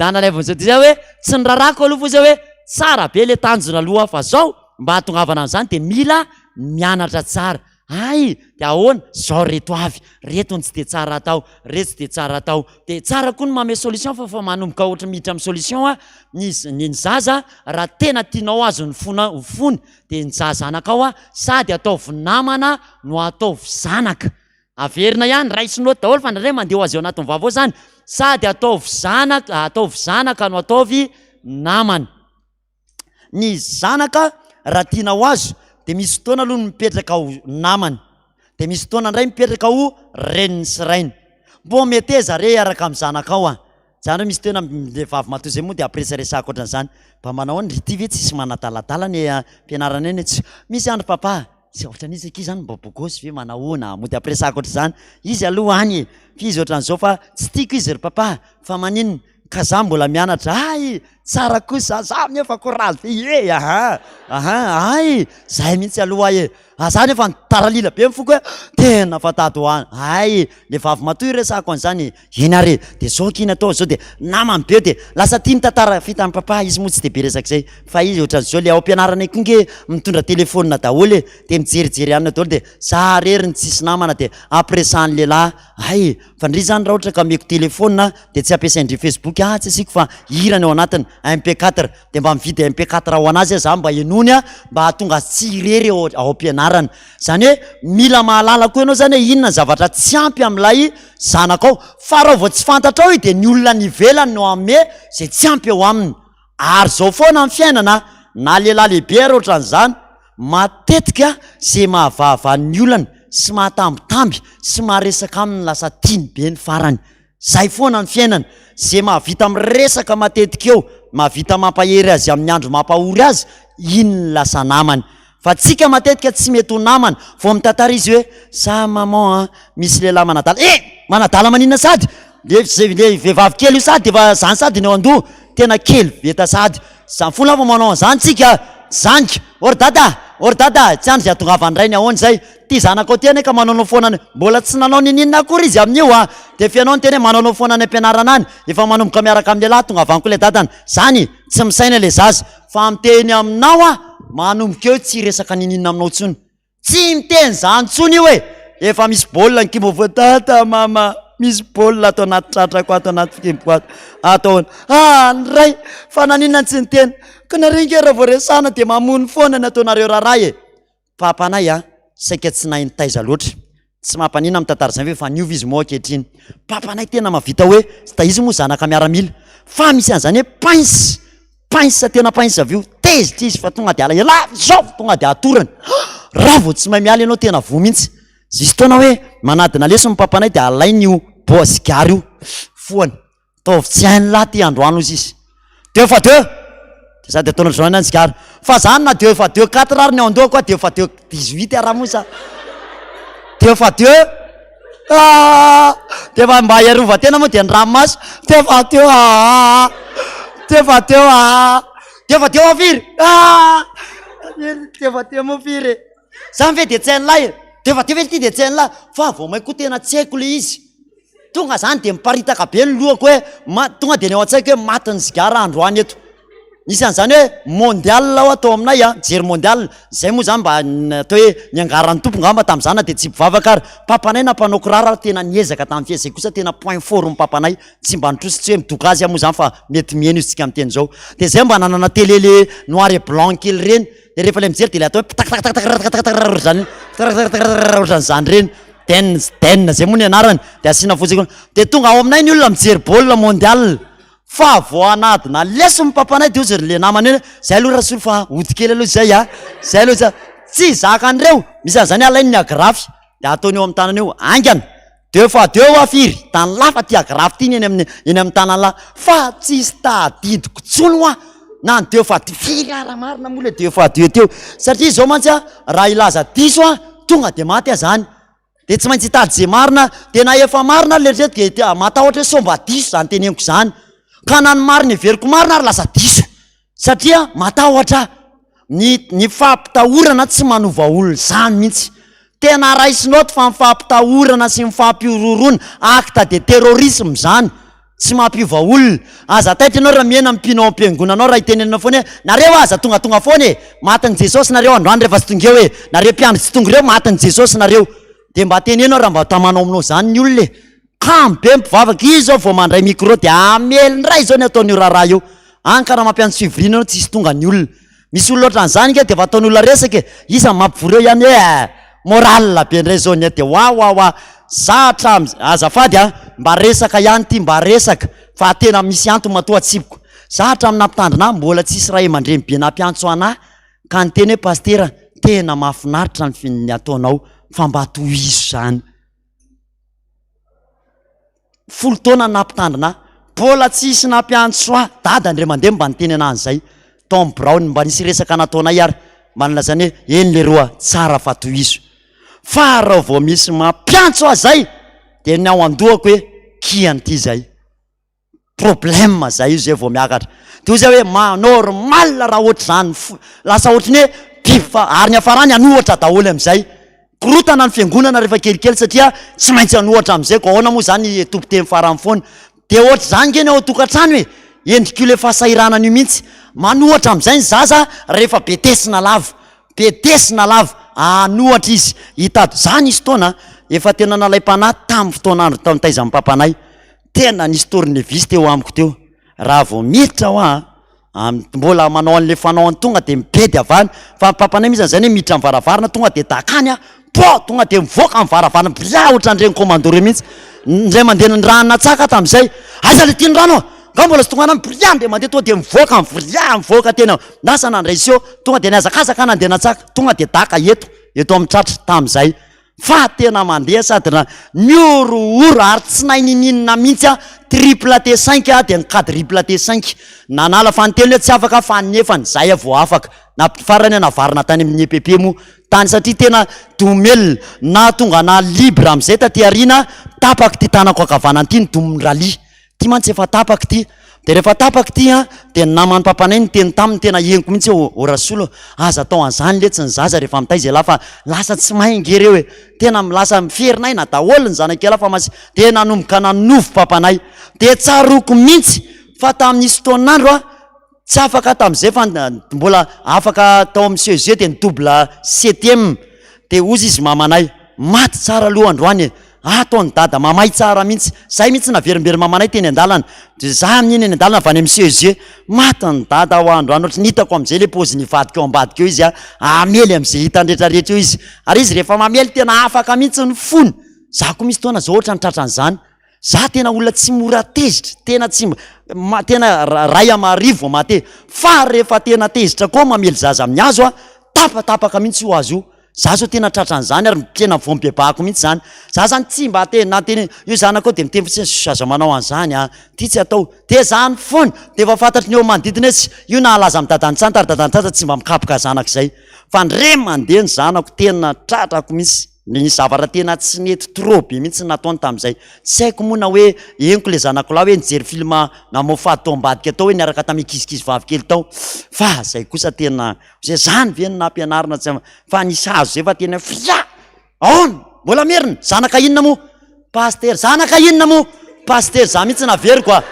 Da nalaivo an'izao dia zay hoe tsy nirarako aloha fa zay hoe tsara be le tanjona aloha fa zao mba hahatongavana an'izany dia mila mianatra tsara. Hay! Dia ahoana? Zao reto avy, reto ny tsy dia tsara atao, reto tsy dia tsara atao. Dia tsara koa ny manome solution fa efa manomboka ohatry ny miditra amin'ny solution a, ny ny ny zaza raha tena tianao azo ny fonao fony dia ny za zanakao a sady ataovy namana no ataovy zanaka. Averina ihany, raiso note daholo fa indraindray mandeha ho azy ao anatin'ny vava ao zany, sady ataovy zanaka, ataovy zanaka no ataovy namana. Ny zanaka raha tiana ho azo dia misy fotoana aloha ny mipetraka ho namany, dia misy fotoana indray mipetraka ho reniny sy rainy. Mbô meteza re hiaraka amin'ny zanakao a! Zany hoe misy fotoana le vavy matoa zay moa dia ampiresaresahako ohatran'izany, mba manao ahoana ry ty ve tsisy manadaladala any am-pianarana eny e? Tsy misy any ry papa, tsy ohatran'iza akia zany mba bogosy ve manahoana? Mody ampiresahako ohatr'izany, izy aloha any e, f'izy ohatran'izao fa tsy tiako izy ry papa, fa maninona? Ka za mbola mianatra hay! Tsara kosa za nefa courage be ie aha aha hay! Zay mihitsy aloha e! Ah za nefa taralila be ny foko hoe tena fa tady ho any hay! Le vavy matoa iresahako an'izany e! Eny ary e! De zao akia ny atao zao de namany be de lasa tia mitantara fitany papa izy moa tsy de be resaka zay fa izy ohatran'izao le ao am-pianarana koa nge mitondra telephone daholo e! De mijerijery anona daholo de za rery no tsisy namana de ampiresahan'ny lehilahy hay! Fa ndry zany raha ohatra ka ameko telephone de tsy ampiasain-dry facebook ah tsy asiako fa hira ny ao anatiny, MP4, de mba mividy MP4 ho anazy aho za mba henoiny ah mba hahatonga azy tsy irery ao ao am-pianarana. Zany hoe mila mahalala koa ianao zany hoe inona ny zavatra tsy ampy amin'ilay zanakao fa raha vao tsy fantatrao io de ny olona any ivelany no hanome zay tsy ampy eo aminy. Ary zao foana ny fiainana na lehilahy lehibe ary ohatran'izany, Matetika ze mahavahavaha ny olana sy mahatambitamby sy maharesaka aminy lasa tiany be ny farany. Zay foana ny fiainana, ze mahavita miresaka matetika eo, mahavita mampahery azy amin'ny andro mampahory azy, iny ny lasa namany. Fa tsika matetika tsy mety ho namana, vao mitantara izy hoe za maman a, misy lehilahy manadala, eh! Manadala maninona sady? Le le vehivavy kely io sady efa zany sady ny ao an-doha, tena kely veta sady. Zany fona vao manao an'izany tsika zany ka! Ô ry dada a! Ô ry dada a! Tsy andry izay hahatongavan'ny rainy ahoana izay? Ty zanakao ty anie ka manaonao foana any, mbola tsy nanao niniana akory izy amin'io a! Dia efa ianao niteny hoe manaonao foana any am-pianarana any, efa manomboka miaraka amin'ny lehilahy tonga avy any koa ilay dadany. Zany tsy misaina ilay zaza. Fa miteny aminao aho, manomboka eo tsy hiresaka niniana aminao intsony. Tsy miteny zany tsony io e! Efa misy baolina ny kibo voa dada mama misy baolina ato anaty tratrako ato anaty kiboko ato ato ahoana? Ah ny ray fa naninona no tsy niteny? Ka nareo nge raha vao resahana dia mamono foana ny ataonareo raharaha e! Papanay a saika tsy nahay nitaiza loatra tsy mampanina mitantara izany fa efa niova izy moa ankehitriny. Papanay tena mahavita hoe izy moa zanaka miaramila fa misy an'izany hoe pince Pince tena pince avy io, tezitra izy fa tonga de ala elah zao tonga de atorany, raha vao tsy mahay miala ianao tena voa mihitsy, zisy fotoana hoe manadina lesona ny papanay de alainy io boa sigara io, fohany, ataovy tsy hain'lah ty androany ozy izy, deux fois deux, de sady ataony ohatr'izao ihany ny sigara, fa zany na deux fois deux quatre ary ny ao an-dohako a, deux fois deux dix huit ara moa sa, deux fois deux. Ah! Dia efa mba hiarovan-tena moa dia ny ranomaso. Teo fa teo ah! Teo fa teo ah! Teo fa teo firy? Ah! Teo fa teo moa firy e? Zany ve dia tsy hain'lahy e? Teo fa teo ve ity dia tsy hain'lahy? Fa vao mainka koa tena tsy haiko ilay izy. Tonga zany dia miparitaka be ny lohako hoe ma- tonga dia ny ao an-tsaiko hoe matin'ny sigara androany eto. Nisy an'izany hoe mondial hoa tao aminay a, nijery mondial, zay moa zany mba atao hoe niangaran'ny Tompo ngamba tamin'izany na dia tsy mpivavaka ary. Papanay nampanao kiraro ary tena niezaka tamin'ny fihetsika, zay kosa tena point fort ny papanay, tsy mba nitrosa, tsy hoe midoka azy aho moa zany fa mety miheno izy tsika miteny zao. De zay mba nanana télé le noir et blanc kely ireny, de rehefa le mijery de le atao hoe ptaktaktaktaktaktaktaktaktakr ohatr'izany, ptaktaktaktaktakr ohatran'izany ireny, den den zay moa ny anarany, de asiana fotsiny koa, de tonga ao aminay ny olona mijery baolina mondial. Fa vao hanadina lesy ny papanay de hozy ry le namany hoe zay aloha Rasolo fa hody kely aloha zay a, zay aloha zay, tsy zakan'ireo, misy an'izany alainy ny agrafy de ataony eo amin'ny tanana eo, haingana, deux fois deux hoa firy, tany lafa ty agrafy ty ny eny amin'ny eny amin'ny tanan'lah, fa tsisy tadidiko tsony hoa na ny deux fois deux, firy ara marina moa le deux fois deux teo, satria izao mantsy a raha hilaza diso aho tonga de maty aho zany. Dia tsy maintsy hitady izay marina, dia na efa marina ary le eritrereto dia matahotra hoe sao mba diso izany teneniko izany, ka na ny marina heveriko marina ary lasa diso, satria matahotra aho. Ny ny fampitahorana tsy manova olona izany mihitsy. Tena raisinao ato fa ny fampitahorana sy ny fampihorohoroana, acte de terrorisme izany. Tsy mampiova olona. Aza taitra ianao raha mihena ny mpino ao am-piangonana ao raha itenenana foana hoe, nareo aza tongatonga foana e! Matin'i Jesosy nareo androany rehefa tsy tonga eo e! Nareo mpiandry tsy tonga ireo matin'i Jesosy nareo. Dia mba teneno aho raha mba tamanao aminao izany ny olona e! Kamo be ny mpivavaka, izy izao vao mandray micro dia hamely indray izao ny ataon'io raharaha io. Any ka raha mampiantso fivoriana ianao tsisy tonga ny olona. Misy olona ohatran'izany nge dia efa ataon'olona resaka e! Iza no mampivory eo ihany hoe moral be indray izao ny dia wa wa wa! Za hatramin'ny, azafady a, mba resaka ihany ity, mba resaka fa tena misy antony matoa atsipiko. Za hatramin'ny nampitandrina ahy mbola tsisy ray aman-dreny be nampiantso anah ka niteny hoe pasitera tena mahafinaritra ny ny ataonao fa mba tohizo izany. Folo taona ny nampitandrina ahy, mbola tsisy nampiantso ahy, dada indray mandeha mba niteny anah an'izay tao amin'ny biraony, mba nisy resaka nataonay ary mba nilazany hoe eny leroa tsara fa tohizo. Fa raha vao misy mampiantso ahy zay dia ny ao an-dohako hoe kiany ity zay. Problème zay io zay vao miakatra. De hoy zay hoe ma normal raha ohatr'izany fo- lasa ohatry ny hoe biby fa ary ny hafarany hanohatra daholo amin'izay. Korotana ny fiangonana rehefa kelikely satria tsy maintsy hanohatra amin'izay ko ahoana moa zany tompon-teny farany foana. De ohatr'izany nge ny ao an-tokantrano e, endrik'io le fahasahiranana io mihitsy. Manohatra amin'izay ny zaza rehefa betesina lava. Betesina lava, hanohatra izy hitady. Za nisy fotoana efa tena nalaim-panahy tamin'ny fotoan'andro tao nitaizan'ny papanay. Tena nisy tournevis teo amiko teo, raha vao miditra aho an, am- mbola manao an'le fanao any tonga de mibedy avy any, fa ny papanay mihitsy zany hoe miditra amin'ny varavarana tonga de dakany aho, po! tonga de mivoaka amin'ny varavarana, bria! ohatran'ireny commando ireny mihitsy, indray mandeha ny natsaka aho tamin'izay, aiza le tian'ny rano an? Nga mbola tsy tonga any, bria! indray mandeha tonga de mivoaka, bria! mivoaka tena, lasa nandray seho, tonga de nihazakazaka aho nandeha natsaka, tonga de daka eto, eto amin'ny tratra tamin'izay. Fa tena mandeha sady na mihorohoro ary tsy nahay nininona mihitsy aho, triple T cinq aho dia ny quadruple T cinq, nanala fanintelony aho tsy afaka fa nefany zay aho vao afaka, na farany aho navarina tany amin'ny EPP moa tany satria tena domelina, nahatonga anah libre amin'izay taty aoriana, tapaka ity tanako ankavanana ity ny domin'ny rallye. Ty mantsy efa tapaka ity. Dia rehefa tapaka ity an, dia ny naman'i papanay niteny taminy, tena henoko mihitsy hoe ô Rasolo a, aza atao an'izany letsy ny zaza rehefa mitaiza ialahy fa lasa tsy mahay ange ireo e. Tena lasa miferinaina daholo ny zanak'ialahy fa masi-. Dia nanomboka nanovo papanay. Dia tsaroako mihitsy fa tamin'nisy fotoan'andro an, Tsy afaka tamin'izay fa mbola afaka tao amin'ny CEG dia ni-double septième dia hozy izy mamanay, maty tsara aloha androany e, ato an'i dada mamay tsara mihitsy, zay mihitsy naverimbery mamanay teny an-dalana, dia za amin'iny eny an-dalana avy any amin'ny CEG, maty an'i dada hoa androany, ohatry ny hitako amin'izay ilay paoziny hivadika eo ambadika eo izy a, hamely amin'izay hitany rehetrarehetra eo izy, ary izy rehefa mamely tena afaka mihitsy ny fony, za koa misy fotoana zao ohatran'ny tratran'izany. Za tena olona tsy mora tezitra, tena tsy mba, tena ray amarivo vao mahatezitra, fa rehefa tena tezitra koa mamely zaza amin'ny hazo a, tapatapaka mihitsy io hazo io, za zao tena tratran'izany ary tena voam-bebahako mihitsy zany, za zany tsy mba te na tena io zanako io de miteny fotsiny hoe aza manao an'izany a, ty tsy atao, de zany foana, de efa fantatry ny eo manodidina hoe tsy, io nahalaza amin'i dadan'i Tsanta ary dadan'i Tsanta tsy mba mikapoka zanaka izay, fa ndre mandeha ny zanako tena tratrako mihitsy. Nisy zavatra tena tsy nety trop be mihitsy nataony tamin'izay. Tsy haiko moa na hoe henoko ilay zanako lahy hoe nijery film namoafady tao ambadika tao hoe niaraka tamin'ny ankizikizy vavy kely tao. Fa zay kosa tena zay zany ve no nampianarina tsy fa nisy hazo zay fa tena fia! Aona? Mbola merina? Zanaka inona moa? Pasitera, zanaka inona moa? Pasitera, za mihitsy naveriko a!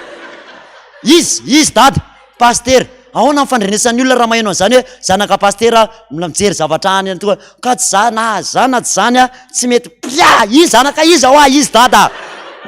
Izy, izy dada, pasitera. Ahoana ny fandrenesan'ny olona raha maheno an'izany hoe zanaka pasitera mijery zavatra any an-toa, ka tsy za na za na tsy zany a, tsy mety, pia! Izy zanaka iza hoa izy dada?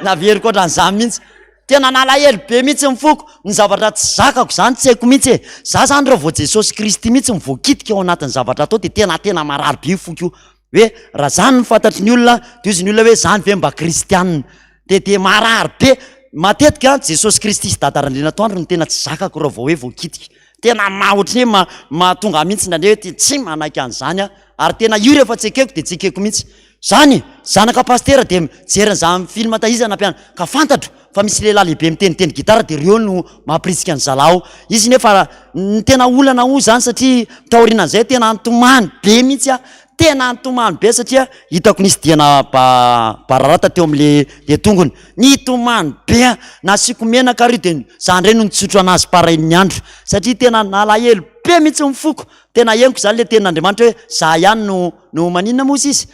Naveriko ohatran'izany mihitsy. Tena nalahelo be mihitsy ny foko, ny zavatra tsy zakako izany tsy haiko mihitsy e! Za zany raha vao Jesosy Kristy mihitsy no voakitika ao anatin'ny zavatra atao dia tena tena marary be io foko io. Hoe raha zany no fantatry ny olona de hozy ny olona hoe zany ve mba kristianina? De de marary be, matetika Jesosy Kristy sy Dada Randrianatoandro no tena tsy zakako raha vao hoe voakitika, tena ma ohatry ny hoe ma- mahatonga ahy mihitsy indraindray hoe tsy manaiky an'izany aho, ary tena io rehefa tsy ekeko de tsy ekeko mihitsy, zany e, zanaka pasitera de mijery an'izany film taiza nampianarina, ka fantatro fa misy lehilahy lehibe miteniteny gitara de reo no mampirisika ny zalahy ao, izy nefa ny tena olana moa zany satria taorianan'izay tena nitomany be mihitsy aho, tena nitomany be satria hitako nisy diana ba- bararata teo am'le le tongony, nitomany be aho, nasiako menaka ary io de za ndray no nitsotro anazy parain'ny andro satria tena nalahelo be mihitsy ny foko, tena henoko zany le tenin'Andriamanitra hoe za ihany no no maninona moa izy izy?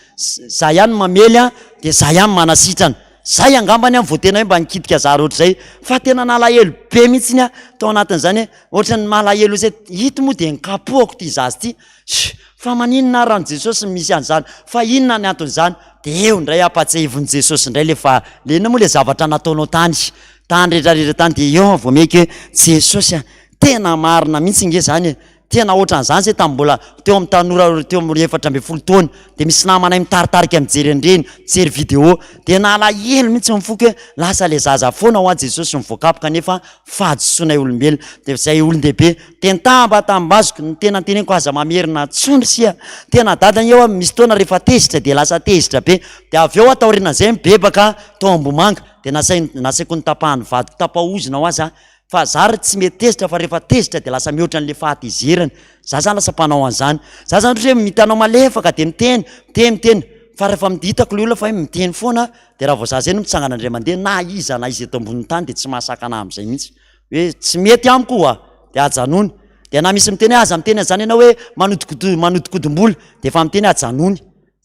Za ihany no mamely an, de za ihany manasitrana. Zay angambany aho vao tena hoe mba nikitika zara ohatr'izay fa tena nalahelo be mihitsiny aho tao anatin'izany hoe ohatran'ny malahelo izay ito moa dia nikapohako ity zaza ity, fa maninona ary ran'i Jesosy no misy an'izany, fa inona ny anton'izany? Dia eo indray ampatsiahivin'i Jesosy indray le fa le inona moa le zavatra nataonao tany, tany rehetra rehetra tany dia eo aho vao miaiky hoe Jesosy a, tena marina mihitsy nge zany e, Tena ohatran'izany zay tamin'ny mbola teo amin'ny tanora teo amin'ny 14 taona dia misy namanay mitaritarika mijery an'ireny, mijery vidéo dia nalahelo mihitsy ny foko hoe lasa le zaza foana hoa Jesosy no voakapoka nefa fahadisoanay olombelona dia zay olon-dehibe dia nitambatambaziko ny tena teneniko aza mamerina intsony ry sia tena dada anie hoa misy fotoana rehefa tezitra dia lasa tezitra be dia avy eo aho taorianan'izay mibebaka tao Ambohimanga dia nasainy nasaiko notapahan'ny vadiko tapa-hozona hoa za Fa za ry tsy mety tezitra fa rehefa tezitra de lasa mihoatra an'le fahatezerana. Za zany lasa mpanao an'zany. Za zany ohatra hoe mitanao malefaka de miteny, miteny, miteny, fa rehefa hitako le olona fa hoe miteny foana de raha vao za zay no mitsangana indray mandeha na iza na iza eto ambonin'ny tany de tsy mahasakana ahy am'zay mihitsy hoe tsy mety amiko oa de ajanony. De na misy miteny hoe aza miteny an'zany ianao hoe manodikodo- manodikodim-bola de efa miteny hoe ajanony.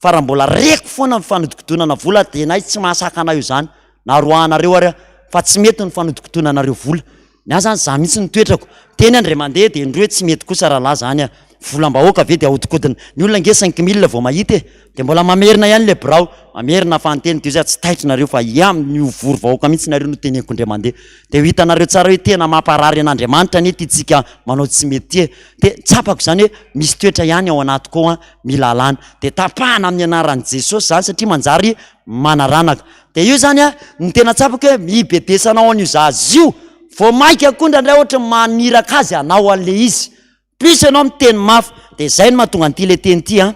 Fa raha mbola reko foana ny fanodikodonana vola dia nay tsy mahasakana io zany na roahanareo ary aho fa tsy mety ny fanodikodonanareo vola. Ny ahy zany za mihitsy ny toetrako. Miteny aho indray mandeha dia indroa hoe tsy mety kosa rahalahy zany a. Volam-bahoaka ve dia ahodikodina. Ny olona ange cinq mille vao mahita e. Dia mbola mamerina ihany le birao. Mamerina fa niteny dia zay tsy taitra nareo fa ia amin'io vory vahoaka mihitsy nareo no teneniko indray mandeha. Dia ho hitanareo tsara hoe tena mamparary an'Andriamanitra anie ity tsika manao tsy mety ity e. Dia tsapako izany hoe misy toetra ihany ao anatiko ao an, mila alana. Dia tapahana amin'ny anaran'i Jesosy izany satria manjary manaranaka. Dia io izany an, ny tena tsapako hoe mibedesanao an'io zaza io, vao mainka koa indraindray ohatry ny maniraka azy hanao an'ilay izy. Plus ianao miteny mafy, dia izay no mahatonga an'ity ilay teny ity an,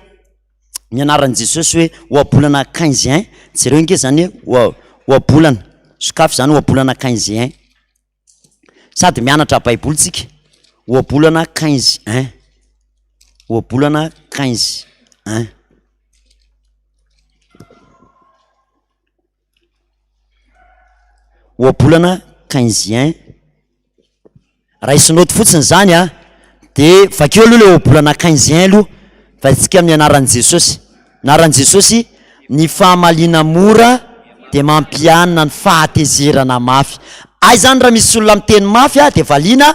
ny anaran'i Jesosy hoe ohabolana quinze un, jereo ange izany hoe ohabolana, sokafy izany ohabolana quinze un. Sady mianatra baiboly tsika, ohabolana quinze un, ohabolana quinze un. Ohabolana quinze un, raiso naoty fotsiny zany a, de vakio aloha le ohabolana quinze un aloha fa isika amin'ny anaran'i Jesosy. Anaran'i Jesosy, ny fahamaliana mora dia mampianina ny fahatezerana mafy. Hay zany raha misy olona miteny mafy a de valiana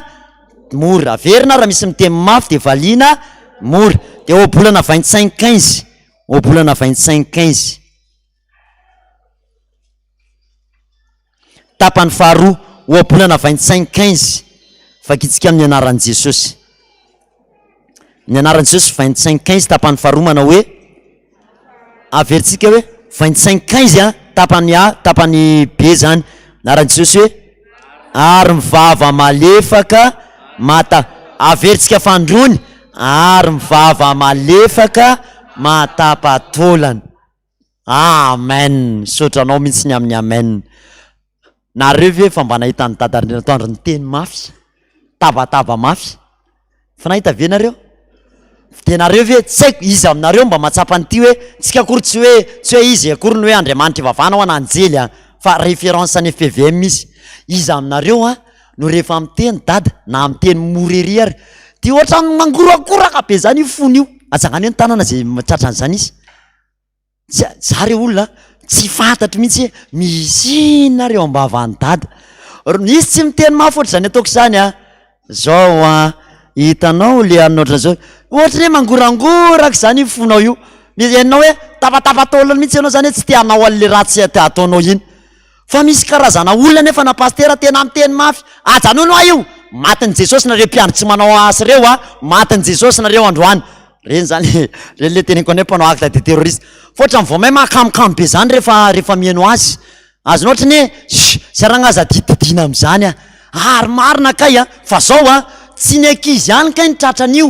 mora, averina raha misy miteny mafy de valiana mora. De ohabolana vingt cinq quinze, ohabolana vingt cinq quinze. Tapany faharoa, ohabolana vingt cinq quinze, vakintsika amin'ny anaran'i Jesosy. Ny anaran'i Jesosy vingt cinq quinze tapany faharoa manao hoe, averintsika hoe vingt cinq quinze a, tapany A, tapany B zany, anaran'i Jesosy hoe ary mivava malefaka mata, averintsika fandroany, ary mivava malefaka mahatapa-taolana. Amen! Misaotra anao mihitsy ny amin'ny amen. Nareo ve efa mba nahita an'i Dada Randrianatoandro niteny mafy, tabataba mafy? Efa nahita ve nareo? Dia nareo ve, tsy haiko iza aminareo mba mahatsapa an'ity hoe, tsika akory tsy hoe, tsy hoe izy akory ny hoe Andriamanitra ivavahana hoa na anjely an, fa référence an'ny fpvm izy. Iza aminareo an no rehefa miteny Dada na miteny mora ery ary dia ohatran'ny mangorakoraka be zany io fony io. Atsangano hoe ny tanana zay tratran'izany izy. Tsy, za re olona tsy fantatro mihitsy hoe misy inona ary eo am-bavan'i dada. Izy tsy miteny mafy ohatr'izany ataoko izany an, zao an, hitanao le anona ohatran'izao, ohatran'ny hoe mangorangoraka izany io fonao io, misy henonao hoe tapatapa-taolana mihitsy ianao zany hoe tsy te hanao an'le ratsy ataonao iny. Fa misy karazana olona nefa na pasitera tena miteny mafy, ajanony hoa io! Matin'i Jesosy nareo mpiandry tsy manao asa ireo a! Matin'i Jesosy nareo androany! Reny zany, reny le teneniko anay mpanao acte de terroriste. Fa ohatran'ny vao may mahakamokamo be zany rehefa rehefa miheno azy. Azonao ohatran'ny hoe sh! Zay rangah aza dididiana amin'izany a! Ary marina kay a! Fa zao a, tsy ny ankizy ihany kay no tratran'io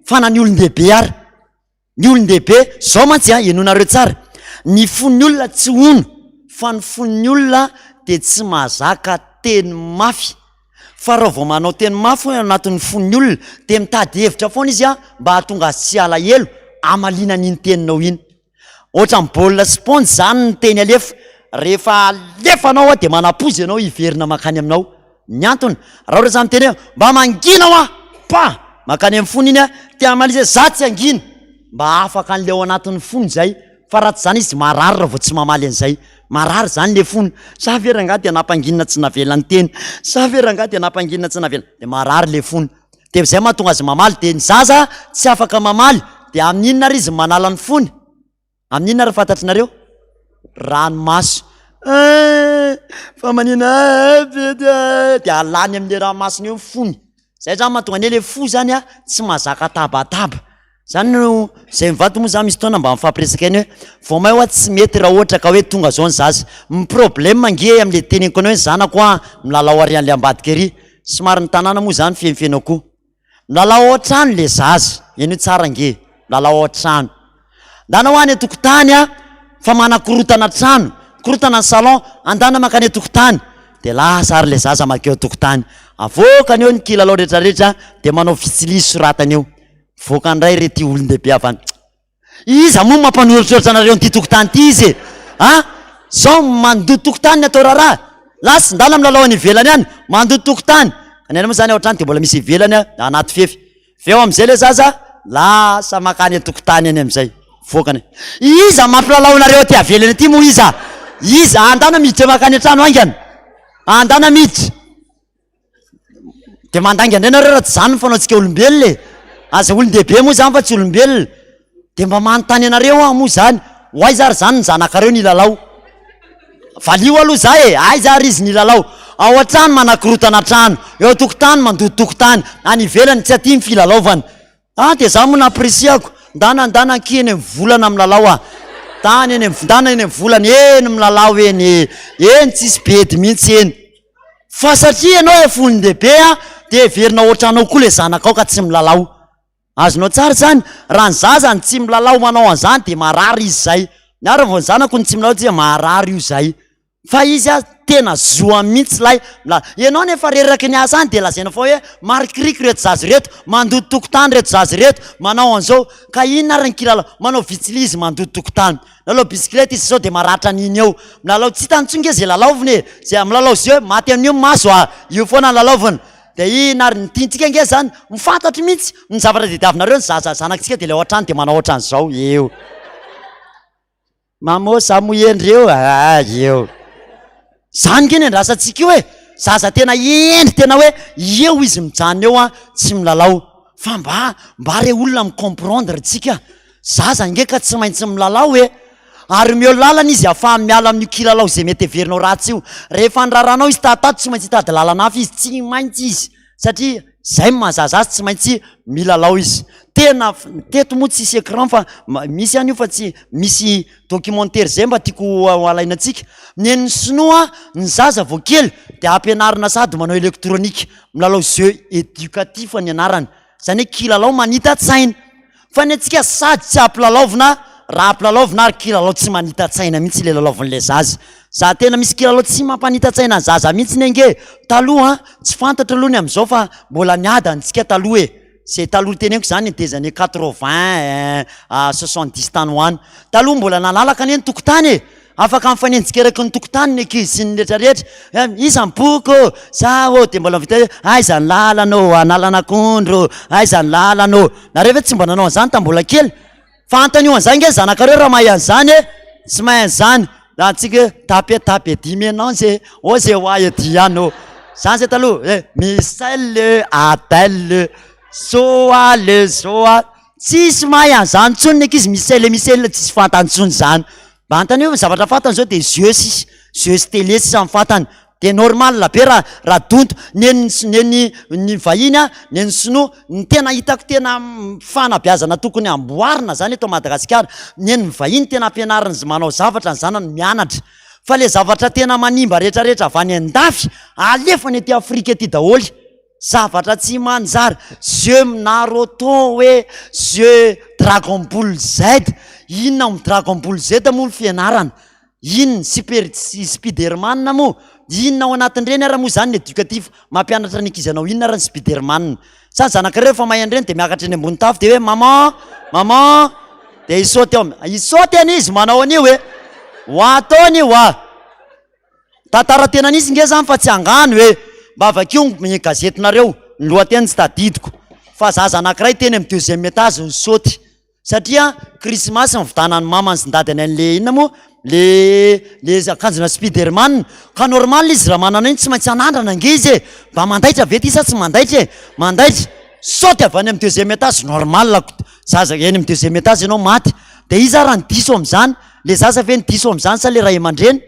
fa na ny olon-dehibe ary. Ny olon-dehibe, zao mantsy an, henoinareo tsara, ny fon'ny olona tsy hono, fa ny fon'ny olona dia tsy mahazaka teny mafy, fa raha vao manao teny mafy hono ao anatin'ny fon'ny olona dia mitady hevitra foana izy an, mba hahatonga azy tsy halahelo, hamaliana an'iny teninao iny. Ohatran'ny baolina spaonjy zany ny teny alefa, rehefa alefanao an dia manam-poza ianao hiverina mankany aminao. Ny antony, raha ohatra za miteny hoe mba mangina hoa! Pa! Mankany amin'ny fony iny an, te hamaly izy hoe za tsy hangina! Mba afaka an'ilay ao anatin'ny fony izay, fa raha tsy izany izy marary raha vao tsy mamaly an'izay. Marary zany le fony. Za ve rangahy dia nampanginina tsy navela niteny? Za ve rangahy dia nampanginina tsy navela? Dia marary le fony. Dia zay mahatonga azy mamaly. Dia ny zaza tsy afaka mamaly. Dia amin'ny inona ary izy manala ny fony? Amin'ny inona ary fantatrinareo? Ranomaso. Eh, fa manina eh, bedy eh. Dia alany amin'le ranomasony eo ny fony. Zay zany mahatonga anie le fo zany a tsy mahazaka tabataba. Zany no zay mivady moa zany misy fotoana mba mifampiresaka ihany hoe vao may hoa tsy mety raha ohatra ka hoe tonga zao ny zaza. Ny problème ange am'le teneniko anao hoe ny zanako hoa milalao ary an'le ambadika ery. Somary ny tanàna moa zany fenofeno akoho. Milalao ao an-trano le zaza, henoy tsara ange, milalao ao an-trano. Ndana hoa any an-tokotany a, fa manakorontana trano, mikorontana ny salon, andana mankany an-tokotany. Dia lasa ary le zaza mankeo an-tokotany. Avoakany eo ny kilalao rehetrarehetra dia manao fitsilihy soratany eo. Mivoaka indray re ty olon-dehibe avy any. Iza moa mampanoritsoritra anareo an'ity tokotany ity izy e? A? Zao mandoto tokotany ny atao raharaha. Lasa, ndana milalao any ivelany any, mandoto tokotany. Ka ny aina moa zany ao an-trano dia mbola misy ivelany anaty fefy. Avy eo amin'izay le zaza, lasa mankany an-tokotany any amin'izay. Mivoaka any. Iza mampilalao anareo aty avelany aty moa iza? Iza? Andana miditra mankany an-trano haingana. Andana miditra. Dia mandainga indray nareo raha tsy izany ny fanaontsika olombelona e! Aza olon-dehibe moa izany fa tsy olombelona. Dia mba manontany anareo aho moa izany, ho aiza ary izany ny zanakareo nilalao? Valio aloha za e! Aiza ary izy nilalao? Ao an-trano manakorotana trano, eo an-tokotany mandoto tokotany, any ivelany tsy aty ny filalaovana. Ah dia za moa nampirisihako, ndana ndana ankia eny amin'ny volana milalao ah, ndana eny amin'ny ndana eny amin'ny volana eny milalao eny e, eny tsisy bedy mihitsy eny. Fa satria ianao efa olon-dehibe ah dia heverina ohatranao koa le zanakao ka tsy milalao. Azonao tsara izany? Raha ny zaza no tsy milalao manao an'izany dia marary izy izay. Ny ahy raha vao ny zanako no tsy milalao dia marary io izay. Fa izy a tena zoany mihitsy ilay la ianao nefa reraky ny asa any dia lazaina foana hoe marikiriko ireto zaza ireto, mandoto tokotany ireto zaza ireto, manao an'izao, ka inona ary ny kilalao, manao vitsilihy izy mandoto tokotany, milalao bisikileta izy sao dia maratra an'iny eo, milalao tsy hitany intsony nge izay lalaovina e, izay milalao jeu maty amin'io ny maso a, io foana ny lalaovina, dia inona ary ny tiantsika nge izany, ny fantatro mihitsy ny zavatra tadiavinareo ny zaza zanakitsika dia ilay ao an-trano dia manao ohatran'izao eo. Mamo za moa hendry eo ah eo. Zany nge ny andrasantsika io e! Zaza tena hendry tena hoe eo izy mijanona eo an, tsy milalao. Fa mba mba re olona mi-comprendre tsika, zaza nge ka tsy maintsy milalao e! Ary omeo lalana izy ahafahany miala amin'io kilalao izay mety heverinao ratsy io. Rehefa niraranao izy tatato tsy maintsy hitady lalana hafa izy, tsy maintsy izy. Satria zay ny maha zaza azy tsy maintsy milalao izy. Tena teto moa tsisy écran fa misy ihany io fa tsy misy documentaire zay mba tiako ho alaina antsika. Nen'ny sinoa ny zaza vao kely dia ampianarina sady manao électronique, milalao jeu éducatif ny anarany, zany hoe kilalao manita-tsaina. Fa ny antsika sady tsy ampilalaovina raha ampilalaovina ary kilalao tsy manita-tsaina mihitsy ilay lalaovin'ilay zaza. Za tena misy kilalao tsy mampanita-tsaina ny zaza mihitsy ange taloha an, tsy fantatro aloha ny amin'izao fa mbola niadana isika taloha e, zay taloha teneniko zany des années quatre-vingt à soixante-dix tany ho any. Taloha mbola nalalaka anie ny tokotany e! Afaka mifanenjika eraky ny tokotany ny ankizy sy ny rehetra rehetra. Eh, iza ny boky ô? Za ô, dia mbola vita hoe aiza ny lalana ô, Analanakondro ô, aiza ny lalana ô. Nareo ve tsy mba nanao an'izany tamin'ny mbola kely? Fa antanio an'izany nge zanakareo raha mahay an'izany e! Tsy mahay an'izany. Raha antsika hoe tape tape dimy ianao ze, ô ze ho ahy ety ihany ô. Zany zay taloha, eh, Michel, Adèle, Soa le Soa. Tsisy mahay an'izany intsony ny ankizy, Michel, Michel, tsisy fantany intsony izany. Mba antanio ny zavatra fantany zao de jeux sisa, jeux sy télé sisa ny fantany, de normal be raha raha donto, nen'ny nen'ny ny vahiny a, nen'ny sinoa, ny tena hitako tena fanabeazana tokony amboarina zany eto Madagasikara, nen'ny vahiny tena ampianariny zy manao zavatra ny zanany mianatra, fa le zavatra tena manimba retraretra avy any an-dafy alefany aty Afrika aty daholo. Zavatra tsy manjary, jeux Naruto hoe, jeux Dragon Ball Z, inona ao amin'ny Dragon Ball Z moa ny fianarana? Inona? Super Spiderman moa? Inona ao anatin'ireny ary moa izany ny éducatif mampianatra ny ankizy hanao inona ary ny Spiderman? Sa ny zanakareo efa mahay an'ireny dia miakatra eny ambony tafo dia hoe maman, maman, dia hisaoty ao, hisaoty anie izy manao an'io e! Ho ataony io a! Tantara tena nisy nge zany fa tsy angano e! Mba vakio ny gazetinareo, ny lohateny tsy tadidiko. Fa zaza anakiray teny amin'ny deuxième étage nisaoty. Satria krismasy nividanan'ny mamany sy ny dadany an'le inona moa le le akanjona spiderman ka normal izy raha manana iny tsy maintsy hanandrana ange izy e! Mba mandaitra ve ty sa tsy mandaitra e? Mandaitra! Saute avy any amin'ny deuxième étage normal zaza eny amin'ny deuxième étage ianao maty de iza ary no diso amin'izany? Le zaza ve no diso amin'izany sa le ray aman-dreny?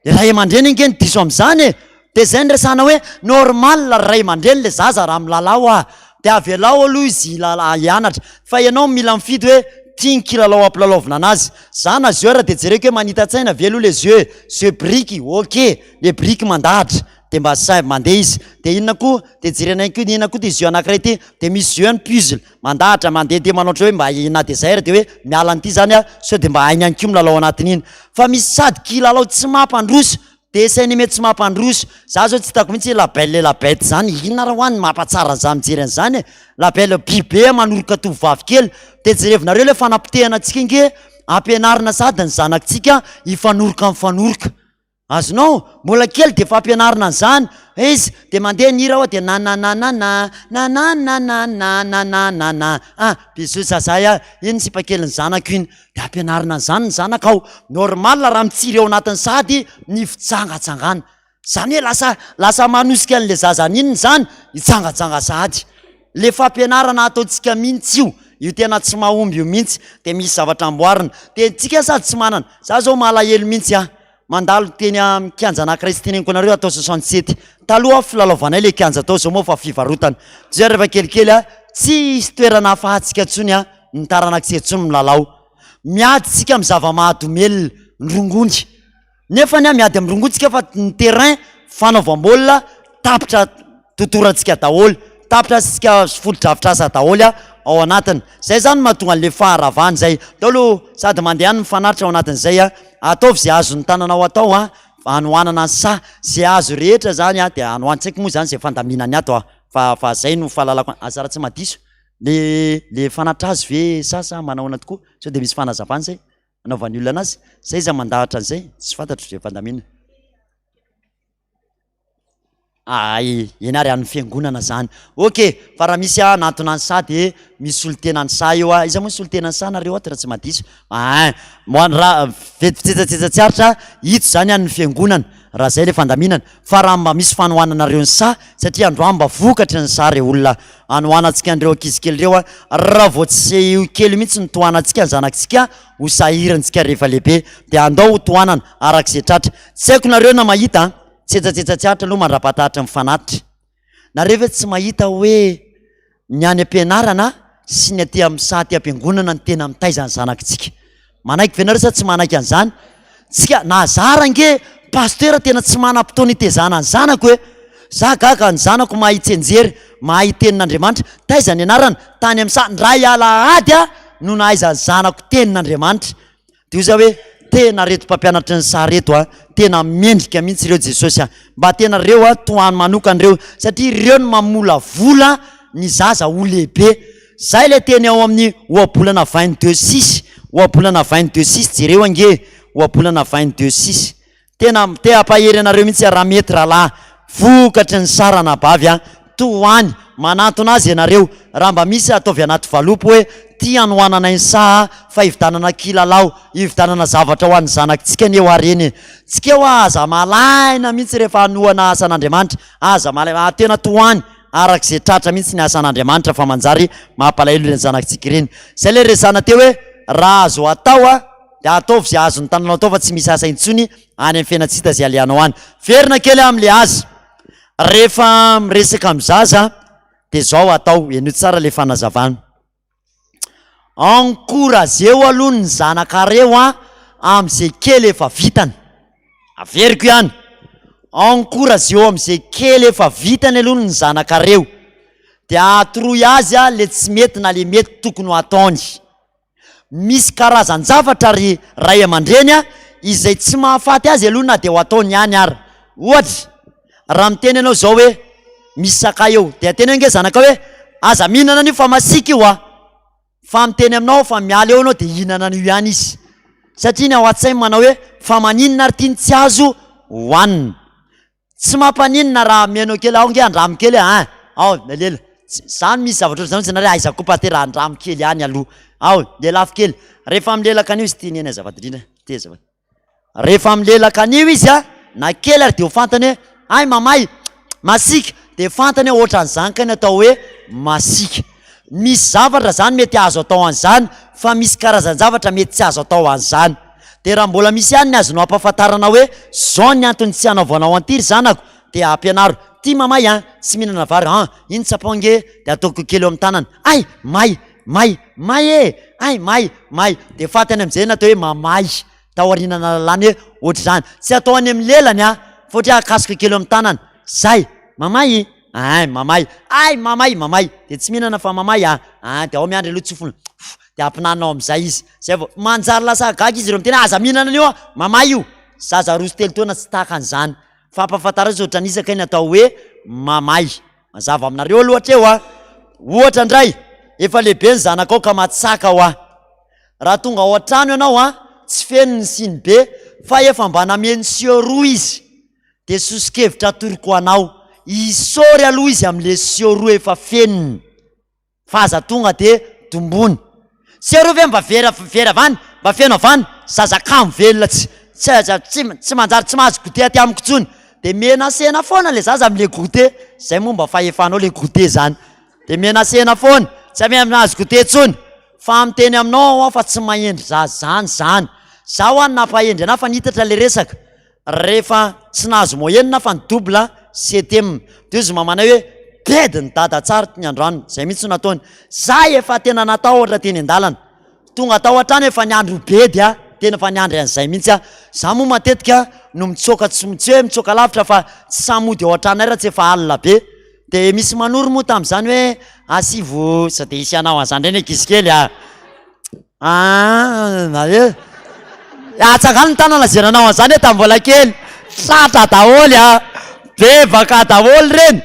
Le ray aman-dreny ange no diso amin'izany e! De zay no resahana hoe normal ry ray aman-dreny le zaza raha milalao ah! De avelao aloha izy hilala- hianatra fa ianao mila mifidy hoe ty ny kilalao ampilalaovina anazy. Za na jeu ary de jereko hoe manita-tsaina ve aloha le jeu e! Jeu biriky ok! Le biriky mandahatra de mba sahy mandeha izy. De inona koa? De jerena ihany koa inona koa ty jeu anakiray ty? De misy jeu any puzzle. Mandahatra mandehandeha manao ohatran'ny hoe mba na dia zay ary dia hoe miala an'ity zany aho sao dia mba hainy ihany koa milalao anatin'iny. Fa misy sady kilalao tsy mampandroso, dessin animé tsy mampandroso. Za zao tsy hitako mihitsy hoe la belle et la bête zany, inona ary hoa ny mampatsara an'zany mijery an'zany e? La belle bibe manoroka tovovavy kely. Dia jerevinareo ilay fanapotehana antsika ange, ampianarina sady ny zanakitsika hifanoroka mifanoroka. Azonao? Mbola kely dia efa ampianarina an'izany izy, dia mandeha ny hira ao dia nanananana, nanananananananana, ah, bisous zazay ah, iny ny sipa kelin'ny zanako iny, dia ampianarina an'izany ny zanakao, normal raha mitsiry ao anatiny sahady ny fijangajangana, izany hoe lasa lasa manosika an'ilay zaza an'inona izany hijangajanga sahady, le fampianarana ataontsika mihitsy io, io tena tsy mahomby io mihitsy, dia misy zavatra amboarina, dia tsika sady tsy manana, za zao malahelo mihitsy ah. Mandalo teny amin'ny kianja anankiray tsy teneniko anareo atao 67. Taloha filalaovanay le kianja tao, zao moa fa fivarotana. Zay rehefa kelikely a, tsy hisy toerana afahantsika intsony a, ny taranakitsika intsony milalao. Miady tsika amin'ny zava-mahadomelina, ny rongony. Nefa anie miady amin'ny rongony tsika fa ny terrain fanaovam-baolina tapitra Totorantsika daholo, tapitra asitsika fotodrafitrasa daholo ao anatiny. Zay zany mahatonga an'le faharavana zay. Daholo sady mandeha any mifanaritra ao anatin'izay a, ataovy zay azon'ny tananao atao a, hanohanana ny saha, zay azo rehetra zany a de hanohano, tsy haiko moa zany zay fandaminany ato a, fa fa zay no fahalalako aza raha tsy mahadiso le le fanatitra azy ve sa sa manahoana tokoa? Sao de misy fanazavana zay anaovan'ny olona anazy? Zay iza mandahatra an'izay? Tsy fantatro zay fandaminana. Ay, eny ary an'ny fiangonana zany. Ok, fa raha misy hanantona ny saha de misy solontenan'ny saha eo ah. Iza moa ny solontenan'ny saha nareo ato raha tsy mahadiso? Ein, moa raha vetsivetsetsatsetsa tsy aritra, ito zany an'ny fiangonana raha zay le fandaminana. Fa raha mba misy fanohananareo ny saha, satria androany mba vokatry ny saha re olona, hanohanantsika an'ireo ankizy kely ireo ah, raha vao tsy io kely mihitsy no tohanantsika ny zanakitsika, ho sahirantsika rehefa lehibe, de andao ho tohanana arak'izay tratra. Tsy haiko nareo na mahita an! Tsetsatsetsa tsy aritra aloha mandrapatahatry ny fanatitra. Nareo ve tsy mahita hoe ny any am-pianarana sy ny aty amin'ny saha aty am-piangonana no tena mitaiza ny zanakitsika? Manaiky ve nareo sa tsy manaiky an'izany? Tsika na zara ange pasteur tena tsy manam-potoana hitezana ny zanako e! Za gaga ny zanako mahay tsianjery, mahay tenin'Andriamanitra. Taiza ny anarana? Tany amin'ny saha. Ndray alahady aho no nahaizan'ny zanako tenin'Andriamanitra. Dia hoy za hoe, tena reto mpampianatry ny saha reto a, tena mendrika mihitsy ireo Jesosy a, mba tena reo a, tohano manokana ireo, satria ireo no mamolavola ny zaza ho lehibe. Zay ilay teny ao amin'ny ohabolana 22 six, ohabolana 22 six, jereo ange, ohabolana 22 six. Tena te hampahery anareo mihitsy aho raha mety rahalahy, vokatry ny saha ranabavy a, tohany, manantona azy ianareo, raha mba misy ataovy anaty valopy hoe ty hanohananay ny saha fa hividanana kilalao, hividanana zavatra ho an'ny zanakitsika anie hoa reny e, tsika hoa aza malaina mihitsy rehefa hanohana asan'Andriamanitra, aza malaina, tena tohany arak'izay tratra mihitsy ny asan'Andriamanitra fa manjary mampalahelo ireny zanakitsika ireny, zay le resahana teo hoe raha azo atao a. Dia ataovy izay azon'ny tananao atao fa tsy misy asa intsony any amin'ny fiainana tsy hita izay alehanao any. Verina kely aho amin'ilay aza. Rehefa miresaka amin'ny zaza dia izao atao, henoy tsara ilay fanazavana. Encourageo aloha ny zanakareo an amin'izay kely efa vitany. Averiko ihany. Encourageo amin'izay kely efa vitany aloha ny zanakareo. Dia atoroy azy ilay tsy mety na ilay mety tokony ho ataony. Misy karazan-javatra ry ray aman-dreny a, izay tsy mahafaty azy aloha na dia ho ataony ihany ara. Ohatra, raha miteny ianao izao hoe misy sakay eo, dia teneno ange zanakao hoe aza mihinana an'io fa masiaka io a! Fa miteny aminao fa miala eo ianao dia hihinana an'io ihany izy. Satria ny ao an-tsainy manao hoe fa maninona ary ity no tsy azo hohanina. Tsy mampaninona raha amianao kely, ao nge andramo kely e, ein, ao lela, zany misy zavatra ohatr'izany mihitsy nareo, aiza koa pasitera andramo kely ihany aloha. Ao, lelafo kely. Rehefa milelaka an'io izy, ty neny azafady indrindra, ty azafady. Rehefa milelaka an'io izy a, na kely ary dia ho fantany hoe hay mamay, masiaka, dia fantany hoe ohatran'izany kay ny atao hoe masiaka. Misy zavatra zany mety azo atao an'izany fa misy karazan-javatra mety tsy azo atao an'izany. Dia raha mbola misy ihany ny azonao ampahafantarana hoe zao ny antony tsy hanaovanao an'ity ry zanako dia ampianaro, ty mamay an, tsy mihinana vary an, iny tsapao ange dia ataoko kely eo amin'ny tanana, hay may, may, may e! Hay may, may, dia fantany amin'izay ny atao hoe mamay. Taoriana nahalalany hoe ohatr'izany. Tsy atao any amin'ny lelany an, fa ohatra hoe akasoka kely eo amin'ny tanana. Zay! Mamay! Ein, mamay! Hay, mamay, mamay! Dia tsy mihinana fa mamay an! Ein, dia ao miandry aloha tsofina. Pff! Dia ampinanina amin'izay izy. Zay vao, manjary lasa gaga izy ireo miteny hoe aza mihinana an'io an! Mamay io! Zaza 2 sy 3 taona tsy tahaka an'izany. Fampahafantarana izy ohatran'iza kay ny atao hoe mamay. Mazava aminareo aloha hatreo an! Ohatra indray, efa lehibe ny zanakao ka matsaka hoa. Raha tonga ao an-trano ianao an, tsy feno ny sinibe fa efa mba nameno seau roa izy, dia soso-kevitra atoroko anao, isaory aloha izy amin'le seau roa efa fenony, fa aza tonga dia dombony. Seau roa ve mba vera vera avy any, mba feno avy any, zaza kamo velona tsy tsy aza tsy tsy manjary tsy mahazo goûter aty amiko intsony, dia menacena foana le zaza amin'le goûter, zay moa mba fahefanao le goûter zany, dia menacena foana, tsy mahazo goûter intsony. Fa miteny aminao aho fa tsy mahendry zaza zany zany. Za hoa no nampahendry anah fa nitatra le resaka. Rehefa tsy nahazo moyenne aho fa ny double septième. De hozy mamanay hoe bedy ny dada tsara ny androany. Zay mihitsy no nataony. Za efa tena natahotra teny an-dalana. Tonga tao an-trano efa niandry ho bedy aho. Tena efa niandry an'izay mihitsy aho. Za moa matetika no mitsoaka tsy tsy hoe mitsoaka lavitra fa tsy sahy mody ao an-tranonay raha tsy efa alina be. Dia misy manoro moa tamin'izany hoe asivo sao dia hisy hanao an'izany indray ny ankizy kely a! Ah, eh. Atsangano ny tanana izay nanao an'izany hoe tamin'ny mbola kely. Tratra daholo a! Bebaka daholo ireny.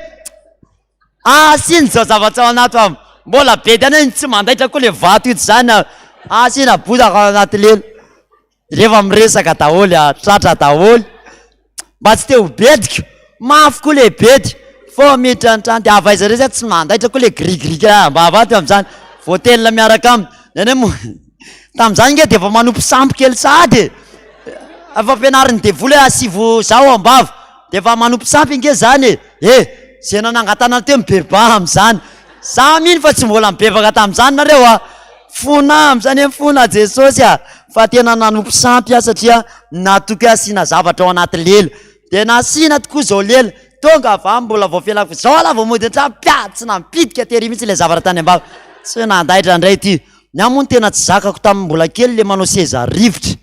Asiana izao zavatra ao anaty fa mbola be dia any tsy mandaitra koa ilay vato ito izany a. Asiana bozaka ao anaty lela. Rehefa miresaka daholo a, tratra daholo. Mba tsy te ho bediko, mafy koa le bedy. Fô miditra ny trano de avy aiza ndray zay tsy mandaitra koa le gris-gris ambava ato am'zany. Voatelina miaraka aminy. Nenay moa tam'zany nge de efa manompo sampy kely sahady e. Efa ampianarin'ny devoly hoe asivo zao ambava. De efa manompo sampy nge zany e. Eh! Zay nanangan-tanana teo mibebaha am'zany. Za mino fa tsy mbola nibebaka tam'zany nareo a. Fona am'zany hoe mifona Jesosy a! Fa tena nanompo sampy aho satria natoky hoe asiana zavatra ao anaty lela. Dia nasiana tokoa izao lela. Tonga avy any mbola vao fialako izao aho vao mody an-trano, pia! Tsy nampidika tery mihitsy ilay zavatra tany am-bava. Tsy hoe nandaitra indray ity. Ny ahy moa no tena tsy zakako tamin'ny mbola kely ilay manao seza rivotra.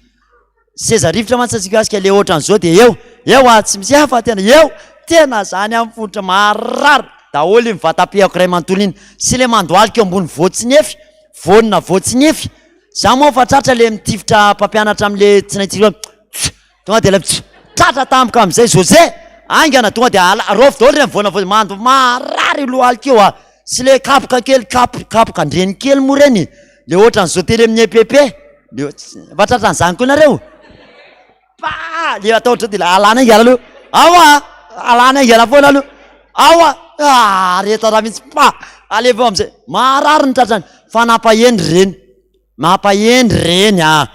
Seza rivotra mantsy antsika asika le ohatran'izao dia eo, eo ah, tsy misy hafa tena eo, tena zany amin'ny fototra marary daholo iny vatam-pehako iray manontolo iny, sy le mandohalika eo ambony voatsinefy, voanina voatsinefy, za moa fa tratra le mitifitra mpampianatra am'le tsinaintsika hoe tss, tonga de le tss, tratra tampoka am'zay José, haingana tonga de ala- raofy daholo reny voana voa- mando marary io lohalika io ah, sy le kapoka kely kap- kapoka an-dreny kely moa reny, le ohatran'izao teny amin'ny EPP. Le efa tratran'izany koa nareo? Pa! Le atao ohatr'izao de alana haingana aloha. Ao a! Alana haingana foana aloha. Ao a! Ah, aretana mihitsy. Pa! Alefa eo am'zay. Maharary ny tratrany. Fa nampahendry ireny. Mampahendry ireny a!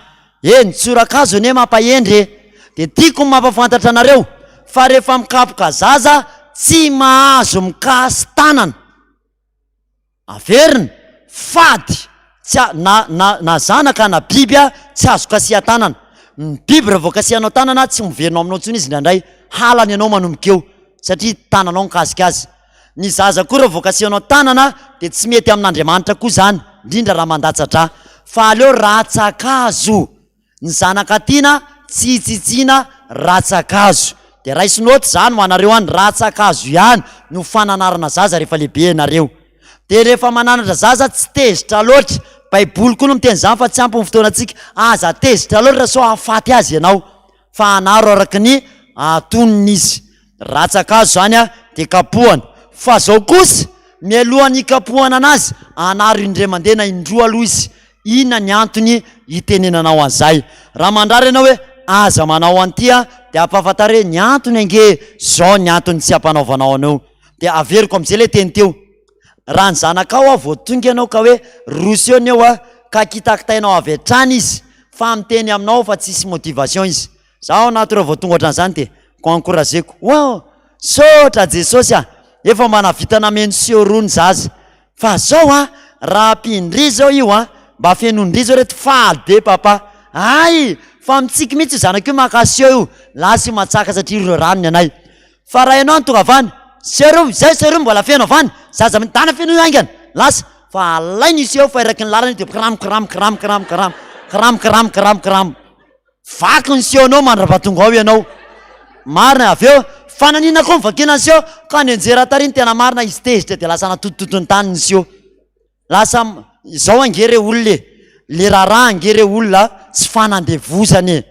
Eny, tsorakazo anie mampahendry e! De tiako ny mampafantatra anareo fa rehefa mikapoka zaza tsy mahazo mikasi-tanana. Averina, fady, tsy a, na, na, na zanaka na biby a, tsy azo kasihan-tanana. Ny biby raha vao kasihanao tanana tsy miverina ao aminao intsony izy indraindray, halany ianao manomboka eo satria tananao nikasika azy. Ny zaza koa raha vao kasihanao tanana dia tsy mety amin'Andriamanitra koa izany, indrindra raha mandatsa-drà. Fa aleo ratsan-kazo. Ny zanaka tiana tsy hitsitsiana ratsan-kazo. Dia raiso note izany ho anareo any, ratsan-kazo ihany no fananarana zaza rehefa lehibe ianareo. Dia rehefa mananatra zaza tsy tezitra loatra, baiboly koa no miteny izany fa tsy ampy ny fotoanantsika, aza tezitra loatra sao hahafaty azy ianao fa anaro araka ny antonony izy. Ratsan-kazo izany dia kapohana. Fa zao kosa, mialohan'ny hikapohana anazy, anaro indray mandeha na indroa aloha izy Inona ny antony itenenanao an'izay? Raha mandrara ianao hoe aza manao an'ity aho dia ampahafantaro hoe ny antony ange izao ny antony tsy ampanaovanao an'io. Dia averiko amin'izay ilay teny teo. Raha ny zanakao aho vao tonga ianao ka hoe roso eo ny eo a, ka kitakitainao avy hatrany izy fa miteny aminao fa tsisy motivation izy. Za ao anaty ireo vao tonga ohatran'izany dia ko encourager-ko, wow! Misaotra Jesosy a! Efa mba nahavita nameno seau roa ny zaza. Fa zao a! Raha ampian-dry zao io a! Mba fenoin-dry zao reto faly be papa! Hay! Fa mitsiky mihitsy io zanako io maka seau io! Lasa io matsaka satria ireo rano ny anay. Fa raha ianao no tonga avy any, seau roa, zay seau roa mbola feno avy any, zaza midana fenoy haingana! Lasa! Fa alainy io seau fa eraky ny lalana io dia kiram kiram kiram kiram kiram kiram kiram kiram kiram. Vaky ny seau-nao mandrapatonga ao ianao. Marina avy eo, fa naninona koa novakiana ny seau? Ka nianjera tary ny tena marina izy tezitra dia lasa natotototony tany ny seau. Lasa izao ange re olona e, le raharaha ange re olona tsy fanandevozana e.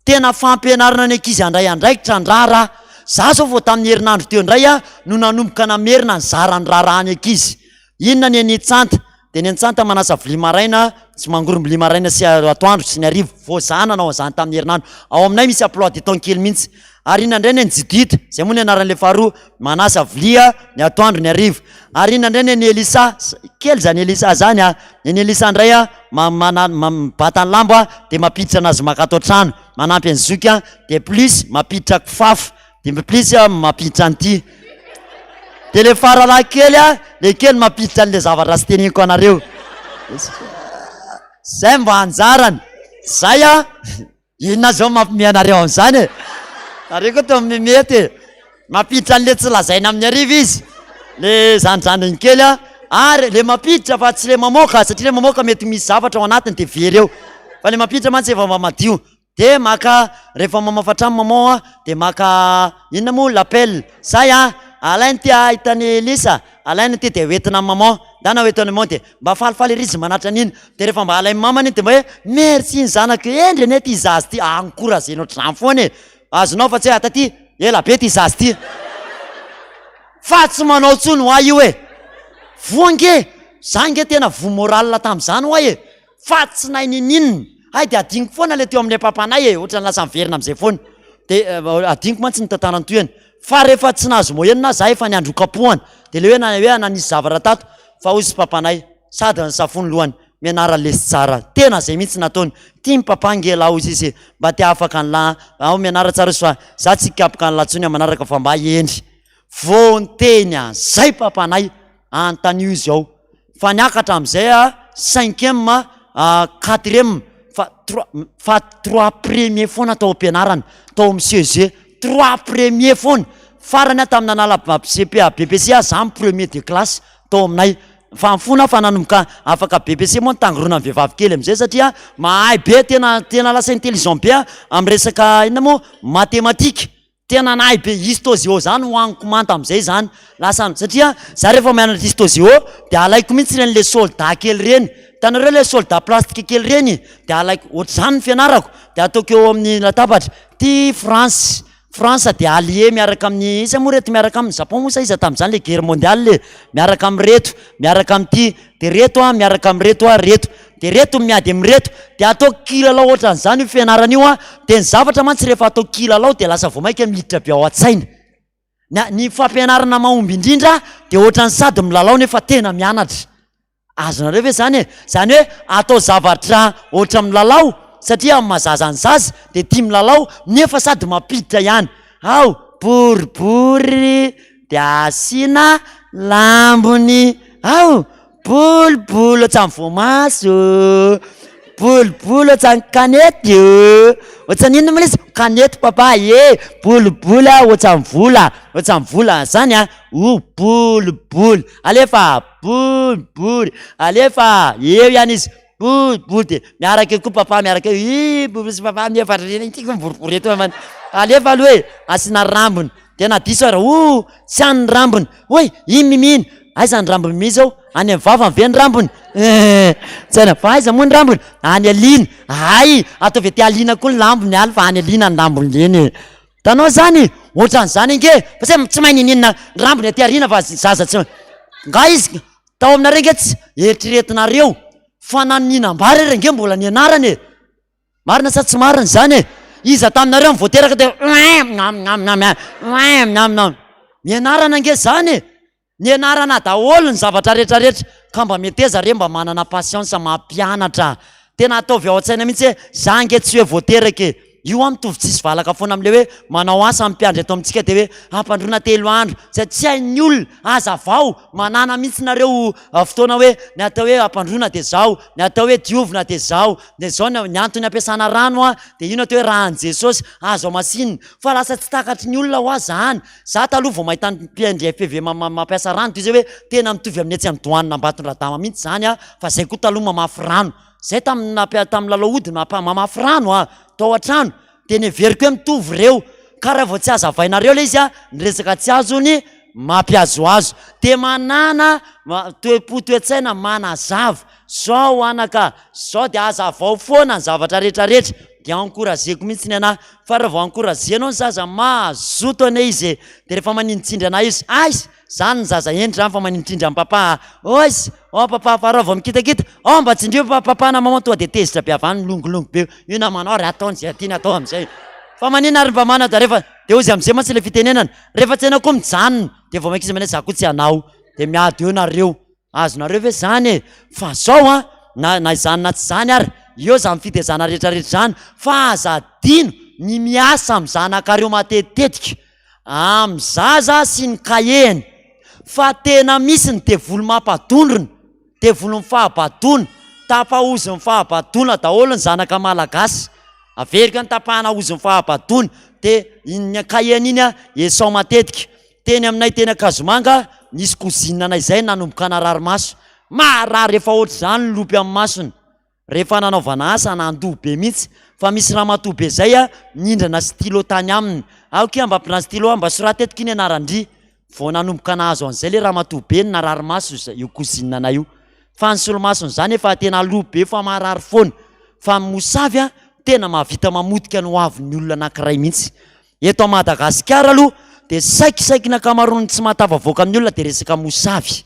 Tena fampianarana ny ankizy handray andraikitra ny raharaha. Za zao vao tamin'ny herinandro teo indray aho no nanomboka namerina nizara ny raharaha ny ankizy. Inona ny an'i Tsanta? Dia ny an'i Tsanta manasa vilia maraina sy mangorom-bilia maraina sy atoandro sy ny hariva. Vao za nanao an'izany tamin'ny herinandro. Ao aminay misy emploi du temps kely mihitsy. Ary inona indray ny an'i Judith? Izay moa ny anaran'ilay faharoa. Manasa vilia ny atoandro ny hariva. Ary inona indray ny an'i Elisa? Kely izany Elisa izany a! Ny an'i Elisa indray a, mibata ny lamba dia mampiditra anazy maka ato an-trano. Manampy an'i zoky a, dia plus mampiditra kifafa. Dia plus mampiditra an'ity. Dia le faralahy kely a, le kely mampiditra an'le zavatra tsy teneniko anareo. Zay mba anjarany. Zay a, inona zao mampime anareo amin'izany e? Nareo koa toa mimety e. Mampiditra an'le tsy lazaina amin'ny hariva izy, le zandrizandriny kely a, ary le mampiditra fa tsy le mamoaka satria le mamoaka mety misy zavatra ao anatiny dia very eo. Fa le mampiditra mantsy efa mba madio. De maka rehefa mamafa trano maman a de maka inona moa la pelle zay a alainy ty a hitan'i Elisa alainy ty de hoentina amin'ny maman ndana hoento any maman de mba falifaly ery izy manatitra an'iny de rehefa mba alain'i mamany iny de mba hoe merci ny zanako hendry anie ty zaza ty encouragena ohatr'izany foana e azonao fa tsy hoe ataty ela be ty zaza ty fa tsy manao tsony hoa io e voa nge za nge tena voa moral tamin'izany hoa e Fa tsy nahay ninininona. Hay dia adinoko foana ilay teo amin'ilay papanay e, ohatran'ny lasa miverina amin'izay foana. Dia adinoko mantsy ny tantara nitohiny. Fa rehefa tsy nahazo moyenne aho, za efa niandry ho kapohana. Dia ilay hoe na hoe nanisy zavatra tato, fa hoy izy papanay, sady nisafo ny lohany, mianara lesy tsara. Tena izay mihitsy nataony. Tian'i papa ange elah hoy izy e, mba te hahafaka an'lah aho mianara tsara hozy fa za tsy hikapoka an'lah intsony amin'ny manaraka fa mba hendry. Vao niteny an'izay papanay, anontanio izy ao. Fa niakatra amizay a cinquième a quatrième fa trois fa trois premier foana tao am-pianarana tao amin'ny CEG trois premier foana farany aho tamin'ny nanala CP BEPC aho za premier de classe tao aminay fa nifona aho fa nanomboka afaka BEPC moa nitangorona ny vehivavy kely amizay satria mahay be tena tena lasa intelligent be aho amin'ny resaka inona moa mathématique Tena nahay be histo geo zany hohaniko manta amizay zany lasa satria za rehefa mianatra histo geo de alaiko mihitsy reny le soldat kely reny hitanareo le soldat plastique kely reny de alaiko ohatr'izany ny fianarako de ataoko eo amin'ny latabatra ty France France de allié miaraka amin'ny iza moa reto miaraka aminy Japon moa sa iza tamin'izany le guerre mondiale e miaraka amin'ireto miaraka amin'ity de reto a miaraka amin'ireto a reto de reto miady amin'ireto de atao kilalao ohatran'izany io fianarana io a de ny zavatra mantsy rehefa atao kilalao de lasa vao mainka miditra be ao an-tsaina ny ny fampianarana mahomby indrindra de ohatran'ny sady milalao nefa tena mianatra azonareo ve zany e zany hoe atao zavatra ohatra milalao satria amin'ny mahazaza ny zaza de tia milalao nefa sady mampiditra ihany ao boribory de asiana lambony ao Boliboly ohatran'ny voamaso ô, boliboly ohatran'ny kanety ô, ohatran'ny inona moa ilay izy? Kanety papa e, boliboly a ohatran'ny vola, ohatran'ny vola zany a, o boliboly, alefa boliboly, alefa eo ihany izy, boliboly de miaraka eo koa papa miaraka eo, ii boliboly sy papa nefa ry ity koa miboribory eto fa alefa aloha e, asiana rambony. Tena diso ary oh! Tsy any ny rambony. Hoy i Mimi iny, aiza ny rambon'i Mimi zao? Any amin'ny vavany ve ny rambony? Eh! Tsy haina fa aiza moa ny rambony? Any aoriana. Hay! Ataovy aty aoriana koa ny lambony aly fa any aoriana ny lambony leny e! Hitanao zany? Ohatran'izany ange! Fa zay tsy mahay niniana ny rambony aty aoriana fa zaza tsy Nga izy tao aminareo ange tsy eritreretinareo fa na nihinam-bary ary ange mbola nianarana e! Marina sa tsy marina izany e? Iza taminareo no vao teraka dia oin nam nam nam oin nam nam. Nianarana ange izany e! Nianarana daholo ny zavatra rehetra rehetra ka mba meteza re mba manana patience mampianatra. Tena ataovy ao an-tsaina mihitsy hoe za ange tsy hoe voateraka e. Io an mitovy tsisy valaka foana amin'ilay hoe manao asa ny mpiandry eto amintsika dia hoe ampandroana telo andro. Izay tsy hain'ny olona. Hazavao, manàna mihitsy nareo fotoana hoe ny atao hoe ampandroana dia zao, ny atao hoe diovina dia zao, dia zao ny antony ampiasana rano an, dia io no atao hoe ràn'i Jesosy, azo hamasinina. Fa lasa tsy takatry ny olona hoa zany. Za taloha vao mahita ny mpiandry FPV mampiasa rano dia zay hoe tena mitovy amin'ny etsy amin'ny douane Ambatondradama mihitsy zany a, fa zay koa taloha mamafy rano. Zay tamin'ny nampia- tamin'ny lalao ody nampa- mamafy rano a, tao an-trano, dia neveriko hoe mitovy ireo. Ka raha vao tsy hazavainareo ilay izy a, ny resaka tsy azony mampihazohazo. Dia manàna toe-po toe-tsaina manazava, zao anaka, zao dia hazavao foana ny zavatra rehetrarehetra. Dia encourager-ko mihitsy ny anah, fa raha vao encourager-nao ny zaza, mazoto anie izy e! Dia rehefa maninitsindry anah izy, aiza! Zany ny zaza hendry zany fa manintrindry an'i papa a! Ois! Oh papa fa raha vao mikitakita, oh mba tsindrio fa papa na maman tonga dia tezitra be avy any milongilongy be, io namanao ary ataony izay tiany atao amin'izay. Fa maninona ary mba manana rehefa, dia hozy amin'izay mantsy ilay fitenenana, rehefa tsy hainao koa mijanona, dia vao mainka izy manao hoe za koa tsy hanao, dia miady eo nareo. Azonareo ve zany e? Fa zao an, na na izany na tsy izany ary, eo izany fitezana rehetra rehetra izany, fa aza adino ny miasa amin'ny zanakareo matetitetika, amin'ny zaza sy ny kahehiny, fa tena misy ny devoly mampadondrona, devolin'ny fahabadoana, tapahozin'ny fahabadoana daholo ny zanaka malagasy, averiko ny tapahana hozin'ny fahabadoana, dia iny kahehiny iny an, esao matetika. Teny aminay teny Ankazomanga, nisy cousine anay izay nanomboka narary maso. Marary efa ohatr'izany ny lopy amin'ny masony. Rehefa nanaovana asa, nandoa be mihitsy. Fa misy ramatoa be izay nindrana stylo tany aminy. Ao kia mba ampindrano stylo aho, mba soraty eto kia ny anaran-dry. Vao nanomboka nahazo an'izay ilay ramatoa be no narary maso io cousine anay io. Fa ny solomasony izany efa tena aloha be fa marary foana. Fa ny mosavy tena mahavita mamotika ny hoavin'ny olona anankiray mihitsy. Eto Madagasikara aloha dia saikisaiky ny ankamaroan'ny tsy mahatafavoaka amin'ny olona dia resaka mosavy,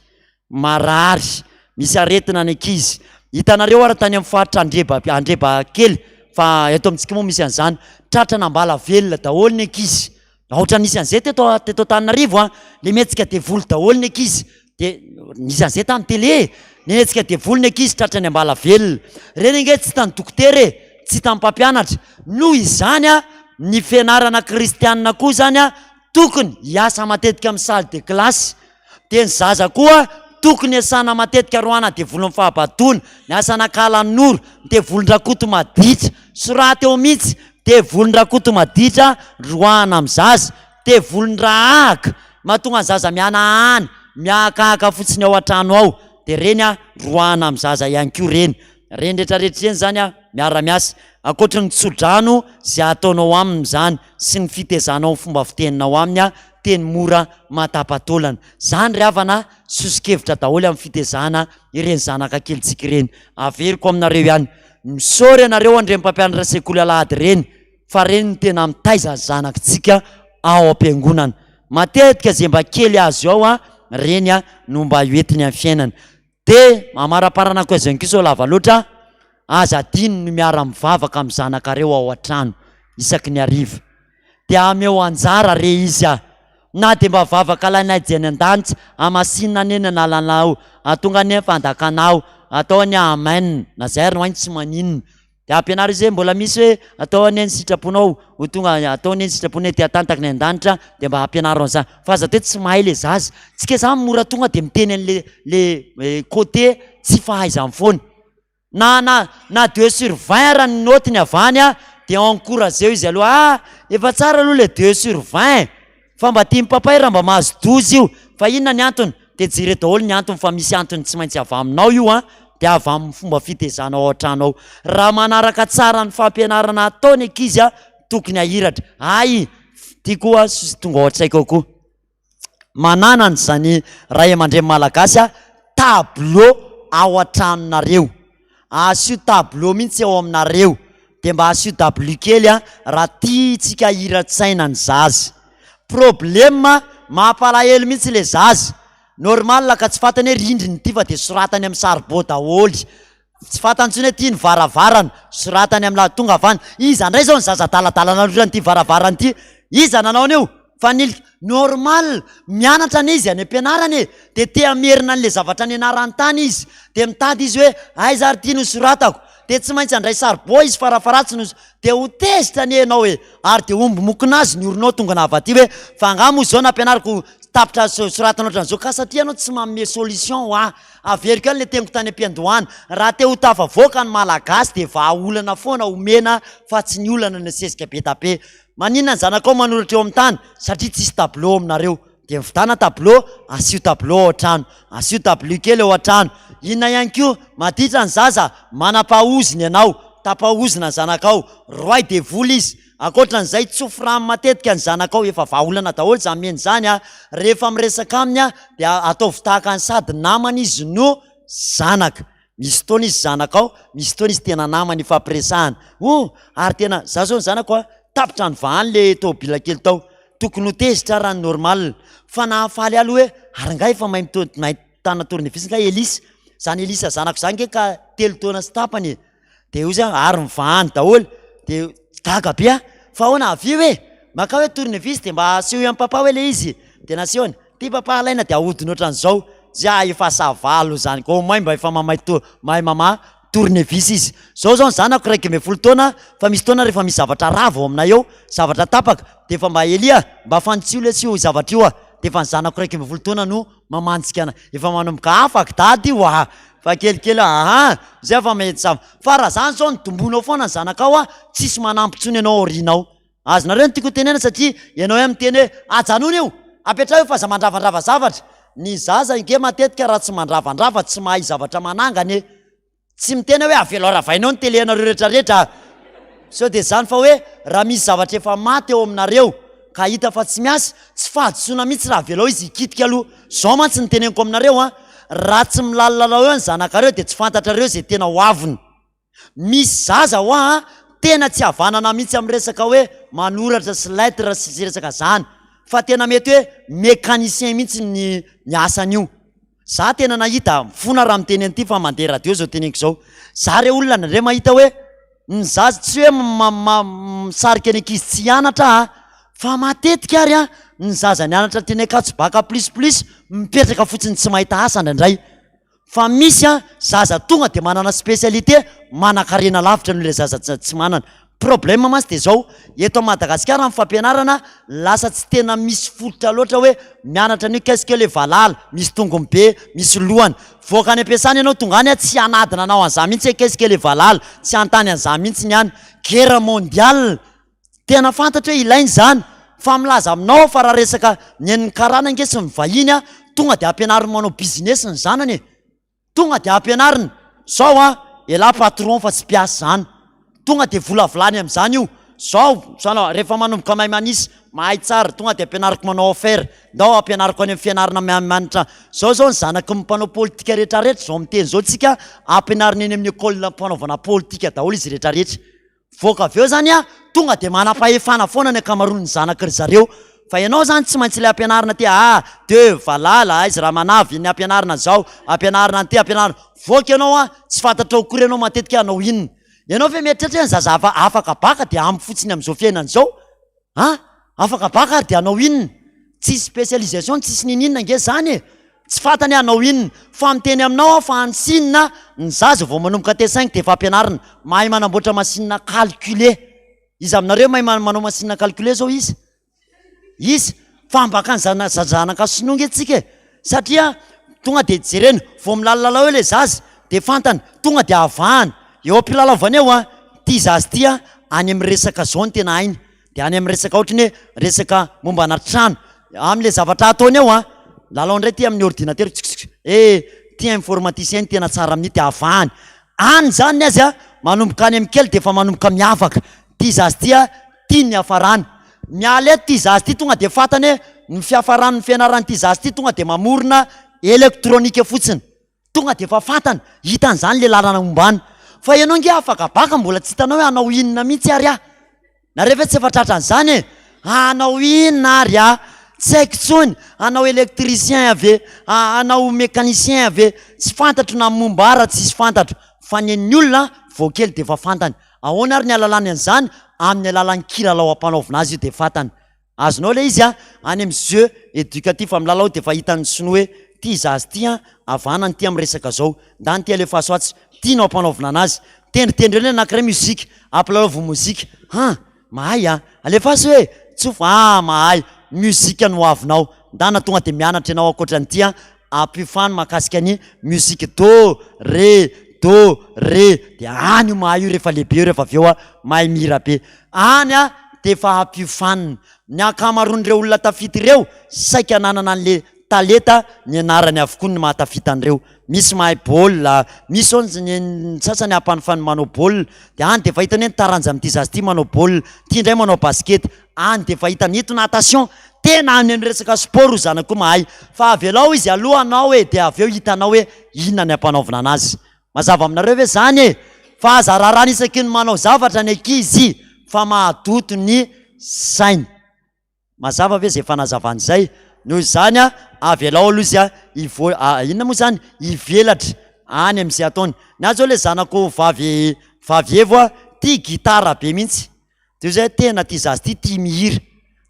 marary, misy aretina ny ankizy. Hitanareo ary tany amin'ny faritra Andreba, Andreba kely fa eto amintsika moa misy an'izany, tratra nambala velona daholo ny ankizy. Aotra nisy an'izay teto teto Antananarivo an, le mihetsika devoly daholo ny ankizy. Dia nisy an'izay tamin'ny télé e! Nihetsika devoly ny ankizy tratra ny ambala velona. Ireny ange tsy hitan'ny dokotera e! Tsy hitan'ny mpampianatra. Noho izany a, ny fianarana kristianina koa izany a, tokony hiasa matetika amin'ny salle de classe. Dia ny zaza koa tokony hiasana matetika roahana devolin'ny fahabadoana, ny asan'Ankalanoro, ny devolin-dRakoto maditra. Soraty eo mihitsy, devolin-dRakoto maditra roahana amin'ny zaza. Devolin-dRahahaka, mahatonga ny zaza mihanahana, mihahakahaka fotsiny ao an-trano ao, dia ireny a, roahana amin'ny zaza ihany koa ireny. Ireny rehetra rehetra ireny izany a, miara-miasa. Ankoatry ny tso-drano izay ataonao aminy izany sy ny fitezanao ny fomba fiteninao aminy a, teny mora mahatapa-taolana. Izany ry havana a, soso-kevitra daholo amin'ny fitezana ireny zanaka kelintsika ireny. Averiko aminareo ihany, misaory anareo an'ireny mpampianatra sekoly alahady ireny, fa reny no tena mitaiza ny zanakitsika ao am-piangonana. Matetika ze mba kely azo ao a, reny a no mba hoentiny amin'ny fiainana. De amaraparana koa izany koa sao lava loatra, aza adino ny miara-mivavaka amin'ny zanakareo ao an-trano isaky ny hariva. De ameo anjara re izy a! Na de mba vavaka alainay dia any an-danitra, hamasinina anie ny analanao, hahatonga anie ny fandakanao, atao anie amen, na zay ary no hainy tsy maninona. Dia ampianaro izy hoe mbola misy hoe atao anie ny sitraponao ho tonga atao anie ny sitraponao ety an-tany tahaka ny an-danitra dia mba ampianaro an'izany. Fa aza atao hoe tsy mahay le zaza. Tsika zany mora tonga dia miteny an'le le côté tsy fahaizany foana. Na na na deux sur vingt ara ny naotiny avy any a, dia encourageo izy aloha, ah efa tsara aloha le deux sur vingt e! Fa mba tian'i papa raha mba mahazo 12 io. Fa inona ny antony? Dia jereo daholo ny antony fa misy antony tsy maintsy avy aminao io an, dia avy amin'ny fomba fitezanao ao an-trano ao. Raha manaraka tsara ny fampianarana atao ny ankizy an, tokony hahiratra. Hay! Ity koa tonga ao an-tsaiko ao koa. Manana an'izany ray aman-dreny malagasy an, tableau ao an-tranonareo. Asio tableau mihitsy ao aminareo dia mba asio W kely a raha tiantsika hira-tsaina ny zaza. Problème mampalahelo mihitsy le zaza. Normal ka tsy fantany hoe rindrina ity fa dia soratany amin'ny saribao daholo. Tsy fantany intsony hoe ity ny varavarana, soratany amin'ny la- tonga avy any. Iza indray izao ny zaza adaladala nanoratra an'ity varavarana ity? Iza nanao an'io? Fanilika. Normal, mianatra anie izy any am-pianarana e, dia te hamerina an'ilay zavatra nianarany tany izy, dia mitady izy hoe aiza ary ity no soratako, dia tsy maintsy handray saribao izy farafaharatsiny ho, dia ho tezitra anie ianao e, ary dia omby mokona azy ny oronao tonga navy aty hoe fa angaha moa izao nampianariko tapitra soratana ohatran'izao, ka satria ianao tsy manome solution ho ahy, averiko ihany ilay teniko tany am-piandohana, raha te ho tafavoaka ny Malagasy dia vahaolana foana omena fa tsy ny olana no sesika be da be. Maninona ny zanakao manoratra eo amin'ny tany? Satria tsisy tableau aminareo. Dia mividana tableau, asio tableau ao an-trano. Asio tableau kely ao an-trano. Inona ihany koa? Maditra ny zaza, manam-pahaozona ianao. Tapaozona ny zanakao. Roahy devoly izy. Ankoatra an'izay, tsofy rano matetika ny zanakao. Efa vahaolana daholo izany mena izany a! Rehefa miresaka aminy dia ataovy tahaka ny sady namana izy no zanaka. Misy fotoana izy zanakao, misy fotoana izy tena namana ifampiresahana. Oh! Ary tena, za zao ny zanako a, tapitra nivahany le tômôbila kely tao. Tokony ho tezitra aho raha ny normal. Fa nahafaly ahy aloha hoe, ary angaha efa mahay mito- mahay mitana tournevis nga Elisa? Zany Elisa zanako zany nge ka telo taona sy tapany e. De hoy za, ary nivahany daholo. De gaga be aho, fa ahoana avy eo e? Makà hoe tournevis de mba asehoy an'i papa hoe le izy. De nasehony. Ty papa alaina de ahodina ohatran'izao, zah efa ça va aloha zany, au moins mba efa mamay to- mahay mamaha tournevis izy. Zao zao ny zanako 11 taona fa misy fotoana rehefa misy zavatra rava ao aminay ao, zavatra tapaka de efa mba Elia mba fanitsio lesy io zavatra io a, de efa ny zanako 11 taona no mamantsika ana, efa manomboka afaka dada io a, fa kelikely aa zay fa mety ça va, fa raha zany zao no dombonao foana ny zanakao a, tsisy manampy intsony ianao aoriana ao. Azonareo ny tiako hotenenana satria ianao ihany miteny hoe ajanony io, apetraho io fa aza mandravandrava zavatra. Ny zaza ange matetika raha tsy mandravandrava tsy mahay zavatra manangana e. Tsy miteny aho hoe avelao ravaina eo ny télé anareo rehetra rehetra a. Sao dia izany fa hoe raha misy zavatra efa maty eo aminareo ka hita fa tsy miasa, tsy fahadisoana mihitsy raha avelao izy hikitika aloha. Izao mantsy ny teneniko aminareo an, raha tsy milalilalao eo ny zanakareo dia tsy fantatrareo izay tena ho aviny. Misy zaza hoa an, tena tsy havanana mihitsy amin'ny resaka hoe manoratra sy lettre sy sy resaka zany, fa tena mety hoe mécanicien mihitsy ny ny asan'io. Za tena nahita, mifona raha miteny an'ity fa mandeha radio zao teneniko zao, za re olona nandre mahita hoe ny zaza tsy hoe ma- ma- misarika ny ankizy tsy hianatra aho fa matetika ary an ny zaza nianatra teny Ankatso bac plus plus mipetraka fotsiny tsy mahita asa indraindray. Fa misy an, zaza tonga dia manana spécialité, manankarena lavitra noho ilay zaza tsy manana. Problème mantsy dia izao, eto Madagasikara ny fampianarana lasa tsy tena misy fototra loatra hoe mianatra an'io qu'est-ce que le valala, misy tongony be, misy lohany. Mivoaka any am-piasana ianao tonga any an, tsy hanadina anao an'izany mihitsy hoe qu'est-ce que le valala, tsy hanontany an'izany mihitsy ny any. Guerre mondiale. Tena fantatro hoe ilaina izany fa milaza aminao aho fa raha resaka ny an'ny karana ange sy ny vahiny a, tonga dia ampianariny manao business ny zanany e, tonga dia ampianariny, zao an, elah patron fa tsy mpiasa izany, tonga dia volavolany amin'izany io, zao zao rehefa manomboka mahay manisa, mahay tsara, tonga dia ampianariko manao affaire, ndao ampianariko any amin'ny fianarana mianatra, zao zao ny zanaky ny mpanao politika rehetrarehetra zao miteny zao tsika, ampianarina eny amin'ny école fanaovana politika daholo izy rehetrarehetra. Voaka avy eo zany a, tonga de manam-pahefana foana ny ankamaroan'ny zanaky ry zareo. Fa ianao zany tsy maintsy ilay ampianarina aty a, deux, valala, aiza ramanavy, ny ampianarina an'izao, ampianarina an'ity, ampianarina. Voaka ianao a, tsy fantatrao akory ianao matetika hanao inona. Ianao ve mieritreritra hoe ny zaza afa- afaka baka dia ampy fotsiny amin'izao fiainana izao? An! Afaka baka ary dia hanao inona? Tsisy spécialisation tsisy niniana ange zany e! Tsy fantany hanao inona. Fa miteny aminao aho fa any Sina ny zaza vao manomboka T5 dia efa ampianarina. Mahay manamboatra machine à calculer. Iza aminareo mahay manao machine à calculer zao iza? Iza? Fa ambaka ny zana- zanaka sinoa nge tsika e! Satria tonga dia jerena, vao milalilalao eo ilay zaza dia fantany, tonga dia avahany. Eo am-pilalaovana eo an, ity zaza ity an, any amin'ny resaka zao no tena hainy. Dia any amin'ny resaka ohatry ny hoe resaka mombana trano, amin'ilay zavatra ataony eo an, lalao indray ity amin'ny ordinateur, tsk tsk, eh, ity informaticien no tena tsara amin'io dia avahany. Any izany ny azy an, manomboka any amin'ny kely dia efa manomboka miavaka. Ity zaza ity an, tia ny hiafarany. Miala eto ity zaza ity tonga dia fantany hoe ny fiafaran'ny fianaran'ity zaza ity tonga dia mamorona elektronika fotsiny. Tonga dia efa fantany, hitany izany ilay lalana ombany. Fa ianao ange afaka baka mbola tsy hitanao hoe hanao inona mihitsy ary aho. Nareo ve tsy efa tratran'izany e? Hanao inona ary aho? Tsy haiko intsony, hanao électricien ve? Hanao mécanicien ve? Tsy fantatro na momba ahy raha tsisy fantatro. Fa ny an'ny olona vao kely dia efa fantany. Ahoana ary ny ahalalany an'izany? Amin'ny alalan'ny kilalao ampanaovina azy io dia fantany. Azonao ilay izy an, any amin'ny jeu éducatif amin'ny lalao dia efa hitan'ny sinoa hoe ity zaza ity an, havanana ity amin'ny resaka zao, ndany ity alefaso atsy, ity no ampanaovina anazy. Tendritendreo ilay anankiray musique, ampilalaovy mozika, han, mahay an, alefaso e, tsofy, ah mahay, musique no hoavinao, ndana tonga dia mianatra ianao ankoatra an'ity an, Ampiofano mahakasika ny musique do, re, do, re dia any io mahay io rehefa lehibe io rehefa avy eo a, mahay mihira be. Any a dia efa ampiofanina. Ny ankamaroan'ireo olona tafita ireo saika nanana an'le talenta nianarany avokoa ny mahatafita an'ireo. Misy mahay baolina, misy zao ny ny sasany ampanofaniny manao baolina dia any dia efa hitany hoe ny taranja amin'ity zaza ity manao baolina, ity indray manao basikety. Any dia efa hitany eto natation, tena any amin'ny resaka sport io zanako io mahay, fa avelao izy aloha hanao e, dia avy eo hitanao hoe inona ny ampanaovina anazy. Mazava aminareo ve zany e? Fa aza rarana isaky ny manao zavatra ny ankizy fa mahadoto ny sainy. Mazava ve zay fanazavana izay? Noho izany a, avelao aloha izy a, hivo- inona moa zany, hivelatra any amin'izay ataony. Ny ahy zao le zanako vavy vavy Evo a, tia gitara be mihitsy. Dia zay tena tia zaza ity tia mihira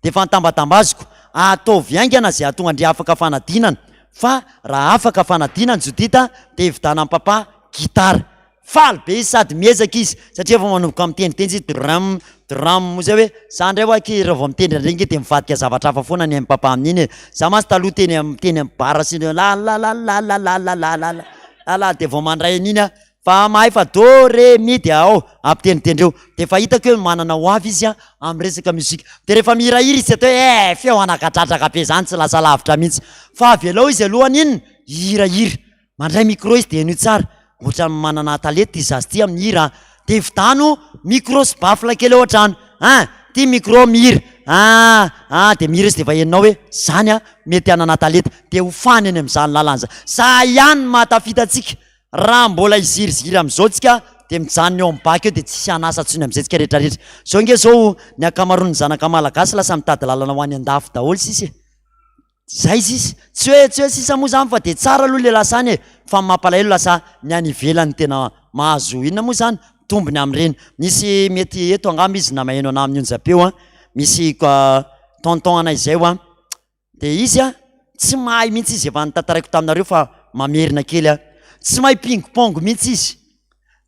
dia efa nitambatambaziko ataovy haingana zay hahatonga ndry afaka fanadinana fa raha afaka fanadinana Jodita dia hividanan'i papa gitara faly be izy sady miezaka izy satria efa manomboka mitendritendry izy drum drum moa zay hoe za ndray hoa aky raha vao mitendry an'ireny nge dia mivadika zavatra hafa foana ny hain'i papa amin'iny e za mantsy taloha teny am- teny amin'ny bar sy ny la la la la la la la la la la la dia vao mandray an'iny aho Fa mahay fa do re mi dia ao ampitendritendreo dia efa hitako hoe manana ho avy izy amin'ny resaka musique dia rehefa mihirahira izy tsy atao hoe eh feo anakadradraka be zany tsy lasa lavitra mihitsy fa avelao izy aloha haninona hihirahira mandray micro izy dia henoy tsara ohatran'ny manana talenta ity zaza ity amin'ny hira an dia vidano micro sy baffle kely ao an-trano an ity micro mihira ah ah dia mihira izy dia efa henonao hoe zany an mety hanana talenta dia ho fany eny amin'izany lalana izany za ihany no mahatafita antsika Raha mbola hiziriziry amin'izao tsika dia mijanona eo amin'ny bac eo dia tsisy hanasa intsony amin'izay tsika rehetra rehetra. Zao nge zao ny ankamaroan'ny zanaka malagasy lasa mitady lalana ho any andafy daholo sisa e. Zay sisa. Tsy hoe tsy hoe sisa moa zany fa dia tsara aloha le lasa any e, fa ny mampalahelo lasa ny any ivelany tena mahazo inona moa zany tombony amin'ireny. Misy mety eto angamba izy na maheno anah amin'ny onjam-peo an, misy tonton anay izay hoa Dia izy a, tsy mahay mihitsy izy, efa notantaraiko taminareo fa mamerina kely aho, tsy mahay ping pong mihitsy izy,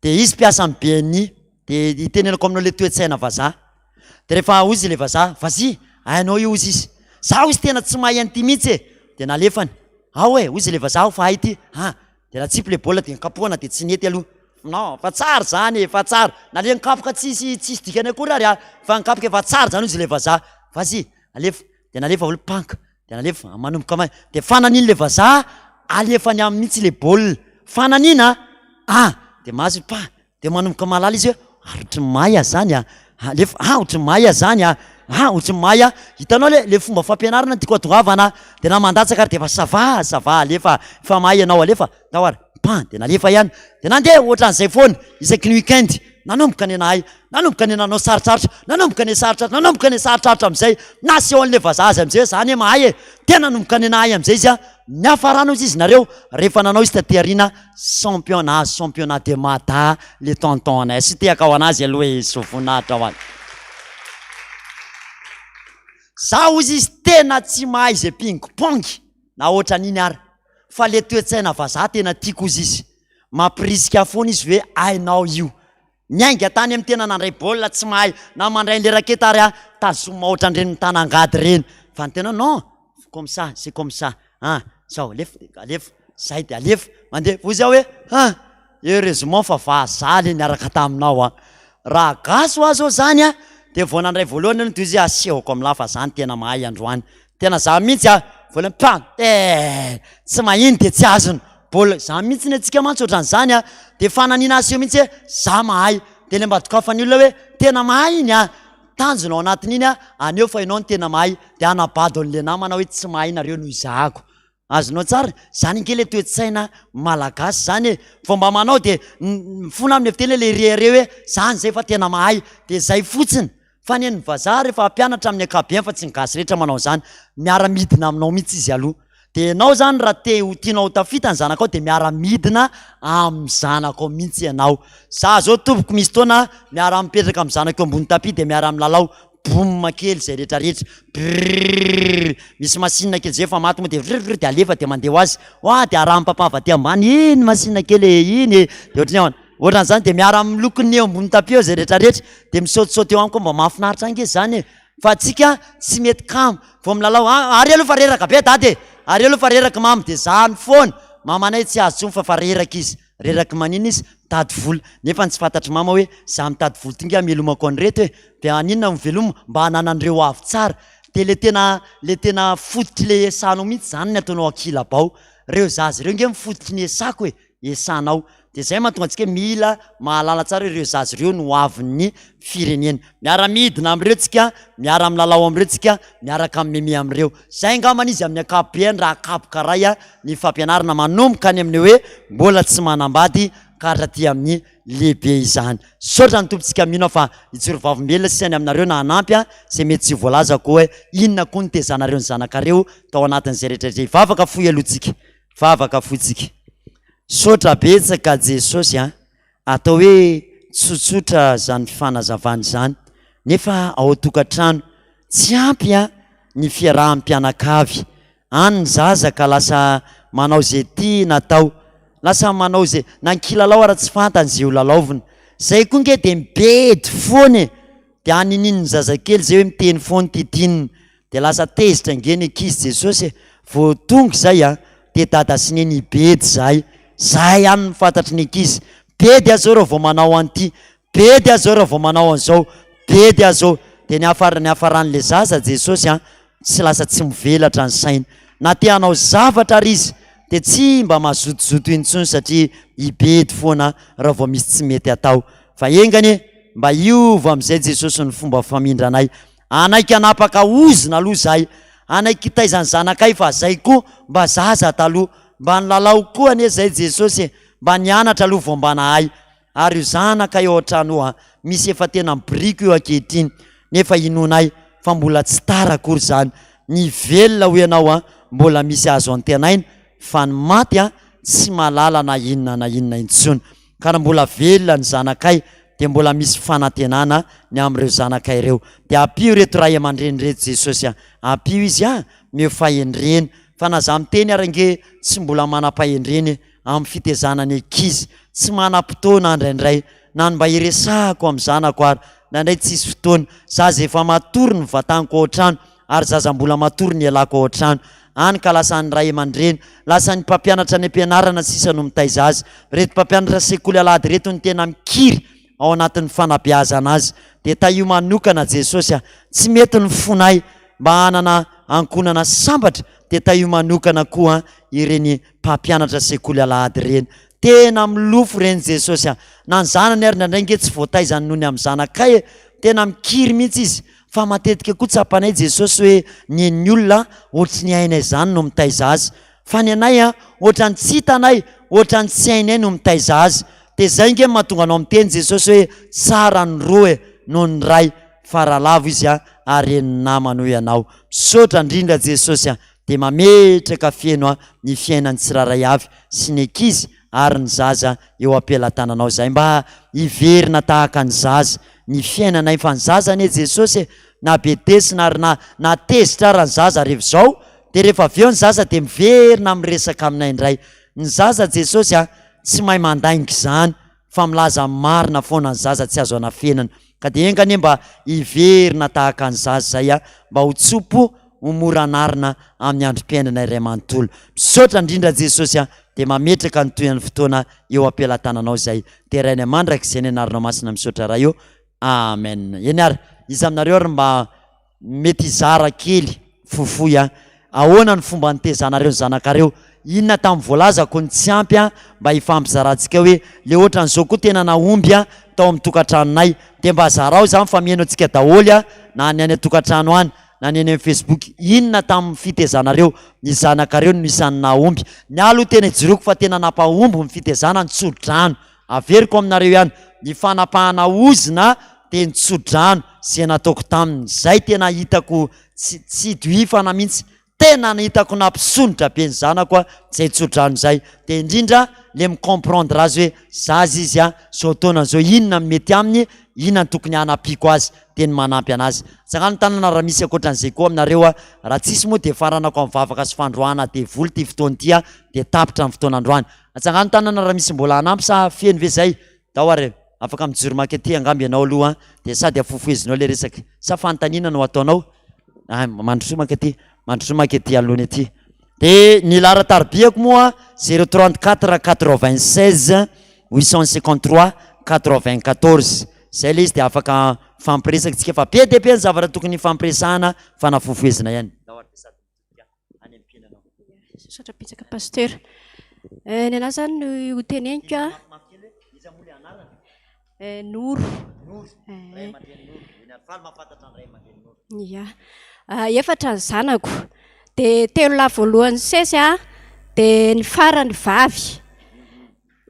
dia izy mpiasan'ny BNI, dia itenenako aminao ilay toe-tsaina vazaha, dia rehefa hoy izy ilay vazaha, vas-y, hainao io hozy izy, za hozy tena tsy mahay an'ity mihitsy e, dia nalefany, ao e, hozy ilay vazaha ao fa hay ity, ah, dia natsipy ilay baolina dia nikapohana dia tsy nety aloha, non, fa tsara izany e, fa tsara, na le nikapoka tsisy tsisy dikany akory ary a, fa nikapoka efa tsara izany hozy ilay vazaha, vas-y, alefa. de nalefa olo panka de nalefa manomboka may de fananiny le vazaha alefany aminy mihitsy le baolina fananina ah de mahazo pa de manomboka mahalala izy hoe ary ohatry ny mahay aho zany ah alefa ah ohatry ny mahay aho zany ah ah ohatry ny mahay aho hitanao le le fomba fampianarana tiako atongavana de na mandatsaka ary de efa ça va ça va alefa efa mahay ianao alefa Tao ary, pan, dia nalefa ihany. Dia nandeha ohatran'izay foana, isaky ny week-end. Nanomboka ny nahay, nanomboka ny nanao sarotsarotra, nanomboka ny sarotsarotra, nanomboka ny sarotsarotra amin'izay. Naseho an'ilay vazaha azy amin'izay hoe za anie mahay e. Dia nanomboka ny nahay amin'izay izy an. Niafarana hozy izy nareo, rehefa nanao izy taty aoriana, champion, nahazo championnat de Mada le tonton anay. Asio tehaka ho an'azy aloha e, zo voninahitra ho azy. Za hozy izy tena tsy mahay izay ping-pong na ohatran'iny ary. Fa le toe-tsaina vazaha tena tiako ozy izy, mampirisika ahy foana izy hoe hainao io. Niainga tany amin'ny tena nandray baolina tsy mahay na mandray an'le raketa ary aho tazomina ohatran'ireny mitana angady ireny fa ny tena non comme ça c'est comme ça ah zao alefa de alefa zay de alefa mandeha hozy aho hoe ah heureusement fa vazaha le niaraka taminao an, raha gasy hoa zao zany an de vao nandray voalohany aloha de hozy asehoko amin'lah fa za no tena mahay androany Tena za mihitsy a! Voalohany pa! Eh! Tsy mahino dia tsy azony! Baolina, za mihitsy ny antsika mantsy ohatran'izany a! Dia fananiana aseho mihitsy hoe za mahay! Dia ilay mba dokafan'ny olona hoe tena mahay iny a! Tanjona ao anatin'iny a, haneho fa ianao no tena mahay, dia hanabado an'ilay namana hoe tsy mahay nareo noho izahako. Azonao tsara? Zany ange ilay toe-tsaina malagasy zany e! Vao mba manao dia mifona amin'ny fiteny hoe ilay rehareha hoe zany zay fa tena mahay, dia zay fotsiny. Fa ny an'ny vazaha rehefa hampianatra amin'ny ankapobeny fa tsy ny gasy rehetra manao an'izany, miara-midina aminao mihitsy izy aloha. Dia ianao izany raha te ho tianao ho tafita ny zanakao dia miara-midina amin'ny zanakao mihitsy ianao. Za zao tompoko misy fotoana miara-mipetraka amin'ny zanako eo ambony tapis dia miara-milalao. Boum kely izay rehetra rehetra, brrrr, misy machine kely zay efa maty moa de vrrr de alefa de mandeha ho azy, hoa de arahan'ny papa avy aty ambany, iny machine kely e, iny e, de ohatran'ny ahoana, ohatran'izany de miara miloko ny eo ambony tapis eo zay rehetra rehetra, de misaotisaoty eo amiko mba mahafinaritra ange zany e, fa antsika tsy mety kamo, vao milalao, a ary aloha fa reraka be dada e, ary aloha fa reraka mama, de zany foana, mamanay tsy azo tsony fa fa reraka izy. Reraky manina izy? Mitady vola. Nefa ny tsy fantatr'i mama hoe za mitady vola ty nge hamelomako an'ireto e! Dia haninona no velomina? Mba hananan'ireo ho avy tsara. Dia le tena le tena fototr'le esanao mihitsy zany ny ataonao ankilabao. Reo zaza ireo nge ny fototry ny esako e! Esanao. Dia zay mahatonga antsika hoe mila mahalala tsara hoe ireo zaza ireo no hoavin'ny firenena. Miara-midina amin'ireo tsika, miara-milalao amin'ireo tsika, miaraka mimeme amin'ireo. Zay angambany izy amin'ny ankapobeany raha akapoka ray ny fampianarana manomboka any amin'ny hoe mbola tsy manambady ka hatraty amin'ny lehibe izany. Misaotra ny Tompo tsika mino aho fa hijoro vavolombelona sisa ny aminareo na hanampy izay mety tsy voalazako hoe inona koa nitezanareo ny zanakareo tao anatin'izay rehetra izay. Vavaka fohy aloha tsika. Vavaka fohy tsika. Misaotra betsaka Jesosy a. Atao hoe tsotsotra zany fanazavana izany nefa ao an-tokantrano tsy ampy a ny fiarahan'ny mpianakavy, any ny zaza ka lasa manao ze tiana atao, lasa manao ze na ny kilalao ara tsy fantany ze ho lalaovina, zay koa nge de mibedy foana e, de anininin'ny zazakely zay hoe miteny foana titinina de lasa tezitra nge ny ankizy Jesosy e, vao tonga izay a de dada sy neny hibedy zahay, zahay ihany no fantatry ny ankizy, bedy aho zao raha vao manao an'ity, bedy aho zao raha vao manao an'izao, bedy aho zao, de ny hafar- ny hafaran'le zaza Jesosy a tsy lasa tsy mivelatra ny sainy, na te hanao zavatra ary izy de tsy mba mazotozoto intsony satria hibedy foana raha vao misy tsy mety atao, fa enga anie mba hiova amin'izay Jesosy ny fomba famindranay Hanaiky hanapaka ozona aloha zahay, hanaiky hitaiza ny zanakay fa zay koa mba zaza taloha, mba nilalao koa anie zay Jesosy e, mba nianatra aloha vao mba nahay. Ary io zanakay ao an-trano io an, misy efa tena mibiriko io ankehitriny, nefa inoanay fa mbola tsy tara akory izany. Ny velona hoy ianao an, mbola misy azo antenaina, fa ny maty an, tsy mahalala na inona na inona intsony. Ka raha mbola velona ny zanakay dia mbola misy fanantenana ny amin'ireo zanakay ireo. Dia ampio ireto ray aman-dreny ireto Jesosy a! Ampio izy a! Omeo fahendrena. Fa na za miteny ary ange tsy mbola manam-pahendrena e, amin'ny fitezana ny ankizy. Tsy manam-potoana indraindray. Na ny mba hiresahako amin'ny zanako ary, indraindray tsisy fotoana. Zaza efa matory ny vataniko ao an-trano. ary zaza mbola matory ny ialako ao an-trano, any ka lasa ny ray aman-dreny, lasa ny mpampianatra any am-pianarana sisa no mitaiza azy. Ireto mpampianatra sekoly alahady ireto no tena mikiry ao anatin'ny fanabeazana azy. Dia tahio manokana Jesosy a! Tsy mety ny fonay mba hanana ankohonana sambatra dia tahio manokana koa ireny mpampianatra sekoly alahady ireny. Tena milofo ireny Jesosy a! Na ny zanany ary indraindray nge tsy voataizany noho ny amin'ny zanakay e! Tena mikiry mihitsy izy. Fa matetika koa tsapanay Jesosy hoe ny an'ny olona ohatry ny hainay zany no mitaiza azy fa ny anay an ohatran'ny tsy hitanay ohatran'ny tsy hainay no mitaiza azy de zay nge mahatonga anao miteny Jesosy hoe tsara ny roa e noho ny ray fa raha lavo izy an ary henon'ny namany hoy ianao misaotra indrindra Jesosy an de mametraka feno an ny fiainan'ny tsirairay avy sy ny ankizy ary ny zaza eo am-pelatananao izay mba hiverina tahaka ny zaza ny fiainanay fa ny zaza anie Jesosy e na bedesina ary na na tezitra ara ny zaza rehefa izao dia rehefa avy eo ny zaza dia miverina miresaka aminay indray ny zaza Jesosy a tsy mahay mandainga izany fa milaza ny marina foana ny zaza tsy azo anafenana ka dia enga anie mba hiverina tahaka ny zaza izay a mba ho tso-po ho mora anarina amin'ny androm-piainana iray manontolo misaotra indrindra Jesosy a dia mametraka ny tohin'ny fotoana eo am-pelatananao izay deraina mandrakizay ny anaranao masina misaotra Ray o amen eny ary iza aminareo ary mba mety hizara kely fohifohy a ahoana ny fomba nitezanareo ny zanakareo inona tamin'ny voalazako ny tsy ampy a mba hifampizarantsika hoe le ohatran'izao koa tena nahomby a tao amin'ny tokantranonay dia mba zarao izany fa mihaino antsika daholo a na ny any an-tokantrano any na ny any amin'ny facebook inona tamin'ny fitezanareo ny zanakareo no isan'ny nahomby ny ahy aloha tena ijoroako fa tena nampahomby ny fitezana ny tso-drano averiko aminareo ihany ny fanapahana ozona dia ny tso-drano izay nataoko taminy zay tena hitako tsy tsy dohifana mihitsy tena hitako nampisondrotra be ny zanako a zay tso-drano zay dia indrindra le mi-comprendre azy hoe zaza izy a zao taona zao inona no mety aminy. Inona no tokony hanampiako azy? Teny manampy anazy. Atsangano ny tanana raha misy ankoatran'izay koa aminareo a. Raha tsisy moa dia faranako amin'ny vavaka sy fandroahana devoly ity fotoana ity a, dia tapitra ny fotoana androany. Atsangano ny tanana raha misy mbola hanampy sa feno ve izay? Ndao ary e. Afaka mijoro maka aty angamba ianao aloha an, dia sady afofohezinao ilay resaka. Sa fanontaniana no ataonao? Ah, mandrosoa maka aty, mandrosoa maka aty alohany aty. Dia ny laharan-taribiako moa 034 96 853 94. Izay ilay izy dia afaka mifampiresaka tsika fa be dia be ny zavatra tokony hifampiresahana fa nafofohezina ihany. Ndao ary dia sady mitodika any amin'ny mpiananao. Misaotra betsaka Pasteur. Eh, ny anahy zany no ho teneniko a. Mafimafy kely hoe iza moa ilay anarana? Eh, Noro. Noro. Eh. Ray aman-dreny Noro. Eny ary faly mahafantatra ny ray aman-dreny Noro. Ia. Ah, efatra ny zanako. Dia telo lahy voalohany sesy a, dia ny farany vavy.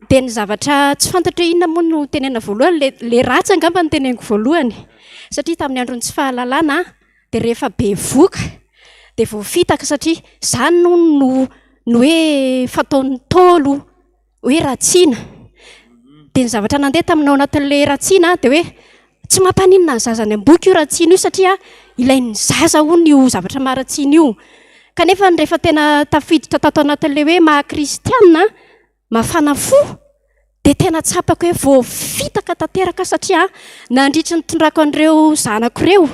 Dia ny zavatra tsy fantatro hoe inona moa no tenenina voalohany, le le ratsy angamba no teneniko voalohany. Satria tamin'ny andron'ny tsy fahalalana dia rehefa bevoka dia voafitaka satria izany hono no no hoe fataon'ny Ntaolo hoe ratsiana. Dia ny zavatra nandeha taminao anatin'ilay ratsiana dia hoe tsy mampaninona ny zaza any am-boky io ratsiana io satria ilain'ny zaza hono io zavatra maharatsiana io. Kanefa rehefa tena tafiditra tato anatin'ilay hoe maha kristiana, mafana fo, dia tena tsapako hoe voafitaka tanteraka aho satria nandritry ny nitondrako an'ireo zanako ireo,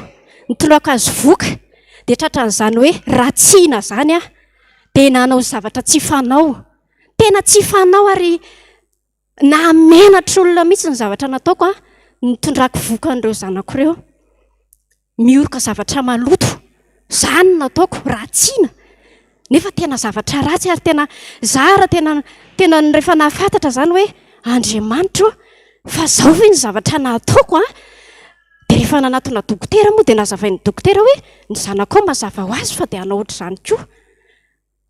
nitondrako azy voka, dia tratran'izany hoe ratsiana izany aho. Dia nanao zavatra tsy fanao. Tena tsy fanao ary nahamenatra olona mihitsy ny zavatra nataoko an, nitondrako vohoka an'ireo zanako ireo. Mioroka zavatra maloto, izany no nataoko, ratsiana. Nefa tena zavatra ratsy ary tena, za ary tena, tena rehefa nahafantatra izany hoe Andriamanitra ô, fa izao ve ny zavatra nataoko an? Dia rehefa nanatona dokotera moa dia nazavain'ny dokotera hoe ny zanakao mazava ho azy fa dia hanao ohatr'izany koa.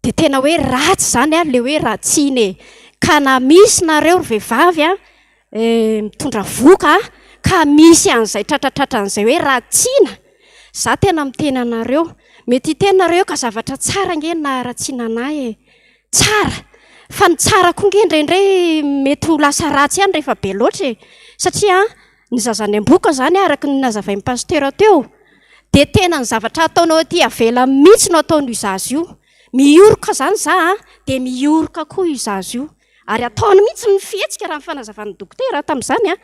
Dia tena hoe ratsy izany an, ilay hoe ratsiana e. Ka na misy nareo ry vehivavy an, mitondra vohoka an, ka misy an'izay tratratratran'izay hoe ratsiana, za tena miteny anareo, mety hiteny nareo hoe ka zavatra tsara ange ny naharatsiana anah e. Tsara! Fa ny tsara koa ange indraindray mety ho lasa ratsy ihany rehefa be loatra e. Satria an, ny zaza any am-bohoka izany araka ny nazavain'ny pasitera teo, Dia tena ny zavatra ataonao aty avelany mihitsy no ataon'io zaza io. Mioroka izany za an, dia mioroka koa io zaza io. Ary ataony mihitsy ny fihetsika raha ny fanazavan'ny dokotera tamin'izany an.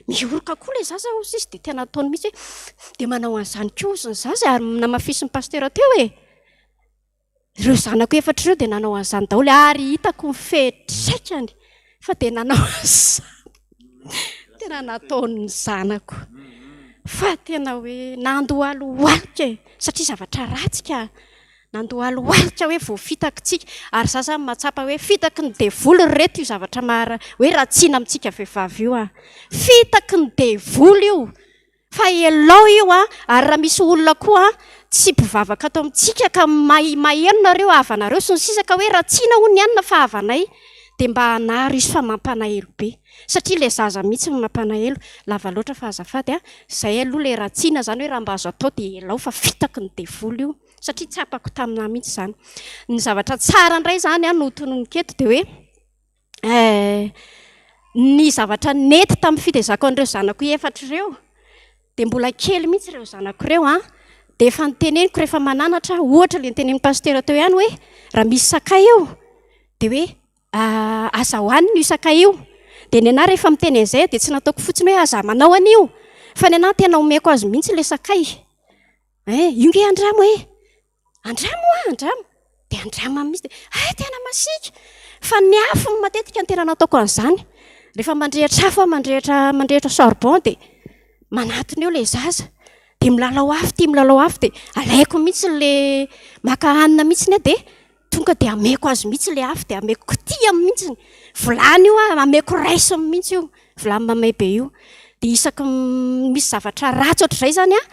Mioroka koa ilay zaza hozy izy dia tena ataony mihitsy hoe dia manao an'izany koa hozy ny zaza ary namafisin'ny pasitera teo e. Ireo zanako efatra ireo dia nanao an'izany daholo ary hitako ny fetraikany fa dia nanao an'izany. Tena nataon'ny zanako. Fa tena hoe nandohalohalika e, satria zavatra ratsy ka. Nandohalohalika hoe voafitakitsika. Ary izaho izany mahatsapa hoe fitaky ny devoly ry reto io zavatra maha hoe ratsiana amintsika vehivavy io an. Fitaky ny devoly io. Fa elao io an, ary raha misy olona koa tsy mpivavaka ato amintsika ka maheno nareo havanareo sy ny sisa ka hoe ratsiana hono ny anona fa havanay dia mba anaro izy fa mampanahelo be satria ilay zaza mihitsy no mampanahelo, lava loatra fa azafady an, izay aloha ilay ratsiana izany hoe raha mba azo atao dia elao fa fitaky ny devoly io satria tsapako taminà mihitsy izany. Ny zavatra tsara indray izany an no tononiko eto dia hoe. Ny zavatra nety tamin'ny fitaizako an'ireo zanako efatra ireo, dia mbola kely mihitsy ireo zanako ireo an, dia efa noteneniko rehefa mananatra aho, ohatra ilay notenenin'ny pasitera teo ihany hoe raha misy sakay eo dia hoe aza hohanina io sakay io. Dia ny anà rehefa miteny an'izay dia tsy nataoko fotsiny hoe aza manao an'io, fa ny anà tena omeko azy mihitsy ilay sakay. Ein, io nge andramo e! Andramo hoa, andramo. Dia andrama mihitsy dia, hay tena masiaka. Fa ny afo no matetika no tena nataoko an'izany. Rehefa mandrehitra afo aho, mandrehitra mandrehitra charbon dia manatona eo ilay zaza. Dia milalao afo ity, milalao afo dia alaiko mihitsy ilay maka hanina mihitsy aho dia tonga dia ameko azy mihitsy ilay afo dia ameko kitihany mihitsy. Vilany io aho, ameko raisiny mihitsy io, vilany mamay be io. Dia isaky ny misy zavatra ratsy ohatr'izay izany an,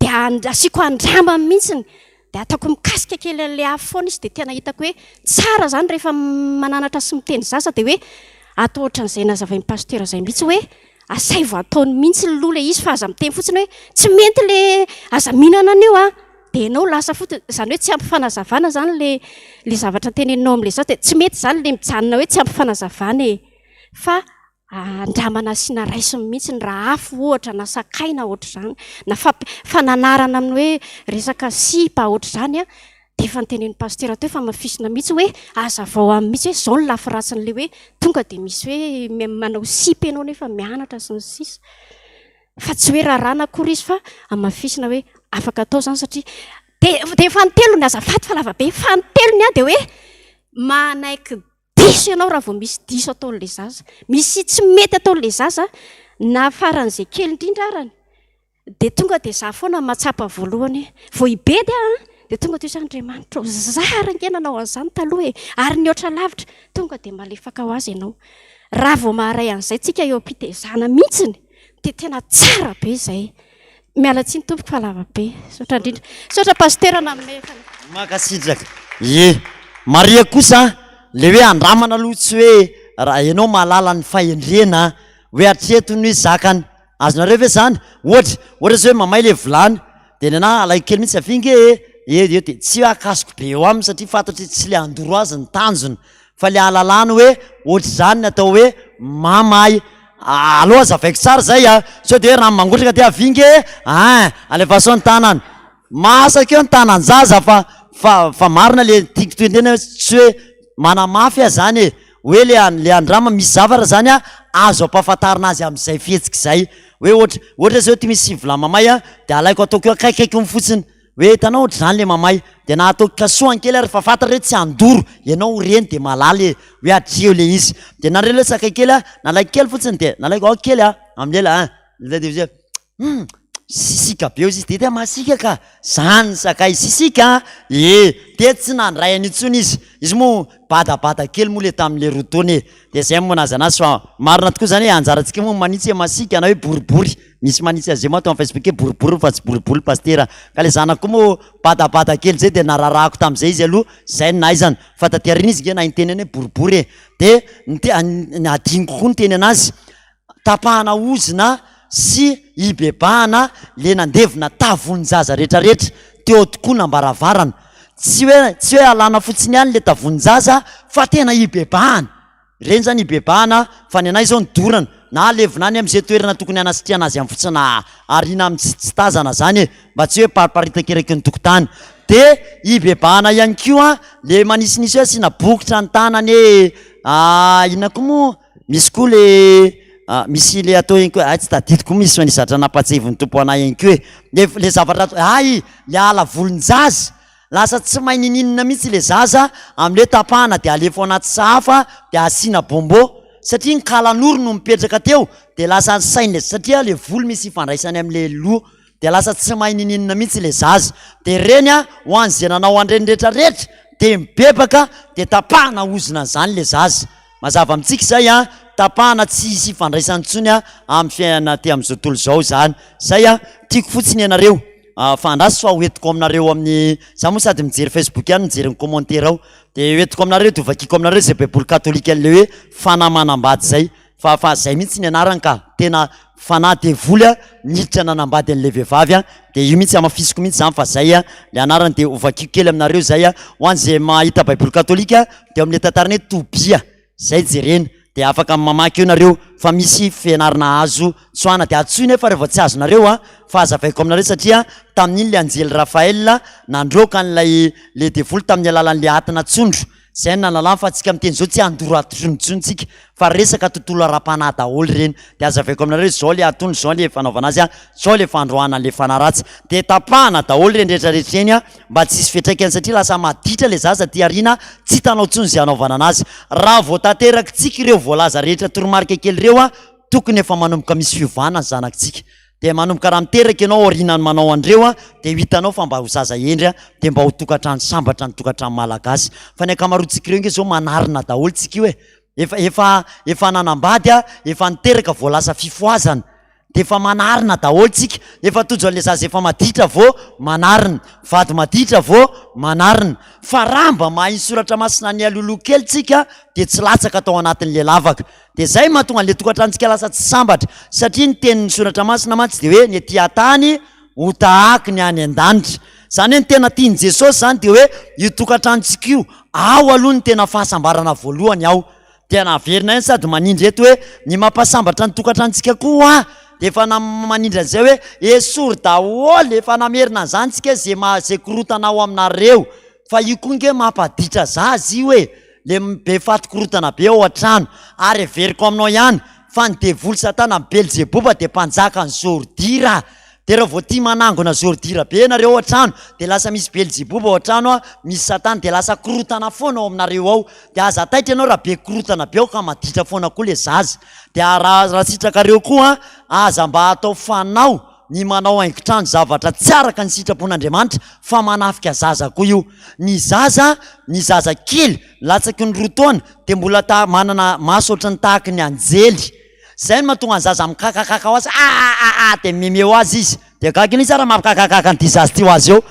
dia asiako andramany mihitsy, dia ataoko mikasika kely an'ilay afo foana izy dia tena hitako hoe tsara izany rehefa mananatra sy miteny zaza dia hoe atao ohatran'izay nazavain'ny pasitera izay mihitsy hoe asaivo ataony mihitsy aloha ilay izy fa aza miteny fotsiny hoe tsy mety ilay aza mihinana an'io an, dia ianao lasa fotsiny, izany hoe tsy ampy fanazavana izany ilay ilay zavatra teneninao amin'ilay zaza dia tsy mety izany ilay mijanona hoe tsy ampy fanazavana e, fa. Andramana asiana raisiny mihitsy raha afo ohatra na sakay na ohatr'izany na fampi- fananarana amin'ny hoe resaka sipa ohatr'izany an, dia efa notenenin'ny pasitera teo fa hamafisina mihitsy hoe hazavao aminy mihitsy hoe izao ny lafy ratsin'ilay hoe tonga dia misy hoe manao sipa ianao nefa mianatra sy ny sisa. Fa tsy hoe raràna akory izy fa hamafisina hoe afaka atao izany satria dia dia fanintelony azafady fa lava be, fanintelony an dia hoe manaiky Diso ianao raha vao misy diso ataon'ilay zaza. Misy tsy mety ataon'ilay zaza na faran'izay kely indrindra arany dia tonga dia za foana no mahatsapa voalohany hoe vao hibedy aho an, dia tonga dia hoe Andriamanitra ô, za ary ange nanao an'izany taloha e, ary nihoatra lavitra, tonga dia malefaka ho azy ianao. Raha vao maharay an'izay tsika eo am-pitezana mihitsiny dia tena tsara be izay. Miala tsiny tompoko fa lava be. Misaotra indrindra. Misaotra Pasitera nanome fanazavana. Mankasitraka. Ie. Marihiko kosa le hoe andramana aloha tsy hoe raha ianao mahalala ny fahendrena hoe hatreto ny zakany. Azonareo ve zany? Ohatra, ohatra zao hoe mamay le vilany de ny anahy alaiko kely mihitsy avia nge e, eo eo de tsy hoe akasoko be eo aminy satria fantatro hoe tsy le handoro azy ny tanjona fa le ahalalany hoe ohatr'izany ny atao hoe mamay. Aleo azavaiko tsara zay a, sao de hoe rano mangotraka de avia nge ein, alefaso ny tanana. Masaka eo ny tanan-jaza fa fa fa marina le tiako tenenina hoe tsy hoe manamafy aho zany e, hoe le an- le andrama misy zavatra zany a azo ampahafantarina azy am'zay fihetsika izay, hoe ohatra ohatra zao ty misy vilany mamay a de alaiko ataoko eo akaikikaiky eo fotsiny hoe hitanao ohatr'izany le mamay, de na ataoko kasohany kely ary fa fantatra hoe tsy handoro, ianao reny de mahalala e hoe hatreo le izy, de nareo le sakay kely a nalaiko kely fotsiny de nalaiko ao kely a amin'ny lela ein, de de zay hum sisika be ozy izy de tena masiaka ka, zany ny sakay sisika an, ie de tsy nandray an'io intsony izy, izy moa badabada kely moa le tamin'le roa taona e, de zay moa nahaza anazy fa marina tokoa zany hoe anjarantsika moa manitsy hoe masiaka na hoe boribory. Misy manitsy azy moa ato amin'ny Facebook hoe boribory fa tsy boribory pasitera. Ka le zanako koa moa badabada kely zay de nararahako tamin'izay izy aloha, zay no nahaizana. Fa taty aoriana izy nge nahay niteny hoe boribory e. De ny te- ny hadinoko koa niteny anazy, tapahana ozona sy hibebahana le nandevona tavon-jaza retraretra teo an-tokonam-baravarana. Tsy hoe tsy hoe alana fotsiny ihany le tavon-jaza fa tena hibebahana. Ireny zany hibebahana fa ny anay zao ny dorana na alevina any amze toerana tokony hanasitrihana azy am fotsiny na ariana am tsy tsy tazana zany e mba tsy hoe pariparitaka eraky ny tokotany de hibebahana ihany koa le manisinisy hoe asiana bokotra ny tanany e inona koa moa misy koa le misy le atao ihany koa hay tsy tadidiko koa misy ny zatra nampatsiahivin'ny tompo anay ihany koa e le le zavatra atao hay le ala volon-jaza Lasa tsy mahay ninininona mihitsy le zaza amle tapahana de alefa ao anaty sahafa de asiana bonbon satria ny kalanoro no mipetraka teo de lasa ny sain'le satria le volo misy ifandraisany amle loha de lasa tsy mahay nininona mihitsy le zaza de reny a ho an'ze nanao an'ireny rehetra rehetra de mibebaka de tapahana ozona an'zany le zaza mazava amintsika izay a tapahana tsy hisy ifandraisany intsony a amin'ny fiainana aty amin'izao tontolo izao zany zay a tiako fotsiny ianareo Fa andraso fa hoentiko aminareo amin'ny, za moa sady mijery facebook ihany mijery ny commentaire ao, de hoentiko aminareo de hovakiko aminareo zay baiboly katolika an'le hoe fanahy manambady zay, fa fa zay mihitsy ny anarany ka, tena fanahy devoly a niditra nanambady an'le vehivavy a, de io mihitsy hamafisiko mihitsy zany fa zay a le anarany de hovakiko kely aminareo zay a, ho an'zay mahita baiboly katolika de ao amin'le tantarany hoe Tobia. Zay jerena de afaka mamaky eo nareo fa misy fianarana azo tsoahana de antsoy nefa rehefa tsy azonareo a fa azavaiko aminareo satria tamin'iny le anjely Raphaël nandroaka an'ilay le devoly tamin'ny alalan'le atina tsondro zay no nalalany fa tsika miteny zao tsy handoro atrony intsony tsika fa resaka tontolo ara-panahy daholo ireny de azavaiko aminareo zao le atony zao le fanaovana azy a zao le fandroahana an'le fanahy ratsy de tapahana daholo ireny rehetra rehetra ireny a mba tsy hisy fiantraikany satria lasa maditra le zaza aty aoriana tsy hitanao intsony izay hanaovana anazy. Raha vao tanterakitsika ireo voalaza rehetra toromarika kely ireo a, tokony efa manomboka misy fiovana ny zanakitsika. Dia manomboka raha miteraka ianao aorianan'ny manao an'ireo a, dia ho hitanao fa mba ho zaza hendry a, dia mba ho tokantrano sambatra ny tokantrano malagasy. Fa ny ankamaroantsika ireo nge zao manarina daholo tsika io e. Efa efa efa nanambady a, efa niteraka vao lasa fifohazana. De efa manarina daholo tsika, efa tojo an'le zaza efa maditra vao manarina, vady maditra vao manarina, fa raha mba mahay ny soratra masina ny alohaloha kely tsika de tsy latsaka tao anatin'le lavaka, de zay mahatonga an'le tokantranontsika lasa tsy sambatra, satria ny tenin'ny soratra masina mantsy de hoe ny aty an-tany ho tahaky ny any an-danitra, zany hoe ny tena tian'i Jesosy zany de hoe io tokantranontsika io, ao aloha ny tena fahasambarana voalohany ao. Dia naverina ihany sady manindry eto hoe ny mampasambatra ny tokantranontsika koa hoa dia efa manindry an'izay hoe esory daholo, efa namerina an'izany tsika ze ma- ze korontana ao aminareo fa io koa nge mampaditra zaza io e, le be faty korontana be ao an-trano ary heveriko aminao ihany fa ny devoly satana belzeboba dia mpanjakan'ny zôridira. Dia raha vao tia manangona zôridira be ianareo ao an-trano, dia lasa misy belzeboba ao an-trano an, misy satana, dia lasa korontana foana ao aminareo ao. Dia aza taitra ianao raha be korontana be ao ka maditra foana koa ilay zaza. Dia raha raha sitrakareo koa an, aza mba atao fanao ny manao haingon-trano zavatra tsy araka ny sitrapon'Andriamanitra fa manafika zaza koa io. Ny zaza, ny zaza kely latsaky ny roa taona dia mbola ta- manana maso ohatran'ny tahaky ny anjely. Zay no mahatonga ny zaza mikakakaka ho azy ah ah ah dia mimeme ho azy izy. Dia gaga mihitsy aho raha mampikakakaka an'ity zaza ity ho azy eo.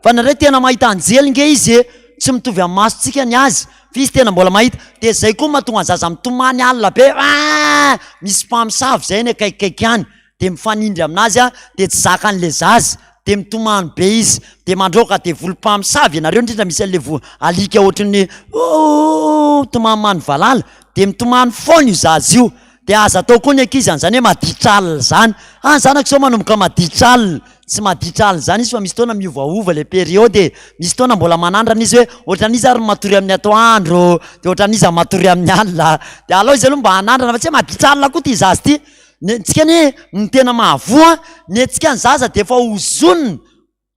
Fa indraindray tena mahita anjely nge izy e! Tsy mitovy amin'ny masontsika ny azy fa izy tena mbola mahita. Dia zay koa mahatonga ny zaza mitomany alina be ah! Misy mpamosavy zay any akaikikaiky any dia mifanindry aminazy a, dia tsy zakan'le zaza dia mitomany be izy, dia mandroaka devoly mpamosavy ianareo indrindra misy an'le vo- alika ohatran'ny ooh mitomany valala dia mitomany foana io zaza io, dia aza atao koa ny ankizy an'izany hoe maditra alina izany, ah ny zanako izao manomboka maditra alina, tsy maditra alina izany izy fa misy fotoana miovaova le période e, misy fotoana mbola manandrana izy hoe ohatran'iza ary ny matory amin'ny atoandro, dia ohatran'iza matory amin'ny alina, dia alao izy aloha mba hanandrana fa tsy hoe maditra alina koa ity zaza ity. Ny antsika anie ny tena mahavoa, ny antsika ny zaza dia efa ozonina,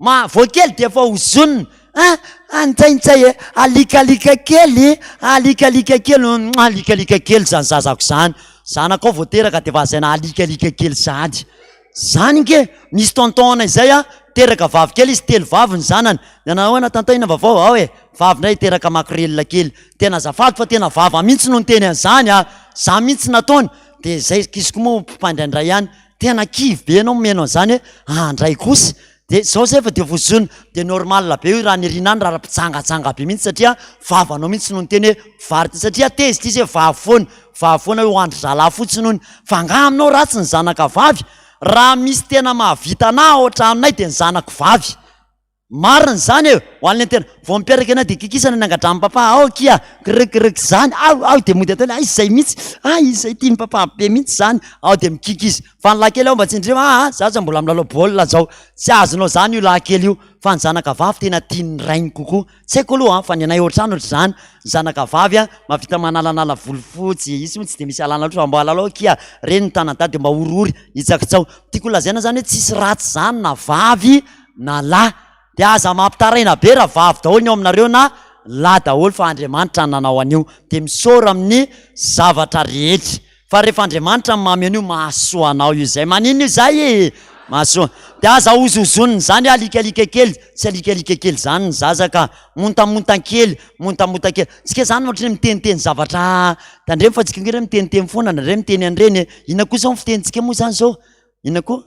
ma- vao kely dia efa ozonina, ah antsaintsay e, alikalika kely, alikalika kely, hum alikalika kely zany zazako zany, zanakao vao teraka dia efa azaina alikalika kely sahady, zany nge, nisy tonton anay zay an, teraka vavy kely izy, telo vavy ny zanany, dia nanao ahoana tonton inona vaovao, ao e, vavy ndray teraka makorelina kely, tena azafady fa tena vava mihitsy no niteny an'izany an, za mihitsy nataony, Dia zay ankizy koa moa mpampandraindray ihany, tena kivy be ianao mihaino an'izany hoe ah ndray kosa, dia zao zay fa dia vozona, dia normal be io raha nirina any raha mpijangajanga be mihitsy satria vavanao mihitsy no niteny hoe vary satria tezitra izy hoe vavy foana, vavy foana hoe ho an-dry zalahy fotsiny hono, fa angaha aminao ratsy ny zanaka vavy? Raha misy tena mahavita anah ao an-tranonay dia ny zanako vavy. Marina izany e! Ho an'ilay tena vao mipetraka ianao dia kikisana ny angadran'i papa, ao akia, grrgrg izany, ao ao dia mody ataony, hay izay mihitsy, hay izay tian'i papa be mihitsy izany, ao dia mikiky izy. Fa ny lahy kely ao mba tsindrio, aa za aza mbola milalao baolina zao, tsy azonao izany io lahy kely io, fa ny zanaka vavy tena tian'ny rainy kokoa. Tsy haiko aloha an, fa ny anay ao an-trano ohatr'izany, ny zanaka vavy an, mahavita manalanala volo fotsy, izy moa tsy dia misy alana loatra fa mba alalao akia, reny ny tanan-dady dia mba oriory, hitsakitsaho. Tiako holazaina izany hoe tsisy ratsy izany na vavy na lahy dia aza mampitaraina be raha vavy daholo ny ao aminareo na lahy daholo fa Andriamanitra no nanao an'io dia misaora amin'ny zavatra rehetra fa rehefa Andriamanitra no mamy an'io mahasoa anao io izay maninona io izay e mahasoa dia aza hozozonina izany hoe alikalika kely tsy alikalika kely izany ny zaza ka montamontan kely montamontan kely tsika izany ohatry ny miteniteny zavatra tandremo fa tsika nge miteniteny foana ndraindray miteny an'ireny e inona koa izao ny fitenintsika moa izany izao inona koa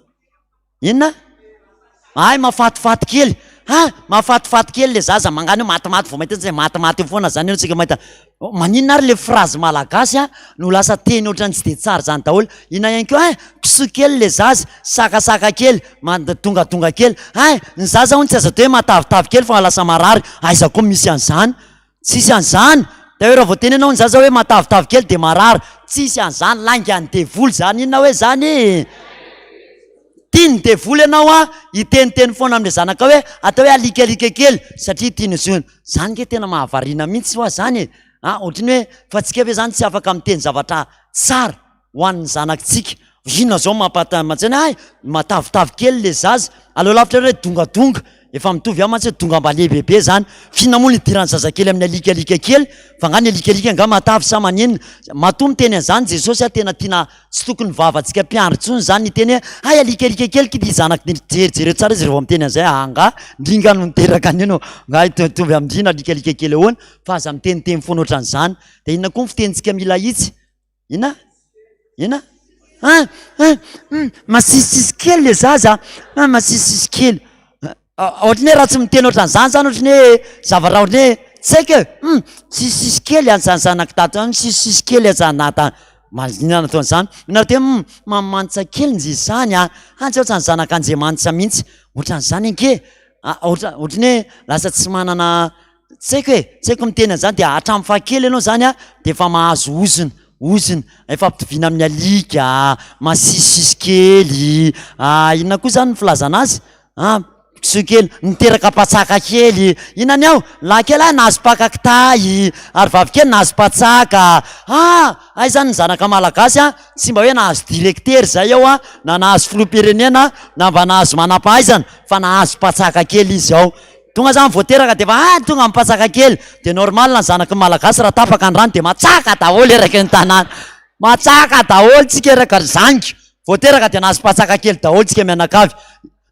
Inona? Hay mahafatifaty kely. Ha! Mahafatifaty kely le zaza mangana io matimaty vao mahita zay matimaty eo foana zany eo tsika mahita. Maninona ary le phrase malagasy a no lasa teny ohatran'ny tsy de tsara zany daholo. Inona ihany koa hay kisoa kely le zaza, sakasaka kely, mand- dongadonga kely. Hay ny zaza hono tsy azo atao hoe matavitavy kely fa lasa marary. Aiza koa misy an'izany? Tsisy an'izany! D'ailleurs raha vao tenenao ny zaza hoe matavitavy kely dia marary. Tsisy an'izany, laingan'ny devoly zany. Inona hoe zany e? Tian'ny devoly ianao an, hiteniteny foana amin'ilay zanakao hoe atao hoe alikalika kely satria tiany ho zohina. Zany nge tena mahavariana mihitsy hoa zany e! An, ohatran'ny hoe fa tsika ve zany tsy afaka miteny zavatra tsara? ho an'ny zanakitsika. Inona zao mampata mantsy hay matavitavy kely le zaza, aleo lavitra hoe dongadonga, efa mitovy ihany mantsy hoe dongam-baleha bebe zany, f'inona moa no idiran'ny zazakely amin'ny alikalika kely, fa nga ny alikalika nga matavy sa maninona? Matoa miteny an'izany Jesosy a tena tiana tsy tokony vavantsika mpiandry intsony zany hiteny hoe hay alikalika kely ky ty zanako ty, jerijereo tsara izy rehefa miteny an'izay, angaha ndry nga no niteraka an'io no nga hitovy amin-dry na alikalika kely ahoana, fa aza miteniteny foana ohatran'izany, de inona koa ny fitenintsika mila ahitsy? Inona? Inona? Ah, ah, hum, masisisisy kely le zaza, ah, masisisisy kely. Ohatran'ny hoe raha tsy miteny ohatran'izany zany ohatran'ny hoe zavatra ohatran'ny hoe tsy haiko e, hum, sisisisy kely an'izany zanak'i dada zany, sisisisy kely an'izany dada. Maninona no ataon'izany? Inona teny hum, mamantsa kely njy izany a, ah tsy ohatran'ny zanak'Andriamanitra mihitsy. Ohatran'izany ange, ah, ohatra- ohatran'ny hoe lasa tsy manana. Tsy haiko e, tsy haiko miteny an'izany dia hatramin'ny fahakely ianao izany an, dia efa mahazo ozona, ozona, efa ampitoviana amin'ny alika, masisisisy kely, inona koa izany ny filazana azy? An, kisoa kely, niteraka mpatsaka kely, inona ny ao? Lahy kely ah nahazo mpaka kitay, ary vavy kely nahazo mpatsaka, ah! Hay izany ny zanaka malagasy an, tsy mba hoe nahazo direktera izay ao an, na nahazo filoham-pirenena, na mba nahazo manam-pahaizana, fa nahazo mpatsaka kely izy ao. Tonga zany vao teraka de efa ah tonga mipatsaka kely de normal ny zanaky ny malagasy raha tapaka ny rano de matsaka daholo eraky ny tanàna matsaka daholo tsika eraka ry zaniko vao teraka de nahazo patsaka kely daholo tsika mianakavy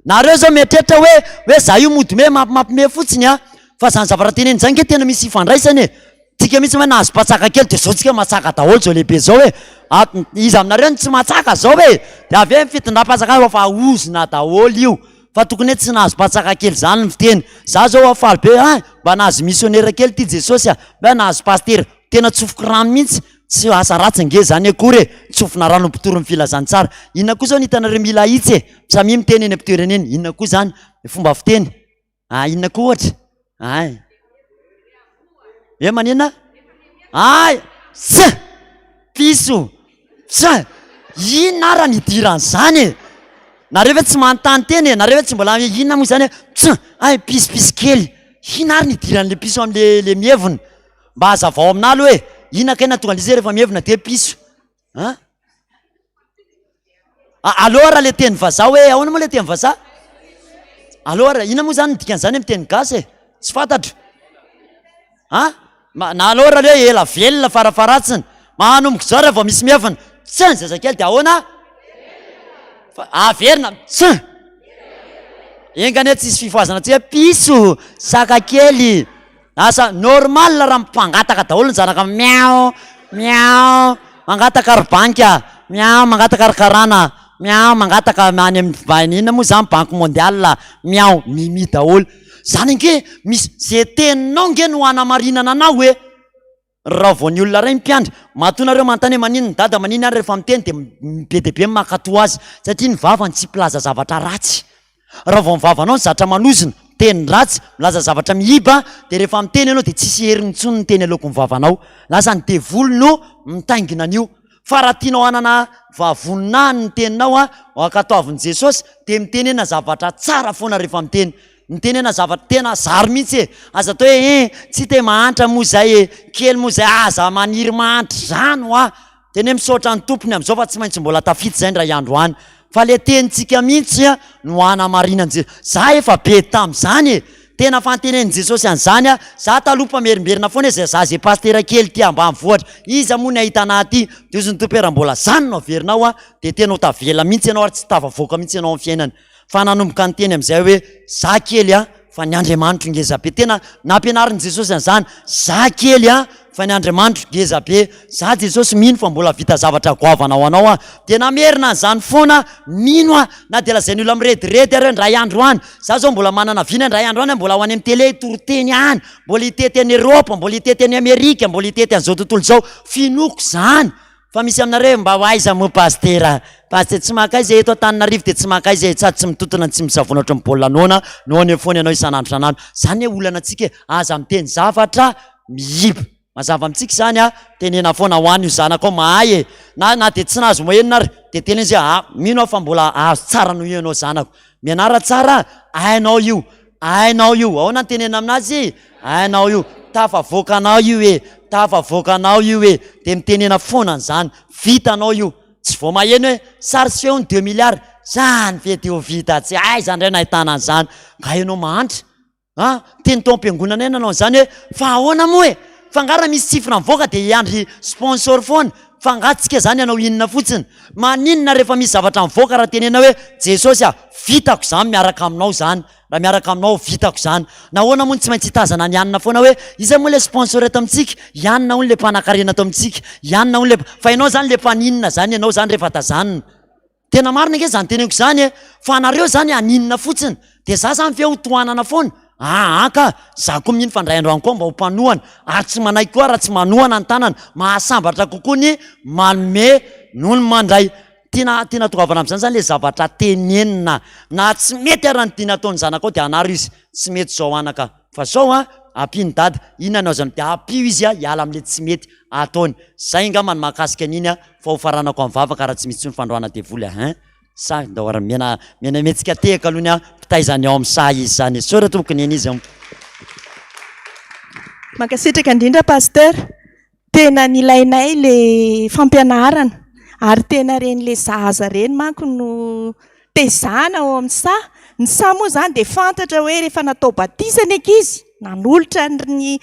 nareo zao mieritreritra hoe hoe za io mody me mampimapime fotsiny a fa zany zavatra teneniny zany nge tena misy ifandraisany e tsika mihitsy hoe nahazo patsaka kely de zao tsika matsaka daholo zao lehibe zao e iza aminareo no tsy matsaka zao e de avy eo ny fitondram-panjakana fa ozona daholo io Fa tokony hoe tsy nahazo mpatsaka kely zany ny fiteny. Za zao a faly be ah mba nahazo missionnaire kely ty Jesosy a, mba nahazo pasitera. Tena tsofiko rano mihitsy. Tsy asa ratsy ange zany akory e. Tsofina rano mpitory ny filazantsara. Inona koa zao ny hitanareo mila ahitsy e? Samia miteny eny am-pitoerana eny. Inona koa zany fomba fiteny? Ah inona koa ohatra? Ay. Hoe maninona? Ay! Tsa! Piso! Tsa! Inona ara ny idiran'izany e? Nareo ve tsy manontany tena e? Nareo ve tsy mbola inona moa izany e? Tsa! Ay, pisopiso kely. Inona ary ny idiran'le piso am'le le mievona? Mba hazavao aminà aloha e! Inona kay nahatonga an'izy rehefa mievona dia piso? An? Aleo ara le teny vazaha hoe ahoana moa le teny vazaha? Aleo ara, inona moa zany ny dikan'izany amin'ny teny gasy e? Tsy fantatro. An? Ma- na aleo ara le hoe ela velona farafaharatsiny. Manomboka izao raha vao misy mievina, tsia ny zazakely dia ahoana? Fa averina, tsia! Enga anie tsisy fifohazana tsy hoe piso, saka kely. Asa normal raha mpangataka daholo ny zanaka miaou miaou mangataka ry banky a, miaou mangataka ry karana, miaou mangataka any amin'ny vahiny inona moa zany banque mondiale, miaou mimi daholo, zany ange misy ze teninao nge no hanamarinana anao e! Raha vao ny olona iray mpiandry, matoa nareo manontany hoe maninona dada maninona ary rehefa miteny dia be dia be ny mankatò azy satria ny vavany tsy mpilaza zavatra ratsy. Raha vao ny vavanao no zatra manozona, miteny ratsy, milaza zavatra miiba dia rehefa miteny ianao dia tsisy heriny intsony ny teny aloaky ny vavanao. Lasa ny devoly no mitaingina an'io. Fa raha tianao hanana vavoninahiny ny teninao ho ankatoavin'i Jesosy dia mitenena zavatra tsara foana rehefa miteny. Mitenena zavatra tena zary mihitsy e! Aza atao hoe eh tsy te mahantra moa zay e, kely moa zay, aza maniry mahantra izany hoa! Tena hoe misaotra ny tompony amin'izao fa tsy maintsy mbola tafita izay indray andro any. Fa le tenintsika mihitsy no hanamarinan'i Jesosy. Za efa be tamin'izany e! Tena fantenenin'i Jesosy an'izany aho. Za taloha mpamerimberina foana hoe za ze pasitera kely ty ambanivohitra, iza moa ny hahita anah aty? De hozy ny Tompo hoe raha mbola zany no averinao an, de tena ho tavela mihitsy ianao ary tsy tafavoaka mihitsy ianao amin'ny fiainana. Fa nanomboka niteny amin'izay hoe, Za kely an, fa ny Andriamanitro ngeza be. Tena nampianarin'i Jesosy an'izany, Za kely an, fa ny Andriamanitro ngeza be. Za Jesosy mino fa mbola vita zavatra goavana ho anao aho. Dia namerina an'izany foana aho, mino aho, na dia lazain'ny olona mirediredy ary hoe indray andro any. Za zao mbola manana vina indray andro any aho mbola ho any amin'ny télé hitory teny any, mbola hitety an'i Europe, mbola hitety an'i Amerika, mbola hitety an'izao tontolo izao. Finoako izany. Fa misy aminareo hoe mba ho aiza moa Pasitera? Pasitera, tsy mankaiza e, eto Antananarivo dia tsy mankaiza e, sady tsy mitontona no tsy misavoana ohatran'ny baolina noana, noana eo foana ianao isan'andro isan'andro. Izany anie olana antsika e, aza miteny zavatra miiba. Mazava amintsika izany a, tenena foana ho an'io zanakao mahay e, na na dia tsy nahazo moyenne ary dia teneno izy hoe ah, mino aho fa mbola azo tsara noho io ianao zanako. Mianara tsara, hainao io. Hainao io. Ahoana ny tenenina aminazy? Hainao io. Tafavoakanao io e. Tafavoakanao io e. Dia mitenena foana an'izany. Vitanao io. Tsy vao maheno hoe sary sy feo ny deux milliards. Zany ve dia ho vita tsy aiza indray no ahitana an'izany. Nga ianao mahantra? A! Teny tao am-piangonana eny nanao an'izany hoe fa ahoana moa e? Fa nga raha misy chiffre mivoaka dia hiandry sponsor foana? Fa nga tsika zany hanao inona fotsiny? Maninona rehefa misy zavatra mivoaka raha tenena hoe Jesosy a, vitako izany miaraka aminao izany, raha miaraka aminao aho vitako izany. Nahoana moa no tsy maintsy hitazana an'i Anona foana hoe iza moa ilay sponsor eto amintsika? I Anona hono ilay mpanankarena eto amintsika, i Anona hono ilay, fa ianao izany ilay mpaninona izany ianao izany rehefa tazanina. Tena marina ange zany teneniko zany e! Fa anareo zany haninona fotsiny? De za zany ve ho tohanana foana? Aa ka! Za koa mino fa ndray andro any koa mba ho mpanohana ary tsy manaiky koa raha tsy manohana ny tanana. Mahasambatra kokoa ny manome noho ny mandray. Tiana tiana tongavana amin'izany zany le zavatra tenenina. Na tsy mety ara ny tiana ataon'ny zanakao de anaro izy, tsy mety zao anaka fa zao an! Ampian'i dada. Inona no azo Dia ampio izy hiala amin'ilay tsy mety ataony. Zay angamba ny mahakasika an'iny a, fa ho faranako amin'ny vavaka raha tsy misy intsony fandroahana devoly a hein. Sa ndao ary mena mena mihetsika tehaka aloha ny a mpitaiza ny ao amin'ny saha izy izany. Misaotra tompoko neny izy. Mankasitraka indrindra Pasteur. Tena nilainay le fampianarana ary tena reny le zaza reny manko no tezana ao amin'ny saha. Ny saha moa izany dia fantatra hoe rehefa natao batisa ny ankizy, nanolotra ny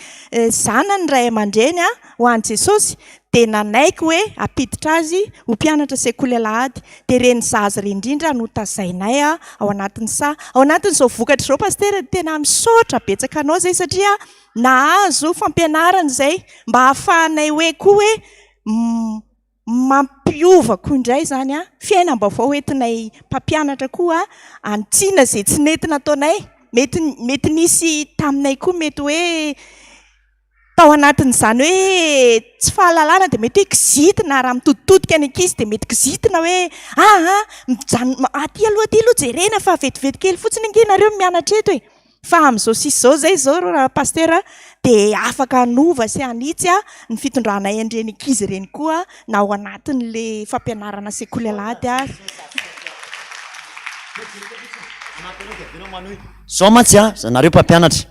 zanany ny ray aman-dreny ho an'i Jesosy dia nanaiky hoe hampiditra azy ho mpianatra sekoly alahady. Dia ireny zaza ireny indrindra no tazainay ao anatin'ny saha. Ao anatin'izao vokatra izao Pasitera dia tena misaotra betsaka anao izay satria nahazo fampianarana izay mba hahafahanay hoe koa hoe mampiova koa indray izany an, fiainam-baovao entinay mpampianatra koa hanitsiana izay tsy nety nataonay. Mety mety nisy taminay koa mety hoe tao anatin'izany hoe tsy fahalalana dia mety hoe kizitina raha mitoditodika ny ankizy dia mety kizitina hoe aa mijanona aty aloha aty aloha jerena fa vetivety kely fotsiny ange nareo mianatra eto e. Fa amin'izao sisa izao izay izao ry Pasitera dia afaka hanova sy hanitsy ny fitondranay an'ireny ankizy ireny koa na ao anatin'ilay fampianarana sekoly alahady ary. Zao mantsy an, nareo mpampianatra,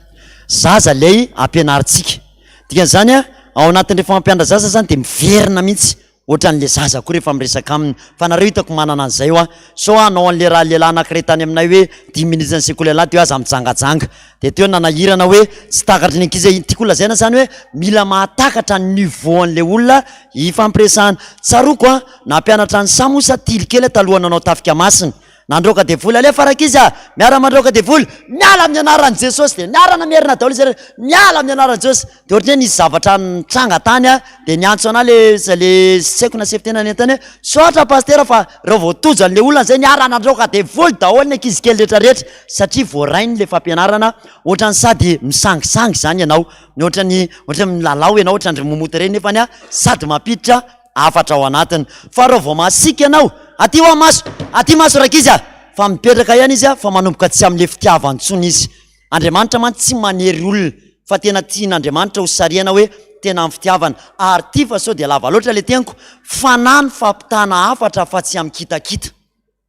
zaza ilay ampianarintsika, dikan'izany an, ao anatin'ny rehefa mampianatra zaza zany dia miverina mihitsy Ohatran'le zaza koa rehefa miresaka aminy fa nareo hitako manana an'izay hoa sao hanao an'le raha lehilahy anakiray tany aminay hoe dimy minitra ny sekoly alahy de hoe aza mijangajanga de teo nanahirana hoe tsy takatry ny ankizy hoe tiako lazaina zany hoe mila mahatakatra ny niveau an'le olona ifampiresahana tsaroako a nampianatra an'i Sa moa sa tily kely aho taloha nanao tafika masina Nandroaka devoly, alefa rankizy a! Miara mandroaka devoly, miala amin'ny anaran'i Jesosy! Dia niara namerina daholo izy ireo, miala amin'ny anaran'i Jesosy! Dia ohatran'ny hoe nisy zavatra nitranga tany a, dia niantso anà le le tsy haiko na sefo tena nentana hoe, misaotra pasitera fa reo vao tojo an'le olona zay niara nandroaka devoly daholo ny ankizy kely rehetra rehetra, satria voarainy le fampianarana, ohatran'ny sady misangisangy izany ianao, ny ohatran'ny ohatran'ny milalao ianao ohatran-dry momoto ireny nefany a sady mampiditra hafatra ao anatiny fa raha vao masiaka ianao aty hoa maso aty maso rankizy a fa mipetraka ihany izy a fa manomboka tsy amin'le fitiavany intsony izy Andriamanitra mantsy tsy manery olona fa tena tian'Andriamanitra ho sarihana hoe tena amin'ny fitiavana ary tia fa sao dia lava loatra le teniko fanahy ny fampitana hafatra fa tsy amin'ny kitakita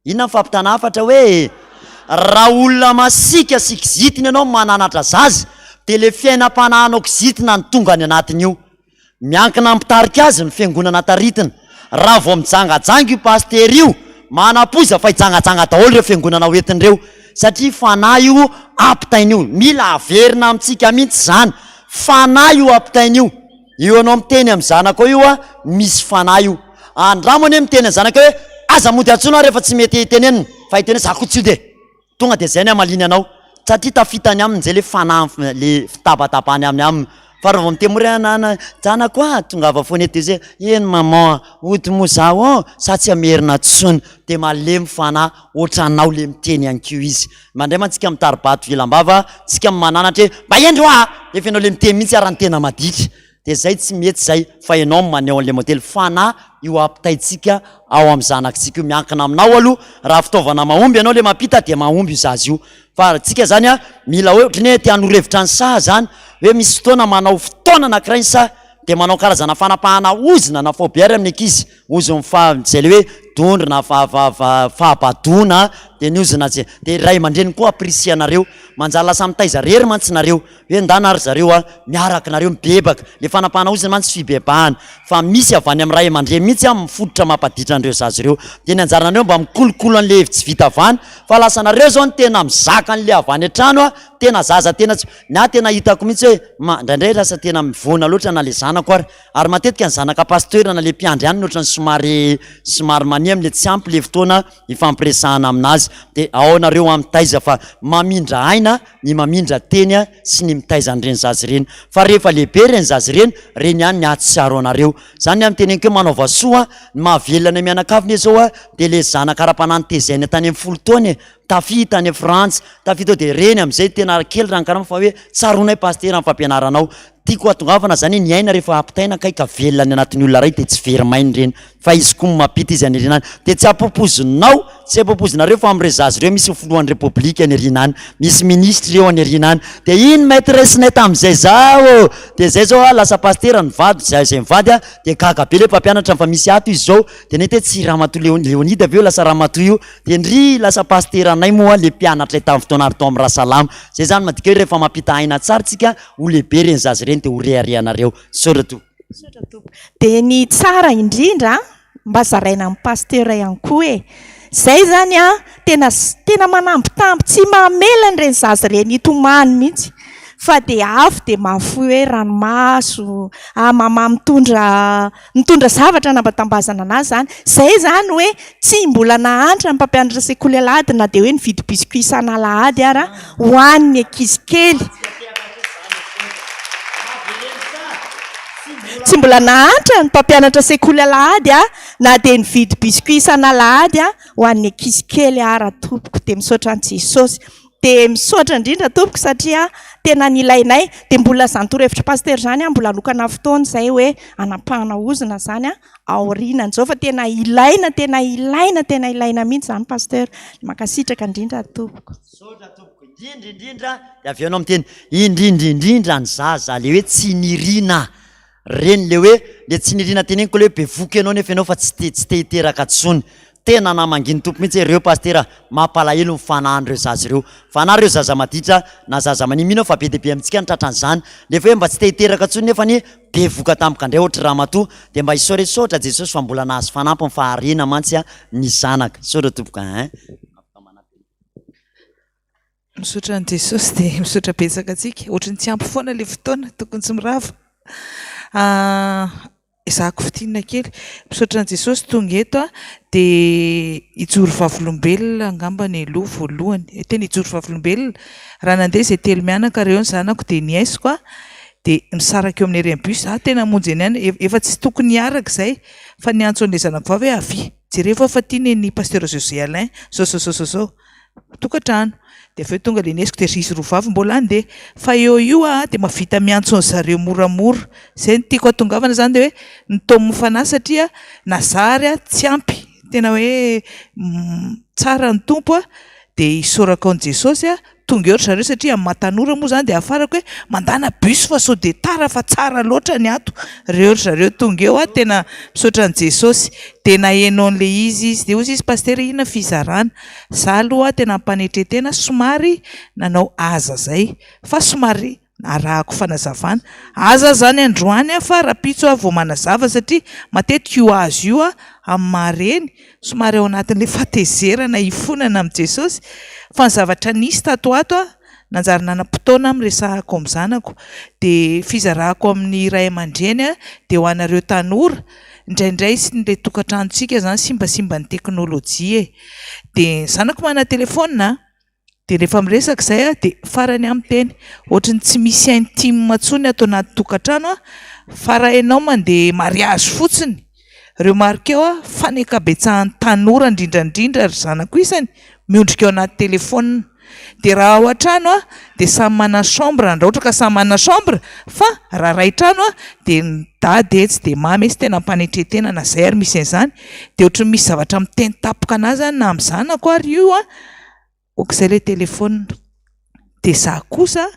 Inona ny fampitana hafatra hoe raha olona masiaka sy kizitina ianao mananatra zaza dia le fiainam-panahinao kizitina no tonga any anatiny io. Miankina amin'ny mpitarika azy ny fiangonana taritina. Raha vao mijangajanga io pasitera io, manampoiza fa hijangajanga daholo ireo fiangonana ho entiny ireo satria fanahy io ampitainy io. Mila averina amintsika mihitsy izany. Fanahy io ampitainy io. Io ianao miteny amin'ny zanakao io a, misy fanahy io. Andramo anie miteny amin'ny zanakao hoe aza mody antsoina aho rehefa tsy mety tenenina fa hiteny hoe za koa tsy hody e. Tonga dia zay ny hamaliany anao satria tafitany aminy zay le fanahy le fitabatabany aminy aminy. Fa raha vao miteny mora hoe anana zanako a, tongava foana eto dia zay eny maman a, hody moa zaho ô, sa tsy hamerina tsony. Dia malemy fanahy ohatranao le miteny ihany koa izy. Mandray mantsy tsika mitari-bato vilam-bava, tsika mananatra hoe mba hendry hoa a! Nefa ianao le miteny mihitsy ara no tena maditra. Dia zay tsy mety zay fa ianao no maneho an'le modely. Fanahy io ampitaintsika ao amin'ny zanakitsika io. Miankina aminao aloha, raha fitaovana mahomby ianao le mampita dia mahomby io zaza io. Fa tsika zany a, mila hoe ohatran'ny hoe te hanoro hevitra ny saha zany, hoe misy fotoana manao fotoana anankiray ny saha, dia manao karazana fanapahana ozona na phobie ary amin'ny ankizy. Ozona fa zay le hoe dondrona fa fa fa fahabadoana dia ny ozona zay dia ray aman-dreny koa ampirisihanareo manjary lasa mitaiza rery mantsy nareo hoe ndana ry zareo a miaraka nareo mibebaka le fanapahana ozona mantsy fibebahana fa misy avy any amin'ny ray aman-dreny mihitsy a mifototra mampaditra an'ireo zaza ireo dia ny anjaranareo mba mikolokolo an'le hevi-tsy vita avy any fa lasa nareo zao no tena mizaka an'le avy any an-trano a tena zaza tena tsy ny ahy tena hitako mihitsy hoe ma indraindray lasa tena mivoana loatra na le zanako ary Ary matetika ny zanaka pasteur na le mpiandry ihany no otrany somary somary mania amle tsy ampy le fotoana ifampiresahana aminazy de ao nareo an mitaiza fa mamindra aina ny mamindra teny sy ny mitaiza an'ireny zaza ireny fa rehefa lehibe ireny zaza ireny reny ihany ny hahatsiaro anareo zany ny ahy miteneniko hoe manaova soa ny mahavelona anay mianakavy ne zao a de le zanaka ara-panahy nitezaina tany amin'ny folo taona e tafita any Frantsa tafita ao de reny am'zay tena kely raha ny karama fa hoe tsaroanay pasitera ny fampianaranao Tiako hahatongavana zany hoe ny aina rehefa ampitaina kay ka velona any anatin'ny olona iray dia tsy very maina ireny. Fa izy koa mampita izy any aoriana any. Dia tsy ampopozinao, tsy ampopozinareo fa amin'ireo zaza ireo misy filohan'ny Repoblika any aoriana any, misy ministra eo any aoriana any. Dia iny maitresse-nay tamin'izay zao! Dia izay zao ah, lasa pasitera ny vady, zay izay mivady ah, dia gaga be ilay mpampianatra fa misy ato izy zao. Dia nety hoe tsy ramatoa Léo- Léonide ve io lasa ramatoa io? Dia ndry lasa pasiteranay moa ilay mpianatray tamin'ny fotoana ary tao amin'ny Rasalama. Izay izany madika hoe rehefa mampita aina tsara tsika, ho lehibe ireny zaza ireny dia ho reharehanareo. Misaotra tompoko. Misaotra tompoko. Dia ny tsara indrindra mba zaraina amin'ny pasteur ihany koa e. Zay zany an, tena tena manambitamby tsy mamela an'ireny zaza ireny hitomany mihitsy fa dia avy dia mahafoy hoe ranomaso, ah mama mitondra mitondra zavatra anambatambazana anazy zany. Zay zany hoe tsy mbola nahantra ny mpampianatra sekoly alahady na dia hoe nividy biscuit isan'alahady ara ho an'ny ankizy kely. Tsy mbola nahantra ny mpampianatra sekoly alahady na dia nividy biscuit isan'alahady ho an'ny ankizy kely ara tompoko. Dia misaotra an'i Jesosy. Dia misaotra indrindra tompoko satria tena nilainay. Dia mbola izany torohevitry Pasitera izany mbola hanokana fotoana izay hoe hanapahana ozona izany aorianan'izao fa tena ilaina, tena ilaina, tena ilaina mihitsy izany Pasteur. Mankasitraka indrindra tompoko. Misaotra tompoko. Indrindra indrindra, dia avy eo ianao miteny, indrindra indrindra ny zaza le hoe tsy nirina. Reny le hoe, le tsy nirina teneniko le hoe bevoka ianao nefa ianao fa tsy te tsy te hiteraka tsony. Tena namangian'ny Tompo mihitsy hoe reo pasitera mampalahelo ny fanahin'ireo zaza ireo. Fa na reo zaza maditra na zaza mania mino aho fa be dia be amintsika ny tratran'izany. Nefa hoe mba tsy te hiteraka tsony nefa anie bevoka tampoka indray ohatry ramatoa dia mba isaory saotra Jesosy fa mbola nahazo fanampiny fa harena mantsy ny zanaka. Misaotra tompoko ein. Misaotra an'i Jesosy dia misaotra betsaka antsika. Ohatry ny tsy ampy foana ilay fotoana, tokony tsy mirava. Ezahako fintinina kely. Misaotra an'i Jesosy tonga eto aho dia hijoro vavolombelona angamba ny aloha voalohany. Tena hijoro vavolombelona. Raha nandeha izay telo mianaka ireo ny zanako dia nihaisiko aho dia nisaraka eo amin'ny arrêt bus. Izaho tena hamonjy eny ihany, efa tsy tokony hiaraka izay fa niantso an'ilay zanako vavy hoe avia jerevo aho fa ity nen'i Pasteur José Alain zao zao zao zao zao. tokantrano. Dia avy eo tonga ilay nesiko dia ry izy roa vavy mbola handeha. Fa eo io aho dia mahavita miantso an-dry zareo moramora. Izay no tiako hahatongavana izany dia hoe ny taomin'ny fanahy satria na za ary aho tsy ampy, tena hoe tsara ny Tompo a, dia isaorako an'i Jesosy a, tonga eo ry zareo satria amin'ny maha tanora moa izany dia ahafarako hoe mandana bus fa sao dia tara fa tsara loatra ny ato. Reo ry zareo tonga eo a, tena misaotra an'i Jesosy. Dia naheno an'ilay izy izy, dia hozy izy Pasitera inona fizarana? Za aloha tena am-panetren-tena somary nanao aza zay fa somary arahako fanazavana. Aza zany androany aho fa rahampitso aho vao manazava satria matetika io aza io amin'ny maha reny somary ao anatin'ilay fahatezerana hifonana amin'i Jesosy fa ny zavatra nisy tato ho ato nanjary nanam-potoana aho miresahako amin'ny zanako dia fizarako amin'ny ray aman-dreny dia ho anareo tanora indraindray sy ny ilay tokantranontsika izany simbasimban'ny teknolojia e! Dia ny zanako manana telefaonina dia rehefa miresaka izay aho dia farany aho miteny ohatry ny tsy misy intime intsony ato anaty tokantrano fa raha ianao mandeha mariage fotsiny remarqueo fa ny ankabetsahan'ny tanora indrindra indrindra ry zanako isany miondrika ao anaty telefaonina dia raha ao an-trano dia samy manana chambre raha ohatra ka samy manana chambre fa raha iray trano dia ny dada etsy dia mama etsy tena am-panetren-tena na izay ary misy an'izany dia ohatry ny misy zavatra miteny tampoka an'ahy izany na amin'ny zanako ary io an, ok izay ilay telefaonina. Dia izaho kosa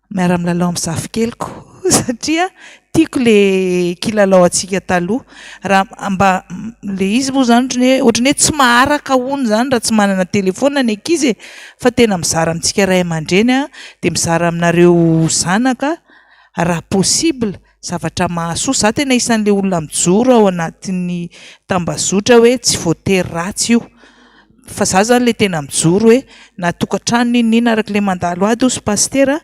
miara-milalao amin'ny zafikeliko satria tiako ilay kilalao antsika taloha. Raha mba ilay izy moa izany ohatran'ny hoe ohatran'ny hoe tsy maharaka hono izany raha tsy manana telefaonina ny ankizy e, fa tena mizara amintsika ray aman-dreny aho dia mizara aminareo zanaka raha possible zavatra mahasoa, za tena isan'le olona mijoro ao anatin'ny tambazotra hoe tsy voatery ratsy io fa za zany le tena mijoro hoe na tokantrano n'inon'inona araka le mandalo ady hozy pasitera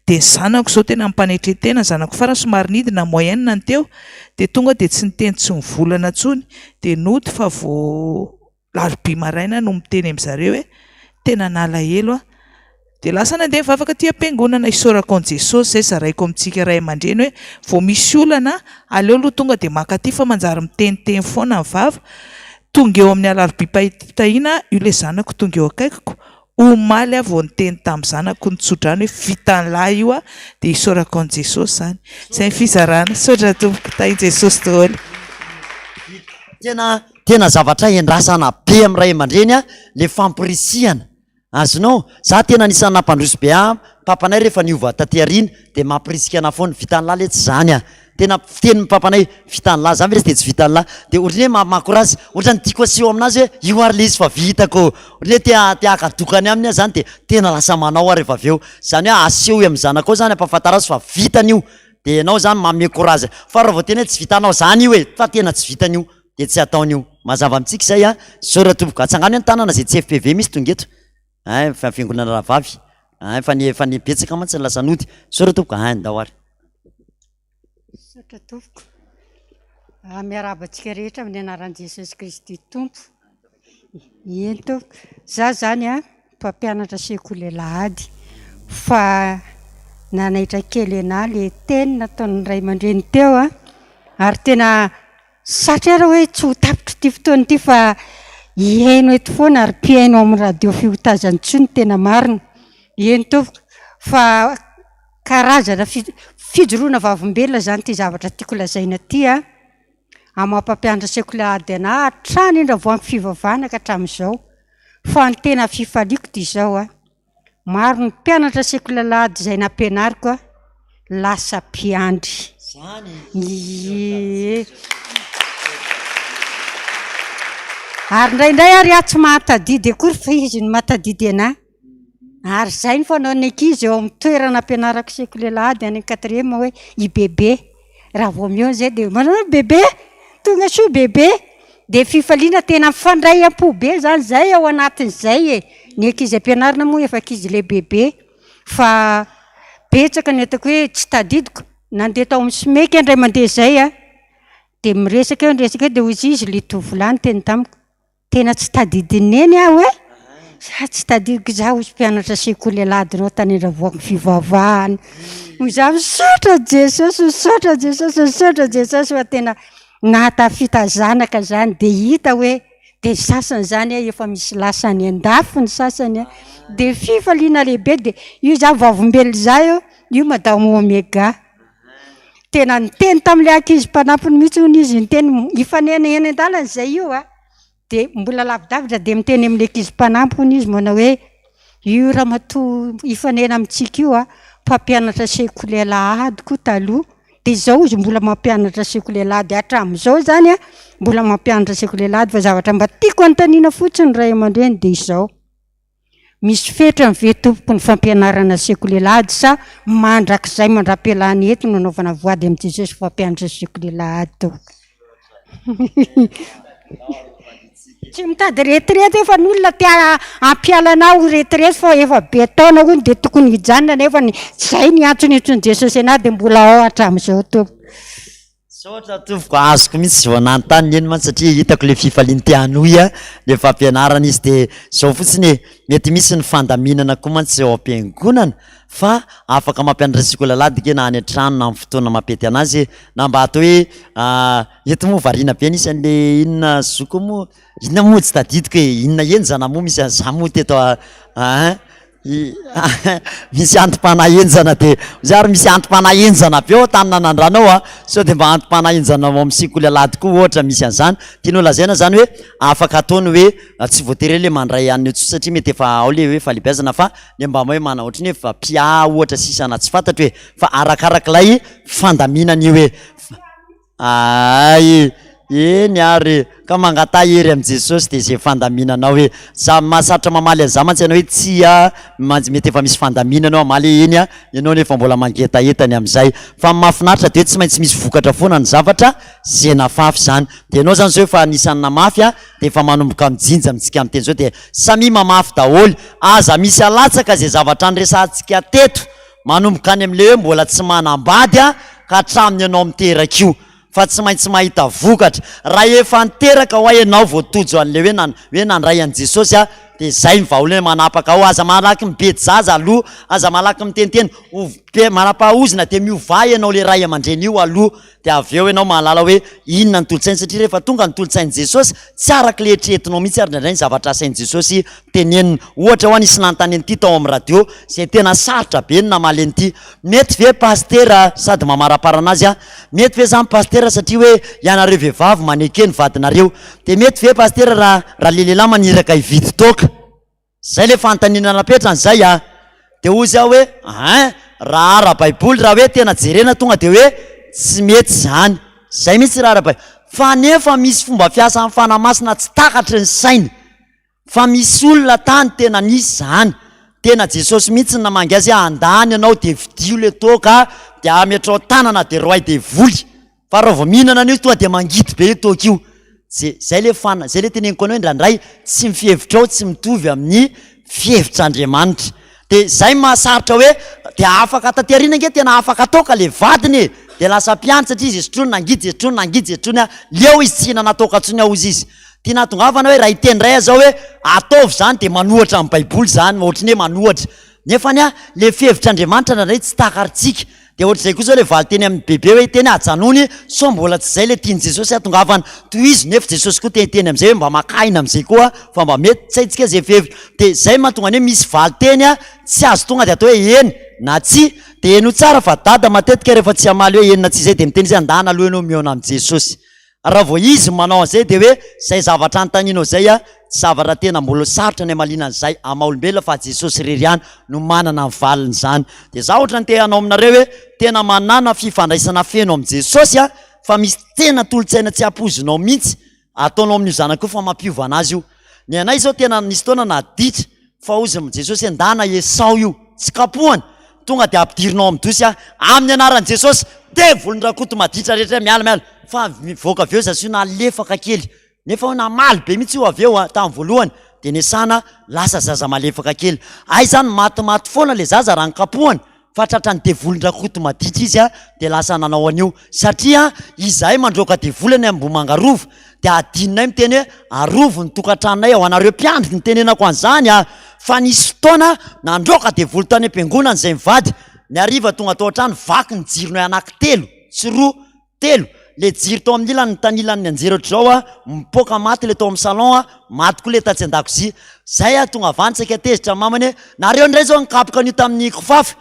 de ny zanako zao tena ampanetren-tena, ny zanako farany somary nidina moyenne ny teo de tonga de tsy niteny tsy nivolana intsony de nody fa vao Alarobia maraina no miteny amin-dry zareo hoe tena nalahelo aho. Dia lasa nandeha nivavaka aty am-piangonana. Isaorako an'i Jesosy izay zaraiko amintsika ray aman-dreny hoe vao misy olana aleo aloha tonga dia maka aty fa manjary miteniteny foana ny vava. Tonga eo amin'ny alarobia-pahitahiana io ilay zanako tonga eo akaikiko. Omaly aho vao niteny tamin'ny zanako nitsodrano hoe vitan'lah io aho dia isaorako an'i Jesosy izany. Izay ny fizarana. Misaotra tompoko. Tahin'i Jesosy daholo. Tena tena zavatra endrasana be amin'ny ray aman-dreny a, le famporisihana. Azonao? Za tena anisan'ny nampandroso be ahy papanay rehefa niova taty aoriana dia mampirisika anah foana, vitan'lah letsy zany a! Tena fitenin'ny papanay vitan'lah zany ve lesy dia tsy vitan'lah? Dia ohatran'ny hoe maha-courage, ohatran'ny tiako aseho aminazy hoe io ary le izy fa vitako, ohatran'ny hoe te te haka dokany aminy aho zany dia tena lasa manao aho rehefa avy eo, zany hoe asehoy amin'ny zanakao zany ampahafantaro azy fa vitany io, dia ianao zany manome courage, fa raha vao tena hoe tsy vitanao zany io e, fa tena tsy vitany io dia tsy ataony io. Mazava amintsika izay a! Misaora tompoko. Atsangano ny tanana izay tsy FPV misy tonga eto. Ein, fa fiangonana rahavavy. Ein, fa ny fa ny betsaka mantsy ny lasa nody. Misaora tompoko. Ein, ndao ary. Misaotra tompoko. Ah, miarahaba antsika rehetra amin'ny anaran'i Jesosy Kristy Tompo. Eny tompoko. Za zany a, mpampianatra sekoly alahady fa nanaitra kely anah le teny nataon'ny ray aman-dreny teo a, ary tena Satry ary hoe tsy ho tapitra ity fotoana ity fa hihaino eto foana ary mpihaino ao amin'ny radio fiotazan-tsoa ny tena marina. Eny tompoko, fa karazana fijoroana vavolombelona izany ity zavatra tiako lazaina ity an, amin'ny maha mpampianatra sekoly ady anah hatrany Andravoahangy fivavahana ka hatramin'izao, fa ny tena fifaliako dia izao an, Maro ny mpianatra sekoly alahady izay nampianariko lasa mpiandry. Ie. Ary indraindray ary aho tsy mahatadidy akory fa izy no mahatadidy anah. Ary izay no fanaon'ny ankizy eo amin'ny toerana ampianarako sekoly alahady any amin'ny quatrième hoe i bebe. Raha vao mihaona izay dia manao hoe bebe, tonga soa bebe. Dia fifaliana tena mifandray am-po be izany izay ao anatin'izay e. Ny ankizy ampianarina moa efa ankizy lehibebe fa betsaka ny ataoko hoe tsy tadidiko. Nandeha tao amin'ny SMEC aho indray mandeha izay a, dia miresaka eo miresaka eo dia hoy izy ilay tovolahy niteny tamiko, Tena tsy tadidin'i Neny aho e! Za tsy tadidiko za hozy mpianatra sekoly alahadinao tany Andravoahangy fivavahana. Hoy za misaotra Jesosy, misaotra Jesosy, misaotra Jesosy fa tena nahatafita zanaka zany de hita hoe de ny sasany zany efa misy lasa any an-dafy ny sasany de fifaliana lehibe de io za vavolombelona za io, io madame Omega. Tena niteny tamin'ilay ankizy mpanampiny mihitsy hono izy, niteny hifanena eny an-dalana izay io a, dia mbola lavidavitra dia miteny amin'ilay ankizy mpanampy hono izy manao hoe io ramatoa hifanena amintsika io a, mpampianatra sekoly alahady koa taloha, dia izao izy mbola mampianatra sekoly alahady hatramin'izao izany a, mbola mampianatra sekoly alahady fa zavatra mba tiako anontaniana fotsiny ray aman-dreny dia izao. Misy fetrany ve tompoko ny fampianarana sekoly alahady sa mandrakizay mandram-pialany eto no anaovana voady amin'i Jesosy fampianatra sekoly alahady tompoko? Tsy mitady retraite efa ny olona te hampiala anao ho retraite fa efa be taona hono dia tokony hijanona nefa ny zay ny antsony antson'i Jesosy anah dia mbola ao hatramin'izao tompoko. Misaotra tompoko, azoko mihitsy vao nanontany neny mantsy satria hitako le fifaliany te hanohy le fampianarana izy de zao fotsiny e, mety misy ny fandaminana koa mantsy ao am-piangonana fa afaka mampianatra sekoly alahady nge na any an-trano na amin'ny fotoana mampety anazy e, na mba atao hoe eto moa variana be nisy an'le inona zoky moa, inona moa tsy tadidiko e, inona henjana moa misy an'zany moa teto a Misy antom-panahy henjana dia zay ary misy antom-panahy henjana be ao an-taninanandrano ao a! Sao dia mba antom-panahy henjana ao amin'ny sekoly alahady koa ohatra misy an'izany. Tiana ho lazaina izany hoe afaka atao ny hoe tsy voatery hoe le mandray an'io intsony satria mety efa ao le hoe fahalehibiazana fa le mba hoe manao ohatran'ny hoe efa mpiahy ohatra sisa na tsy fantatro e! Fa arakarak'ilay fandaminana io e! Aay! Eny ary e! Ka mangataha hery amin'i Jesosy dia izay fandaminanao hoe za mahasarotra mamaly an'izany mantsy ianao hoe tsia mantsy mety efa misy fandaminana ao hamaly hoe eny a, ianao nefa mbola mangetaheta ny amin'izay. Fa ny mahafinaritra dia hoe tsy maintsy misy vokatra foana ny zavatra izay nafafy izany. Dia ianao izany izao efa anisan'ny namafy a, dia efa manomboka mijinja amintsika miteny izao dia samia mamafy daholo. Aza misy alatsaka izay zavatra niresahantsika teto. Manomboka any amin'ilay hoe mbola tsy manambady ka hatramin'ny ianao miteraka io fa tsy maintsy mahita vokatra. Raha efa niteraka hoa ianao vao tojo an'ilay hoe hoe nandray an'i Jesosy a, Dia izay ny vahaolana hoe manapaka ao, aza malaky mibedy zaza aloha, aza malaky miteniteny, ov- manam-pahaozona dia miovà ianao ilay ray aman-dreny io aloha. Dia avy eo ianao mahalala hoe inona ny tolo-tsainy satria rehefa tonga ny tolo-tsain'i Jesosy, tsy araka ilay eritreretinao mihitsy ary indraindray ny zavatra asain'i Jesosy tenenina. Ohatra hoa nisy nanontany an'ity tao amin'ny radio, izay tena sarotra be ny namaly an'ity. Mety ve Pasitera, sady mamaraparana azy aho, mety ve izany Pasitera satria hoe ianareo vehivavy maneke ny vadinareo, dia mety ve Pasitera raha raha le lehilahy maniraka hividy toaka? Zay le fanontaniana napetrany zay a! De hozy aho hoe hein! Raha ara-baiboly raha hoe tena jerena tonga de hoe tsy mety zany, zay mihitsy raha ara-bai-, fa nefa misy fomba fiasan'ny Fanahy Masina tsy takatry ny saina, fa misy olona tany tena nisy zany, tena Jesosy mihitsy no namangy azy hoe andany ianao de vidio le toaka de ametrao tanana de roahy devoly. Fa raha vao mihinana an'io tonga dia mangidy be io toaka io. Ze, zay le fana, zay le teneniko anao hoe indraindray tsy ny fihevitrao tsy mitovy amin'ny fihevitr'Andriamanitra. De zay mahasarotra hoe de afaka taty aoriana ange tena afaka toaka le vadiny e! De lasa mpiandry satria izy sotroiny nangidy, izy sotroiny nangidy, izy sotroiny a, leo izy tsy hihinana toaka intsony hozy izy. Tiana hahatongavana hoe raha hiteny indray aho zao hoe ataovy zany de manohatra amin'ny baiboly zany, ohatry ny hoe manohatra. Nefa anie le fihevitr'Andriamanitra indraindray tsy takarintsika. Dia ohatr'izay koa izao ilay valinteny amin'i Bebe hoe hiteny ajanony sao mbola tsy izay ilay tian'i Jesosy hatongavana. Tohizo nefa Jesosy koa te hiteny amin'izay hoe mba maka aina amin'izay koa fa mba mety tsy haintsika izay fihevitra. Dia izay no mahatonga ny hoe misy valinteny tsy azo tonga dia atao hoe eny na tsia. Dia henoy tsara fa Dada matetika rehefa tsy hamaly hoe eny na tsia izay dia miteny izy hoe andana aloha ianao mihaona amin'i Jesosy. Raha vao izy no manao an'izay dia hoe izay zavatra anontanianao izay a, tsy zavatra tena mbola sarotra ny hamaliana an'izay amin'ny maha olombelona fa Jesosy irery ihany no manana ny valin'izany. Dia za ohatran'ny te hanao aminareo hoe tena manàna fifandraisana feno amin'i Jesosy a, fa misy tena tolo-tsaina tsy ampoizinao mihitsy ataonao amin'io zanaka io fa mampiova an'azy io. Ny anay izao tena nisy fotoana naditra Fa hozy amin'i Jesosy hoe, Ndana Esao io, tsy kapohany, tonga dia ampidirinao amin'ny dosy aho, amin'ny anaran'i Jesosy, devolin-dRakoto maditra rehetra miala, miala, fa mivoaka avy eo izy asio nalefaka kely, nefa hoe namaly be mihitsy io avy eo an, tamin'ny voalohany, dia nesana lasa zaza malefaka kely, hay zany matimaty foana le zaza raha nokapohana, fa tratran'ny devolin-dRakoto maditra izy dia lasa nanao an'io, satria izahay mandroaka devoly any Ambohimanga Rova, dia adinonay miteny hoe arovy ny tokantranonay ao, anareo mpiandry no itenenako an'izany a, fa nisy fotoana nandroaka devoly tany am-piangonana izay mivady, ny hariva tonga tao an-trano vaky ny jironay anankitelo, tsy roa, telo, le jiro tao amin'ny ilany nitanilany nianjera ohatr'izao a, mipoaka maty le tao amin'ny salon a, maty koa le tatsy an-dakozia, zay aho tonga avy any saika tezitra ny mamany hoe nareo indray zao nikapoka an'io tamin'ny kifafa,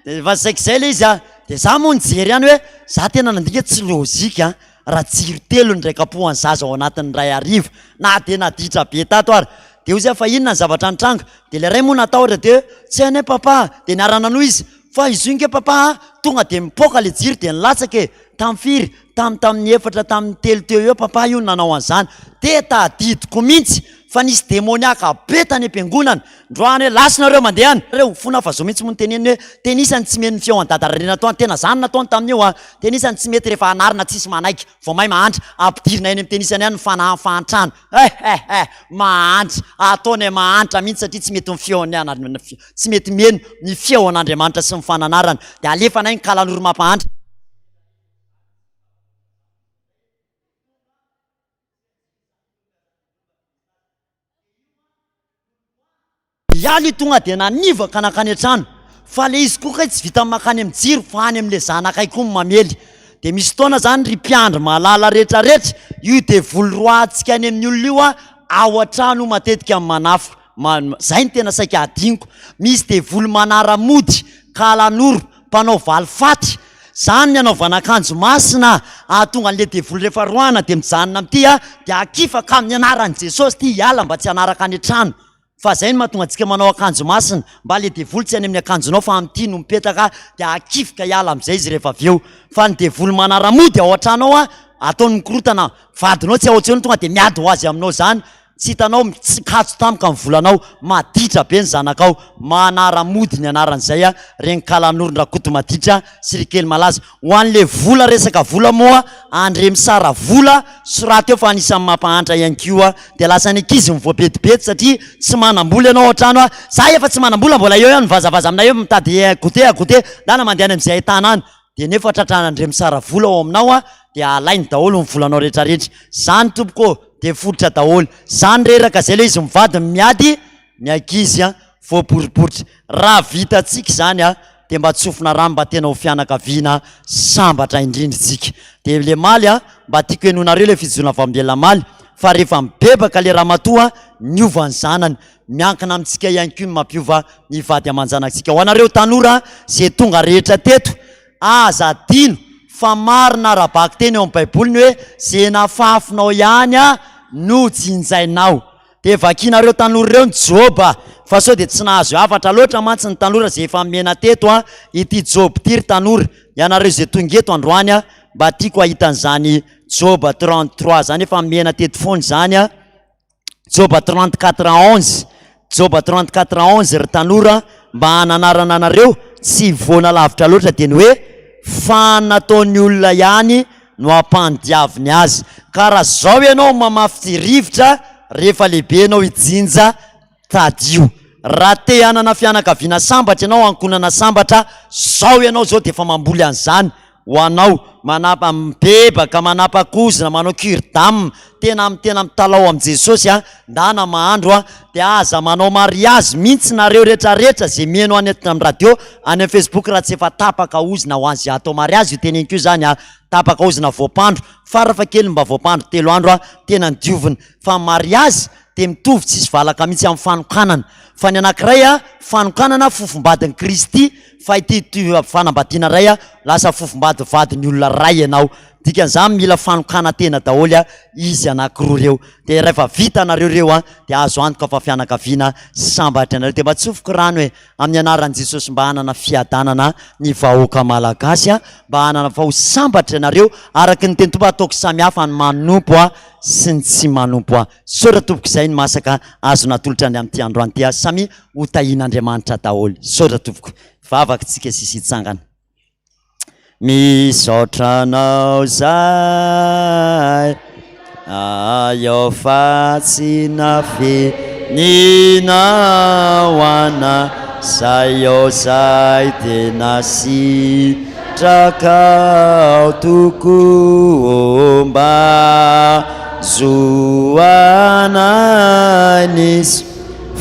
de efa saika izay le izy a, de za moa nijery ihany hoe za tena nandinika tsy logique an, raha jiro telo no indray kapohan'ny zaza ao anatin'ny iray hariva, na dia naditra be tato ary, de hoy izy fa inona ny zavatra nitranga, de le ray moa natahotra de hoe tsy hainay papa, de niara-nanohy izy, Fa izy io nge papa a, tonga de mipoaka le jiro de nilatsaka e, tam firy? Tam tamin'ny efatra tamin'ny telo teo eo papa io no nanao an'izany, de tadidiko mintsy fa nisy demoniaka be tany am-piangonana, ndroany hoe lasa nareo mandeha any, reo fona fa zao mintsy moa no teneniny hoe tena isany tsy mety ny feo an'i dada Rarina nataony, tena zany nataony tamin'io a, tena isany tsy mety rehefa anarina tsisy manaiky, vao may mahantra, ampidirina eny amin'ny tenisany any ny fanahy fahantrana, eh eh eh, mahantra, ataony mahantra mintsy satria tsy mety ny feon'ny anarina, tsy mety miheno ny feon'Andriamanitra sy ny fananarany dia alefanay ny kalanoro mampahantra. Hiala io tonga dia nanivaka nankany an-trano fa le izy koa kay tsy vitan'ny mankany amin'ny jiro fa any amin'le zanakay koa no mamely dia misy fotoana zany ry mpiandry malala rehetrarehetra io devoly roahantsika any amin'ny olona io a ao an-trano matetika manafika Man, zay no tena saika adinoko. Misy devoly manara-mody, kalanoro, mpanao valifaty. Zany ny anaovana akanjo masina ahatonga an'le devoly rehefa roahana dia mijanona amin'ity a, dia akifaka amin'ny anaran'i Jesosy ity hiala mba tsy hanaraka any an-trano. Fa zay no mahatonga antsika manao akanjo masina, mba le devoly tsy any amin'ny akanjonao fa amin'ity no mipetraka dia akifika hiala amin'izay izy rehefa avy eo. Fa ny devoly manara-mody ao an-trano ao a, ataony mikorotana, vadinao tsy ao intsony tonga dia miady ho azy aminao zany. Tsy hitanao mitsikatso tampoka ny volanao, maditra be ny zanakao, manara-mody ny anaran'izay a, reny Kalanoron-dRakotomaditra sy ry Kelimalaza. Ho an'le vola resaka vola moa, Andriamisara vola, soraty eo fa anisan'ny mampahantra ihany koa, dia lasa ny ankizy no voabedibedy satria tsy manam-bola ianao ao an-trano a, za efa tsy manam-bola mbola eo ihany mivazavaza aminay eo mitady goûter goûter, ndana mandeha any amin'izay ahitana any. dia nefa tratran'Andriamisara vola ao aminao a, dia alainy daholo ny volanao rehetra rehetra, zany tompoko ô, dia foritra daholo, zany reraka zay le izy mivady miady ny ankizy a voaboriboritra. Raha vitantsika izany a dia mba tsofina rano mba tena ho fianakaviana sambatra indrindra isika. Dia le maly a mba tiako henoinareo le fijoronà vavolombelona maly fa rehefa mibebaka le ramatoa niova ny zanany. Miankina amintsika ihany koa ny mampiova ny vady aman-janatsika. Ho anareo tanora izay tonga rehetra teto, aza adino fa marina ara-bakiteny ao amin'ny Baiboly ny hoe izay nafafinao ihany no jinjainao. Dia vakinareo tanora ireo ny Joba, fa sao dia tsy nahazo hafatra loatra mantsy ny tanora izay efa nomena teto ity Joba ity ry tanora. Ianareo izay tonga eto androany, mba tiako hahita an'izany Joba 33 izany, efa nomena teto foana izany. Joba 34 11 Joba 34 11 Ry tanora, mba hananarana anareo tsy hivoana lavitra loatra dia ny hoe fa nataon'ny olona ihany no ampandiaviny azy. Ka raha zao ianao mamafy rivotra rehefa lehibe ianao hijinja tadio. Raha te hanana fianakaviana sambatra ianao, ankohonana sambatra, zao ianao zao dia efa mamboly an'izany ho anao, manapa, mibebaka, manapa-kozina, manao cure d'âme, tena tena mitalaho amin'i Jesosy a, ndana mahandro a, dia aza manao mariazy mihitsy nareo rehetra rehetra ze miheno any amin'ny radio, any amin'ny facebook raha tsy efa tapaka ozona ho an'ze atao mariazy io teneniko io zany a, tapaka ozona voampandro, farafahakeliny mba voampandro telo andro a, tena diovina, fa mariazy dia mitovy tsisy valaka mihitsy amin'ny fanokanana fa ny anankiray a fanokanana fofombadin'i Kristy fa ity fanambadiana iray a lasa fofombady vadin'ny olona ray ianao dikan'izany mila fanokanan-tena daholo a izy anankiroa ireo dia rehefa vita nareo ireo a dia azo antoka fa fianakaviana sambatra ianareo dia mba tsofiko rano e amin'ny anaran'i Jesosy mba hanana fiadanana ny vahoaka malagasy a mba hanana fa ho sambatra ianareo araka ny teny Tompo ataoko samihafa ny manompo a sy ny tsy manompo ahy. Misaotra tompoko izay ny masaka azo natolotra ny amin'ity androany ity azy. Samia ho tahian'Andriamanitra daholo. Misaotra tompoko. Vavaka tsika sisa hitsangana. Misaotra anao zahay aio fa tsy nafeninao ana zay ao zay tena sy Trakao tokoa mba zoanay ny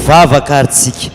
Vavaka ary tsika.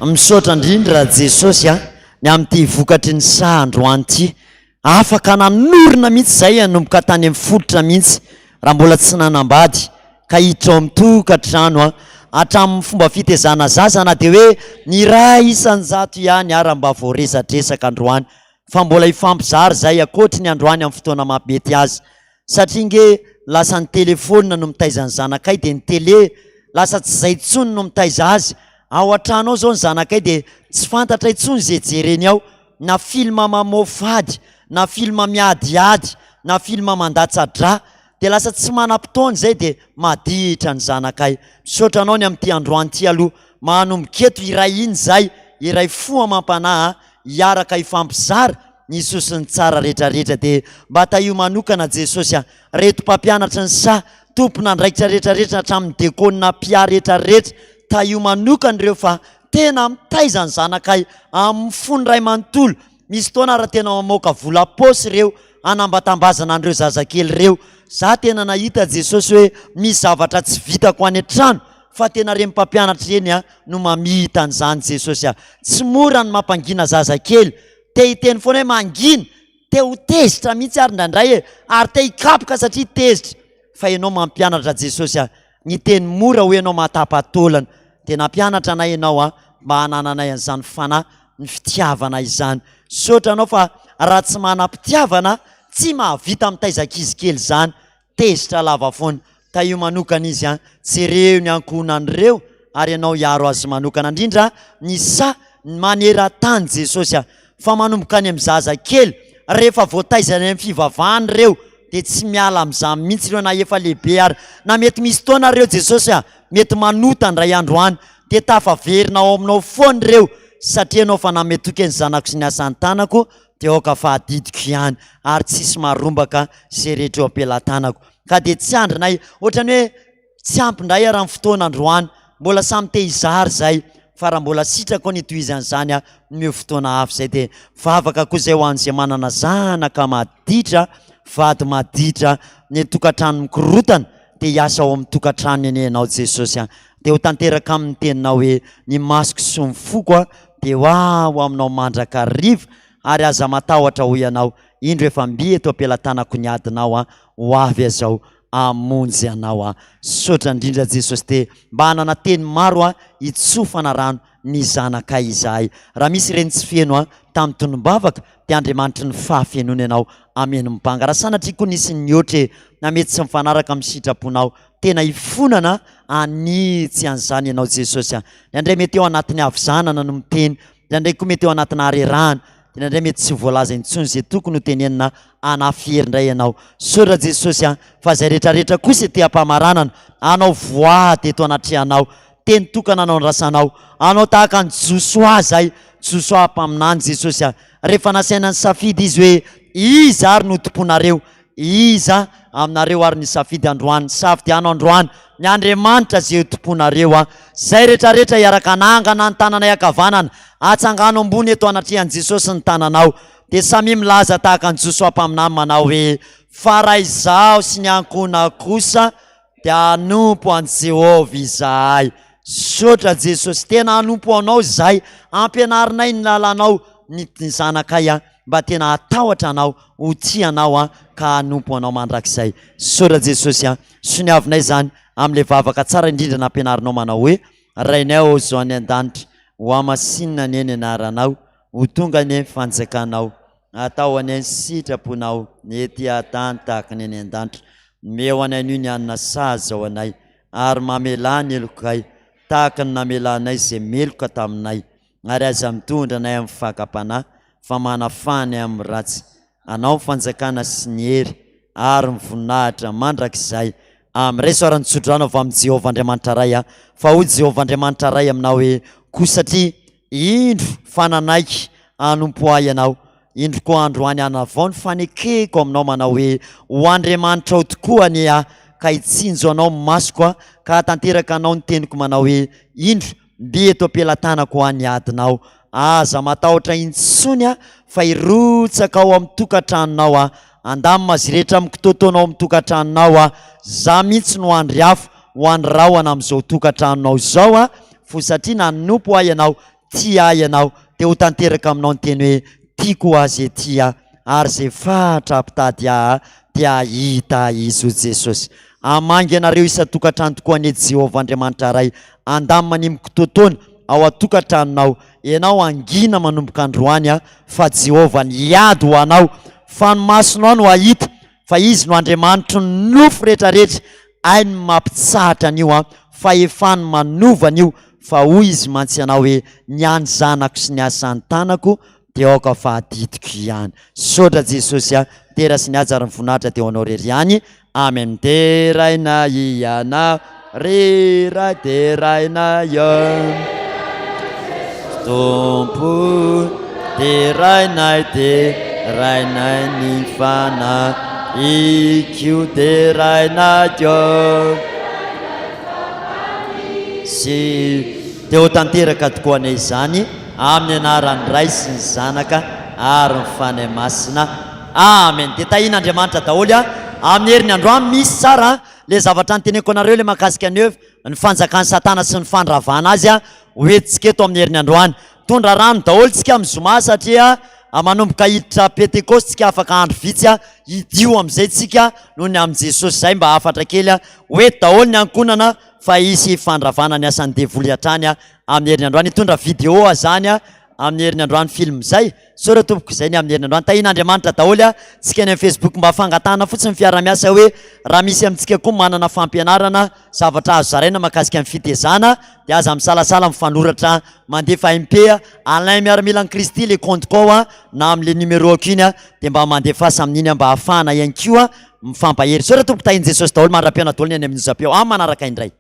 Misaotra indrindra Jesosy a, ny amin'ity vokatry ny saha androany ity. Afaka nanorina mihitsy izay hanomboka tany amin'ny fototra mihitsy raha mbola tsy nanambady ka hiditra ao amin'ny tokantrano a, hatramin'ny fomba fitezana zaza na dia hoe ny 1% ihany ara mba voaresadresaka androany fa mbola hifampizara izay ankoatry ny androany amin'ny fotoana mampety azy satria nge lasa ny telephone no mitaiza ny zanakay dia ny tele lasa tsy izay intsony no mitaiza azy ao an-trano ao izao ny zanakay dia tsy fantatra intsony izay jereny ao na film mamoafady na film miadiady na film mandatsa-drà dia lasa tsy manam-potoana izay dia maditra ny zanakay. Misaotra anao ny amin'ity androany ity aloha. Manomboka eto iray iny izay, iray fo amam-panahy hiaraka hifampizara ny soa sy ny tsara rehetra rehetra dia mba tahio manokana Jesosy a! Reto mpampianatry ny saha, tompon'andraikitra rehetra rehetra hatramin'ny dekona mpiahy rehetra rehetra, tahio manokana ireo fa tena mitaiza ny zanakay amin'ny fony iray manontolo Misy fotoana ary tena mamoaka vola paosy ireo hanambatambazana an'ireo zazakely ireo. Za tena nahita Jesosy hoe misy zavatra tsy vitako any an-trano fa tena ireny mpampianatra ireny a no mamita an'izany Jesosy a. Tsy mora ny mampangina zazakely. Te hiteny foana hoe mangina, te ho tezitra mihitsy ary indraindray e, ary te hikapoka satria tezitra. Fa ianao mampianatra Jesosy a. Ny teny mora hoy ianao mahatapa-taolana. Dia nampianatra anay ianao a mba hanananay an'izany fanahy ny fitiavana izany. Misaotra anao fa raha tsy manam-pitiavana tsy mahavita mitaiza ankizy kely izany. Tezitra lava foana. Tahio manokana izy an. Jereo ny ankohonan'ireo ary ianao hiaro azy manokana. Indrindra ny saha maneran-tany Jesosy a. Fa manomboka any amin'ny zaza kely rehefa voataiza any amin'ny fivavahana ireo dia tsy miala amin'izany mihitsy ireo na efa lehibe ary na mety misy taona ireo Jesosy a. Mety manota indray andro any dia tafaverina ao aminao foana ireo satria ianao fa nanome toky ny zanako sy ny asan'ny tanako dia aoka fa adidiko ihany ary tsisy marombaka izay rehetra eo am-pelatanako ka dia tsy andrinay ohatran'ny hoe tsy ampy indray ara ny fotoana androany mbola samy te hizara izay fa raha mbola sitrako ny hitohizan'izany a omeo fotoana hafa izay dia vavaka koa izay ho an'izay manana zanaka maditra vady maditra ny tokantrano mikorotana dia hiasa ao amin'ny tokantranony anie ianao Jesosy a. Dia ho tanteraka aminy ny teninao hoe, Ny masoko sy ny foko dia ho ao aminao mandrakariva, ary aza matahotra hoy Ianao, indro efa mby eto am-pelatanako ny adinao, ho avy azao hamonjy anao. Misaotra indrindra Jesosy dia mba hanana teny maro hitsofana rano ny zanakay izahay. Raha misy ireny tsy feno tamin'ny tonom-bavaka dia Andriamanitry ny fahafenoana Ianao hameno ny banga. Raha sanatria koa nisy nihoatra e, na mety tsy mifanaraka amin'ny sitraponao, tena hifonana hanitsy an'izany Ianao Jesosy a. Indraindray mety eo anatin'ny havizanana no miteny, indraindray koa mety eo anatina harerahana, indraindray mety tsy ho voalaza intsony izay tokony ho tenenina hanafy hery indray Ianao. Misaotra Jesosy a, fa izay rehetrarehetra kosa ety am-pamaranana, hanao voady eto anatrehanao, teny tokana no andrasanao, hanao tahaka an'i Josoa izay, Josoa mpaminany Jesosy a, rehefa nasaina nisafidy izy hoe iza ary no tomponareo, Iza aminareo ary nisafidy androany? Safidiano androany ny Andriamanitra izay ho tomponareo a! Izay rehetrarehetra hiaraka hanangana ny tananay ankavanana, atsangano ambony eto anatrehan'i Jesosy ny tananao, dia samia milaza tahaka an'i Josoa mpaminany manao hoe, Fa raha izaho sy ny ankohonako kosa dia hanompo an'i Jehovah izahay. Misaotra Jesosy, tena hanompo Anao izahay, ampianarinay ny lalanao ny zanakay a, mba tena hatahotra Anao, ho tia Anao a, ka hanompo Anao mandrakizay. Misaotra Jesosy a, soniavinay izany amin'ilay vavaka tsara indrindra nampianarinao manao hoe, Rainay ô izao any an-danitra, ho hamasinina anie ny anaranao, ho tonga anie ny fanjakanao, Atao anie ny sitraponao ny ety an-tany tahaka ny any an-danitra. Omeo anay anio ny hanina sahaza ho anay, ary mamelà ny helokay tahaka ny namelanay izay meloka taminay, ary aza mitondra anay amin'ny fakam-panahy, fa manafaha anay amin'ny ratsy. Anao ny fanjakana sy ny hery ary ny voninahitra mandrakizay. Amen. Raiso ary ny tsodrano avy amin'i Jehovah Andriamanitra Ray, fa hoy Jehovah Andriamanitra Ray aminao hoe, Koa satria Indro fa nanaiky hanompo Ahy ianao, indro koa androany hanavao ny fanekeko aminao manao hoe, Ho Andriamanitrao tokoa anie Aho, ka hitsinjo anao ny masoko Aho, ka hahatanteraka anao ny teniko manao hoe, Indro, mby eto am-pelatanako Aho ny adinao. Aza matahotra intsony Aho, fa hirotsaka ao amin'ny tokantranonao Aho, handamina azy rehetra amin'ny kitoatoanao ao amin'ny tokantranonao Aho, Izaho mihitsy no andry afo ho an'ny rahona amin'izao tokantranonao izao Aho, Fo satria nanompo Ahy ianao, tia Ahy ianao, dia ho tanteraka aminao ny teny hoe, Tiako ho ahy izay tia Ahy, ary izay fatra mpitady Ahy dia hahita Ahy Izy, hoy Jesosy. Hamangy anareo isan-tokantrano tokoa anie Jehovah Andriamanitra Ray, handamina ny mikitoatoana ao an-tokantranonao. Ianao hangina manomboka androany, fa Jehovah niady ho anao, fa ny masonao no hahita, fa Izy no Andriamanitry ny nofo rehetrarehetra, hainy ny mampitsahatra an'io an, fahefany manova an'io, fa hoy Izy mantsy anao hoe, ny an'ny zanako sy ny asan'ny tanako dia aoka fa adidiko ihany. Misaotra Jesosy a, dera sy ny haja ary ny voninahitra dia ho anao irery ihany, Amen. Deraina Ianao ry Ray, deraina Ianao Tompo, derainay, derainay ny Fanahiko, derainay sy dia ho tanteraka tokoa anie izany amin'ny anaran'ny Ray sy ny Zanaka ary ny Fanahy Masina. Amen. Dia tahian'Andriamanitra daholo a. Amin'ny heriny androany misy tsara le zavatra noteneniko anareo le mahakasika ny hoe ny fanjakan'i Satana sy ny fandravana azy a, ho entintsika eto amin'ny heriny androany. Mitondra rano daholo tsika amin'ny zoma satria manomboka hiditra Pentekosta tsika afaka andro vitsy a, hidio amin'izay tsika noho ny amin'i Jesosy. Izay mba hafatra kely a, ho eto daholo ny ankohonana fa hisy fandravana ny asan'ny devoly hatrany a, amin'ny heriny androany. Hitondra vidéo aho zany a, amin'ny heriny androany film izay. Misaotra tompoko izay ny amin'ny heriny androany. Tahian'Andriamanitra daholo a, tsika any amin'ny Facebook mba fangatahana fotsiny fiarahamiasa hoe raha misy amintsika koa manana fampianarana zavatra azo zaraina mahakasika ny fitezana dia aza misalasala mifanoratra mandefa MP a, Alain Miaramilan'i Kristy le compte-ko ao a, na amin'le numéro-ko iny a, dia mba mandefasa amin'iny a mba ahafahana ihany koa mifampahery. Misaotra tompoko tahian'i Jesosy daholo mandra-pihaona daholo ny any amin'ny onjam-peo amin'ny manaraka indray.